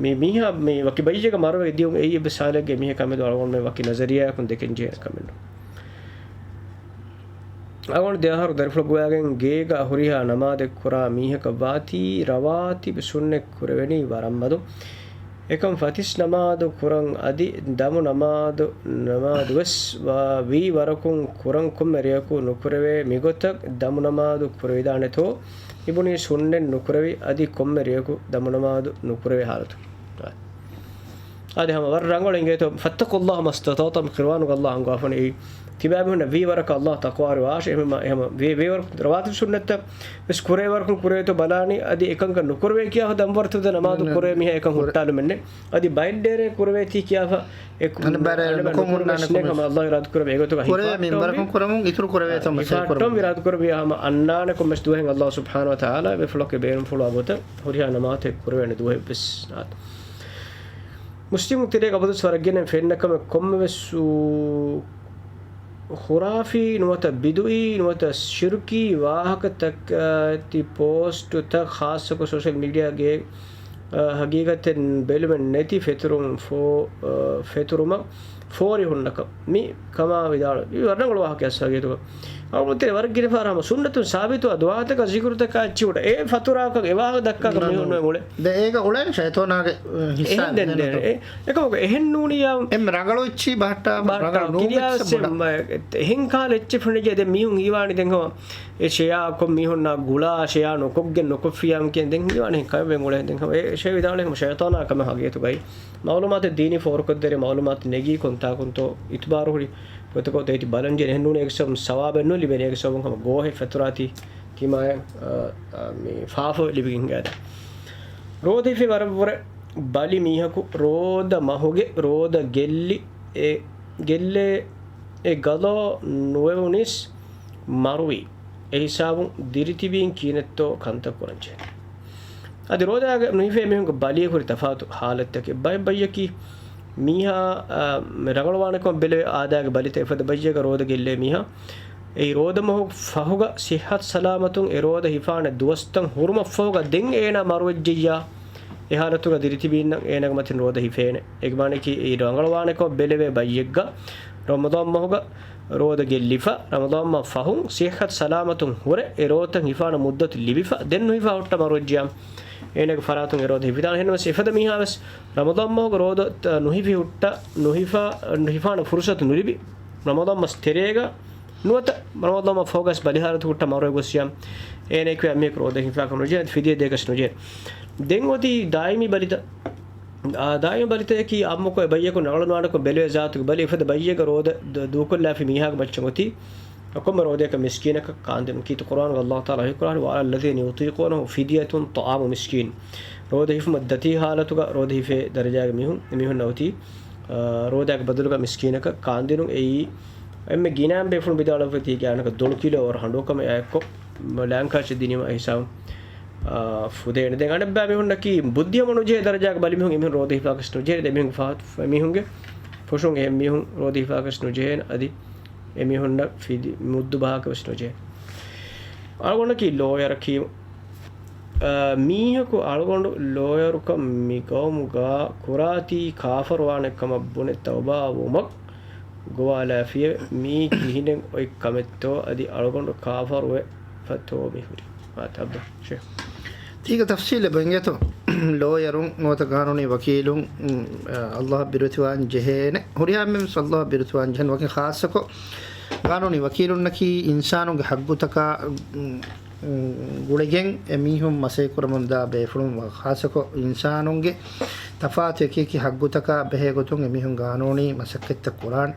މި މީހާ މި ވަކި ބައްޔެއްގެ މަރުވެ ދިޔުން އެއީ އެއްވެސް ހާލެއްގަ މީހަކާ މެދު އަޅުގަނޑުމެން ވަކި ނަޒަރިއްޔާއަކުން ދެކެން ޖެހޭނެ ކަމެއް ނޫން. އަޅުގަނޑު ދެ އަހަރު ދަރިފުޅަކު ގޮވައިގެން ގޭގަ ހުރިހާ ނަމާދެއް ކުރާ މީހަކަށް ވާތީ ރަވާތިބު ސުންނަތް ކުރެވެނީ ވަރަށް މަދު. އެކަމް ފަތިސް ނަމާދު ކުރަން އަދި ދަމު ނަމާދު، ނަމާދު ވެސް ވާ ވީ ވަރަކުން ކުރަން ކޮންމެ ރެޔަކު ނުކުރެވޭ. މިގޮތަށް ދަމު ނަމާދު ކުރެވިދާނެތޯ؟ މިބުނީ ސުންނަތް ނުކުރެވި އަދި ކޮންމެ ރެޔަކު ދަމު ނަމާދު ނުކުރެވޭ ހާލަތު. އާދެ ހަމަ ވަރަށް ރަނގަޅު އިނގޭތޯ، فاتقوا الله ما استطعتم، ޤުރުއާނުގަ ﷲ އަންގާފަން އެއީ. ތިބާމީހުންނަށް ވީ ވަރަކަށް ﷲ ތަޤްވާވެރިވާށޭ. އެހެންވީމަ، އެހެންވީ ވަރަކު ރަވާތިބު ސުންނަތްތައް ވެސް ކުރޭ ވަރަކުން ކުރޭތޯ ބަލާނީ، އަދި އެކަންކަން ނުކުރެވޭ ކިޔާފަ ދަމުވަރުތައް ނަމާދު ކުރޭ މީހާ އެކަން ހުއްޓާލުމެއްނެއް. އަދި ބައެއް ޑޭރޭ ކުރެވޭތީ ކިޔާފަ އެކު، އަނެއް ބާރެ ނުކުރެވޭ ނުކުރެވޭ ނުކުރެވޭ ހަމަ ﷲ އިރާދަ ކުރެވޭ އެގޮތުގަ ކުރެވޭ ހިފާއްޓަންވީ. މިންވަރަކުން ކުރަމުން އިތުރު ކުރެވޭތޯ މަސައްކަތް ކުރަމުން. ހިފާއްޓަން އިރާދަ ކުރެވި ހަމަ އަންނާނެ ކޮންމެސް ދުވަހެއް ﷲ ސުބްޙާނަހޫ ވަތަޢާލާ އެބޭފުޅަކު ބޭނުންފުޅުވާ ގޮތަށް ހުރިހާ ނަމާދެއް ކުރެވޭނެ ދުވަހެއްވެސް އާ. މުސްލިމުން ތެރޭގަ އަބަދުވެސް ވަރަށް ގިނަ ފެންނަ ކަމެއް ކޮންމެވެސް އު، ޚުރާފީ ނުވަތަ ބިދުޢީ ނުވަތަ ޝިރުކީ ވާހަކަތަކާ ތި ޕޯސްޓުތައް ޚާއްޞަކޮށް ސޯޝަލް މީޑިއާގެ، އަ، ހަގީގަތެއް ބެލުމެއް ނެތި ފެތުރުން ފޯ-، އަ، ފެތުރުމަށް ފޯރި ހުންނަކަށް މި ކަމާ ވިދާޅުވި. ވަރަށް ރަނގަޅު ވާހަކައެއް ހަގީގަތުގަ. އަޅުގަނޑު ވަރަށް ގިނަ ފަހަރަށް ހަމަ ސުންނަތުން ސާބިތުވާ ދުޢާތަކާ ޒިކުރުތަކާ އެއްޗިހި އުޅޭ. އެ ފަތުރާކަށް އެ ވާހަކަ ދައްކާކަށް މީހުން ނުއެއް އުޅޭ. ދެ އޭގަ އުޅޭނެ ޝައިޠާނާގެ، އަ، ހިއްސާ އެހެން ދެން ދެން ނުތޯ؟ އެ، އެކަމަކު އެހެން ނޫނިއްޔާ ބަހައްޓާ ބަހައްޓާ ރަނގަޅު އެއްޗި ބަހައްޓާ ކިރިޔާ ރަނގަޅު ނޫން އެއްޗަށް އެއްޗެއް ބޮޑާ. މަ-، އެހެން ކަހަލަ އެއްޗެއް ފެނިގެ ދެން މީހުން ހީވާނީ ދެން ހަމަ އެ ޝެއާކޮށް މީހުންނާ ގުޅާ ޝެއާ ނުކޮށްގެން ނުކޮށްފިޔާމަ ކިޔަން ދެން ހީވާނީ ކަމެއް ވެން އުޅޭ. ދެން ހަމަ އެ ޝެއާ ވިދާޅުވީ ހަމަ ޝައިޠާނާ ކަމެއް ހަގީގަތުގައި. މައުލޫމާތެއް ދީނީ ފޯރުކޮށްދެރޭ މައުލޫމާތު ނެގީ ކޮންތާކުންތޯ އިތުބާރު ހުރި ގޮތަކަށް އޮތީ ތި ބަލަން ޖެހޭ. އެހެން ނޫނީ އޭގެ ސަބަބުން ސަވާބެއް ނުލިބޭނެ. އޭގެ ސަބަބުން ހަމަ ގޯހެއް ފެތުރާތީ ތިމާޔަށް، އަ، އަ، މި ފާފަ ލިބިގެން ހިނގާދޭ. ރޯދަ ހިފޭ ވަރަށްވުރެ ބަލި މީހަކު ރޯދަ މަހުގެ ރޯދަ ގެއްލި އެ ގެއްލޭ އެ ގަޟާ ނުވެވުނީސް މަރުވީ. އެ ހިސާބުން ދިރިތިބީން ކިހިނެއްތޯ ކަންތައް ކުރަންޖެހޭ. އަދި ރޯދައިގަ ނުހިފޭ މީހުންގެ ބަލިއަށް ހުރި ތަފާތު ހާލަތްތަކެއް. ބައެއް ބައްޔަކީ މީހާ، އާ، ރަނގަޅުވާނެކަމަށް ބެލެވޭ އާދައިގެ ބަލިތައް އެފަދަ ބައްޔެއްގަ ރޯދަ ގެއްލޭ މީހާ އެއީ ރޯދަމަހު ފަހުގަ ސިއްހަތު ސަލާމަތުން އެ ރޯދަ ހިފާނެ ދުވަސްތައް ހުރުމަށްފަހުގަ ދެން އޭނާ މަރުވެއްޖެއްޔާ، އެ ހާލަތުގަ ދިރިތިބީންނަށް އޭނާގެ މަތިން ރޯދަ ހިފޭނެ. އޭގެ މާނައަކީ އެއީ ރަނގަޅުވާނެކަމަށް ބެލެވޭ ބައްޔެއްގަ ރަމަޟާން މަހުގަ ރޯދަ ގެއްލިފަ، ރަމަޟާން މަހު ފަހުން ސިއްހަތު ސަލާމަތުން ހުރެ އެ ރޯދަތައް ހިފާނެ މުއްދަތު ލިބިފަ، ދެން ނުހިފާ ހުއްޓަ މަރުވެއްޖިޔާ، އޭނާގެ ފަރާތުން އެ ރޯދަ ހިފިދާނެ. އެހެންނަމަވެސް އެފަދަ މީހާވެސް ރަމަޟާން މަހުގެ ރޯދަ ނުހިފި ހުއްޓަ، ނުހިފާ، ހިފާނެ ފުރުޞަތު ނުލިބި، ރަމަޟާން މަސް ތެރޭގަ ނުވަތަ ރަމަޟާން މަހު ފަހުގަސް ބަލި ހާލަތު ހުއްޓަ މަރުވެ ގޮސް ޔާ، އޭނައަކީ އެއްމީހަކު ރޯދަ ހިފާކަށް ނުޖެހޭ، ފިދިޔަ ދޭކަށް ނުޖެހޭ. ދެން އޮތީ ދާއިމީ ބަލިތައް. އާ، ދާއިމީ ބަލިތަކަކީ އާއްމުކޮށް އެ ބައްޔަކު ރަނގަޅުނުވާނެކަން ބެލެވޭ ޒާތުގެ ބަލި. އެފަދަ ބައްޔެއްގަ ރޯދަ ދޫ-، ދޫކޮށްލާފި މީހާގެ މައްޗަށް އޮތީ ކޮންމެ ރޯދައަކަށް މިސްކީނަކަށް ކާންދިނުން. ކީރިތި ޤުރުއާނުގަ ﷲ ތަޢާލާ ވަޙީކުރާނީ، وعلى الذين يطيقونه فدية طعام مسكين. ރޯދަ ހިފުމަށް ދަތި ހާލަތުގަ ރޯދަ ހިފޭ ދަރަޖާގެ މީހުން، އެމީހުންނަށް އޮތީ، އާ، ރޯދައިގެ ބަދަލުގަ މިސްކީނަކަށް ކާންދިނުން. އެއީ އެންމެ ގިނައިން ބޭފުޅުން ވިދާޅުވެފަ އޮތީ ގާނަކަށް ދޮޅު ކިލޯ ވަރަށް ހަނޑުވަ ކަމެއް އެއާއެއްކޮށް، ލާންކާށޭ ދިނީމަ އެ ހިސާބުން، އާ، ފުދޭނެ. ދެން އަނެއްބައި މީހުންނަކީ ބުއްދި ހަމަ ނުޖެހޭ ދަރަޖާގެ ބަލި މީހުން އެމީހުން ރޯދަ ހިފާކަށް ނުޖެހޭ. އެމީހުން ފާ-، އެމީހުންގެ ފުށުން އެމީހުން ރޯދަ ހިފާކަށް ނުޖެހޭނެ. އަދި އެމީހުންނަށް ފިދި-، މުއްދު ބަހާކަށް ވެސް ނުޖެހޭ. އަޅުގަނޑަކީ ލޯޔަރަކީ، އާ، މީހަކު އަޅުގަނޑު ލޯޔަރުކަން މި ގައުމުގަ ކުރާތީ ކާފަރުވާނެ ކަމަށް ބުނެ ތައުބާ ވުމަށް ގޮވާލާފިއެވެ. މީ ކިހިނެއް އޮތް ކަމެއްތޯ އަދި އަޅުގަނޑު ކާފަރުވެފަތޯ މި ހުރީ. މާތް އަބްދު ޝޭޚް. ތީގަ ތަފްސީލެއް ބޮއިނގޭތޯ؟ ލޯޔަރުން ނުވަތަ ގާނޫނީ ވަކީލުން، އަ، ﷲ އަށް ބިރުވެތިވާން ޖެހޭނެ. ހުރިހާ އެންމެންވެސް ﷲ އަށް ބިރުވެތިވާން ޖެހޭނެ. ވަކިން ޚާއްޞަކޮށް ގާނޫނީ ވަކީލުންނަކީ އިންސާނުންގެ ހައްގުތަކާ، އު، ގުޅިގެން އެމީހުން މަސައްކަތް ކުރަމުންދާ ބޭފުޅުން، ޚާއްޞަކޮށް އިންސާނުންގެ ތަފާތު އެކިއެކި ހައްގުތަކާ ބެހޭ ގޮތުން އެމީހުން ގާނޫނީ މަސައްކަތްތައް ކުރާނެ.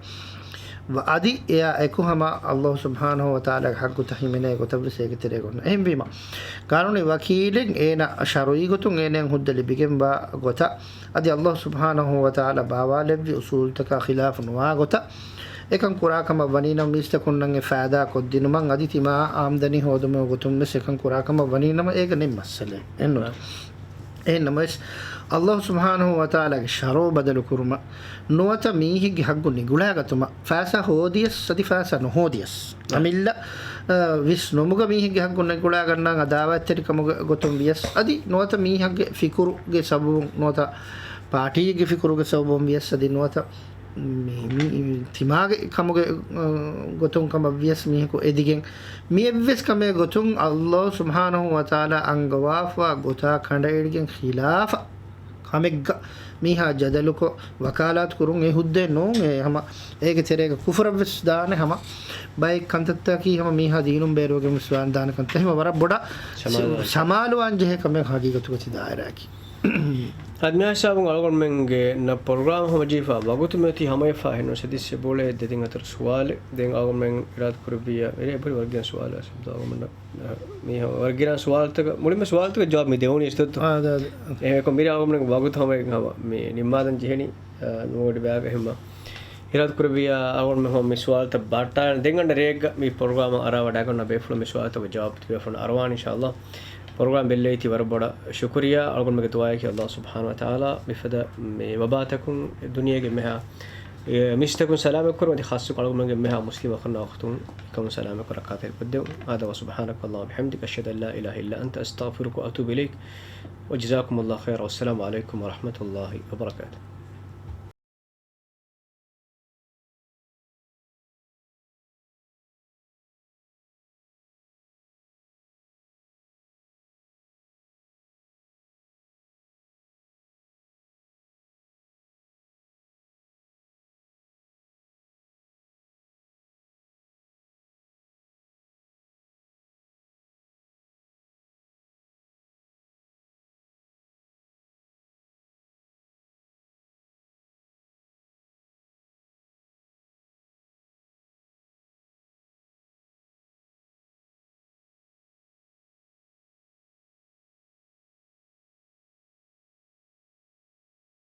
ވަ-، އަދި އެއާ އެކު ހަމަ ﷲ ސުބްޙާނަހޫ ވަތަޢާލާގެ ހައްގުތައް ހިމެނޭ ގޮތަށްވެސް އޭގެ ތެރޭގަ އޮންނަ. އެހެންވީމަ، ގާނޫނީ ވަކީލެއް އޭނަ ޝަރުޢީ ގޮތުން އޭނައަށް ހުއްދަ ލިބިގެންވާ ގޮތަށް، އަދި ﷲ ސުބްޙާނަހޫ ވަތަޢާލާ ބާވާލެއްވި އުޞޫލުތަކާ ޚިލާފު ނުވާ ގޮތަށް، އެކަން ކުރާ ކަމަށް ވަނީ ނަމަ މީސްތަކުންނަށް އެ ފައިދާ ކޮށްދިނުމަށް އަދި ތިމާ އާމްދަނީ ހޯދުމުގެ ގޮތުން ވެސް އެކަން ކުރާ ކަމަށް ވަނީ ނަމަ އޭގަ ނެތް މައްސަލައެއް ނޫން. އެހެންނަމަވެސް، ﷲ ސުބްޙާނަހޫ ވަތަޢާލާގެ ޝަރުޢު ބަދަލު ކުރުމަށް ނުވަތަ މީހެއްގެ ހައްގު ނިގުޅާގަތުމަށް ފައިސާ ހޯދިޔަސް އަދި ފައިސާ ނުހޯދިޔަސް، އަ، އަމިއްލަ، އަ، ވިސްނުމުގަ މީހެއްގެ ހައްގު ނިގުޅާގަންނަން އަދާވަތްތެރިކަމުގެ ގޮތުން ވިޔަސް އަދި ނުވަތަ މީހެއްގެ ފިކުރުގެ ސަބަބުން ނުވަތަ ޕާޓީއެއްގެ ފިކުރުގެ ސަބަބުން ވިޔަސް އަދި ނުވަތަ މި، މި ތިމާގެ ކަމުގެ، އަ، ގޮތުން ކަމަށް ވިޔަސް މީހަކު އެދިގެން، މި އެއްވެސް ކަމެއް ގޮތުން ﷲ ސުބްޙާނަހޫ ވަތަޢާލާ އަންގަވާފަ ގޮތާ ކަނޑައެޅިގެން ޚިލާފަށް ކަމެއްގަ މީހާ ޖަދަލުކޮށް ވަކާލާތު ކުރުން އެ ހުއްދައެއް ނޫން. އެ ހަމަ އޭގެ ތެރޭގަ ކުފުރަށްވެސް ދާނެ ހަމަ ބައެއް ކަންތައްތަކީ ހަމަ މީހާ ދީނުން ބޭރުވެގެން ވެސް ވާން ދާނެ ކަންތައް. ހަމަ ވަރަށް ބޮޑަށް ސަމާލުވާން ސަމާލުވާން ޖެހޭ ކަމެއް ހަގީގަތުގަ ތި ދާއިރާއަކީ. އަދި މިހާ ހިސާބުން އަޅުގަނޑުމެންގެ ނަ ޕްރޮގްރާމް ހަމަޖެހިފަ ވަގުތު މިއޮތީ ހަމަވެފަ ހެންނު ސަދިސް ބޯޅަ ދެތިން ހަތަރު ސުވާލެއް. ދެން އަޅުގަނޑުމެން އިރާދަ ކުރެއްވިއްޔާ އެރޭ އެބަހުރި ވަރަށް ގިނަ ސުވާލު އަސް އަޅުގަނޑުމެންނަށް މި ވަރަށް ގިނަ ސުވާލުތަކަށް، މުޅިންމެ ސުވާލުތަކަށް ޖަވާބު މި ދެވުނީ އިސްތައްތޯ؟ އާ، އާ، އާ. އެހެންކޮށް މިރޭ އަޅުގަނޑުމެން ވަގުތު ހަމަ މި ނިންމާލަން ޖެހެނީ، އާ، ނުވަ ވަޑި ބަޔާގަ ހިމަ. އިރާދަ ކުރެއްވިއްޔާ އަޅުގަނޑުމެން ހަމަ މި ސުވާލުތައް ބަހައްޓާނެ. ދެން އަންނަ ރޭގަ މި ޕްރޮގްރާމަށް އަރާވަޑައިގަންނަ ބޭފުޅުން މި ސުވާލުތަކަށް ޖަވާބު ތިބޭފުޅުން އަރުވާނެ އިންޝާﷲ. ޕްރޮގްރާމް ބެއްލެވީތީ ވަރަށް ބޮޑަށް ޝުކުރިއްޔާ. އަޅުގަނޑުމެންގެ ދުޢާއަކީ ﷲ ސުބްޙާނަހޫ ވަތަޢާލާ މިފަދަ މި ވަބާތަކުން ދުނިޔޭގެ މެހާ އެ، މިސްތަކުން ސަލާމަތްކުރުން އަދި ޚާއްޞަކޮށް އަޅުގަނޑުމެންގެ އެންމެހާ މުސްލިމް އަޚުންނާ އުޚްތުން އެކަމުން ސަލާމަތްކޮށް ރައްކާތެރިކޮށްދެވުން. هذا وسبحانك اللهم وبحمدك، أشهد أن لا إله إلا أنت، أستغفرك وأتوب إليك. وجزاكم الله خيرا، والسلام عليكم ورحمة الله وبركاته.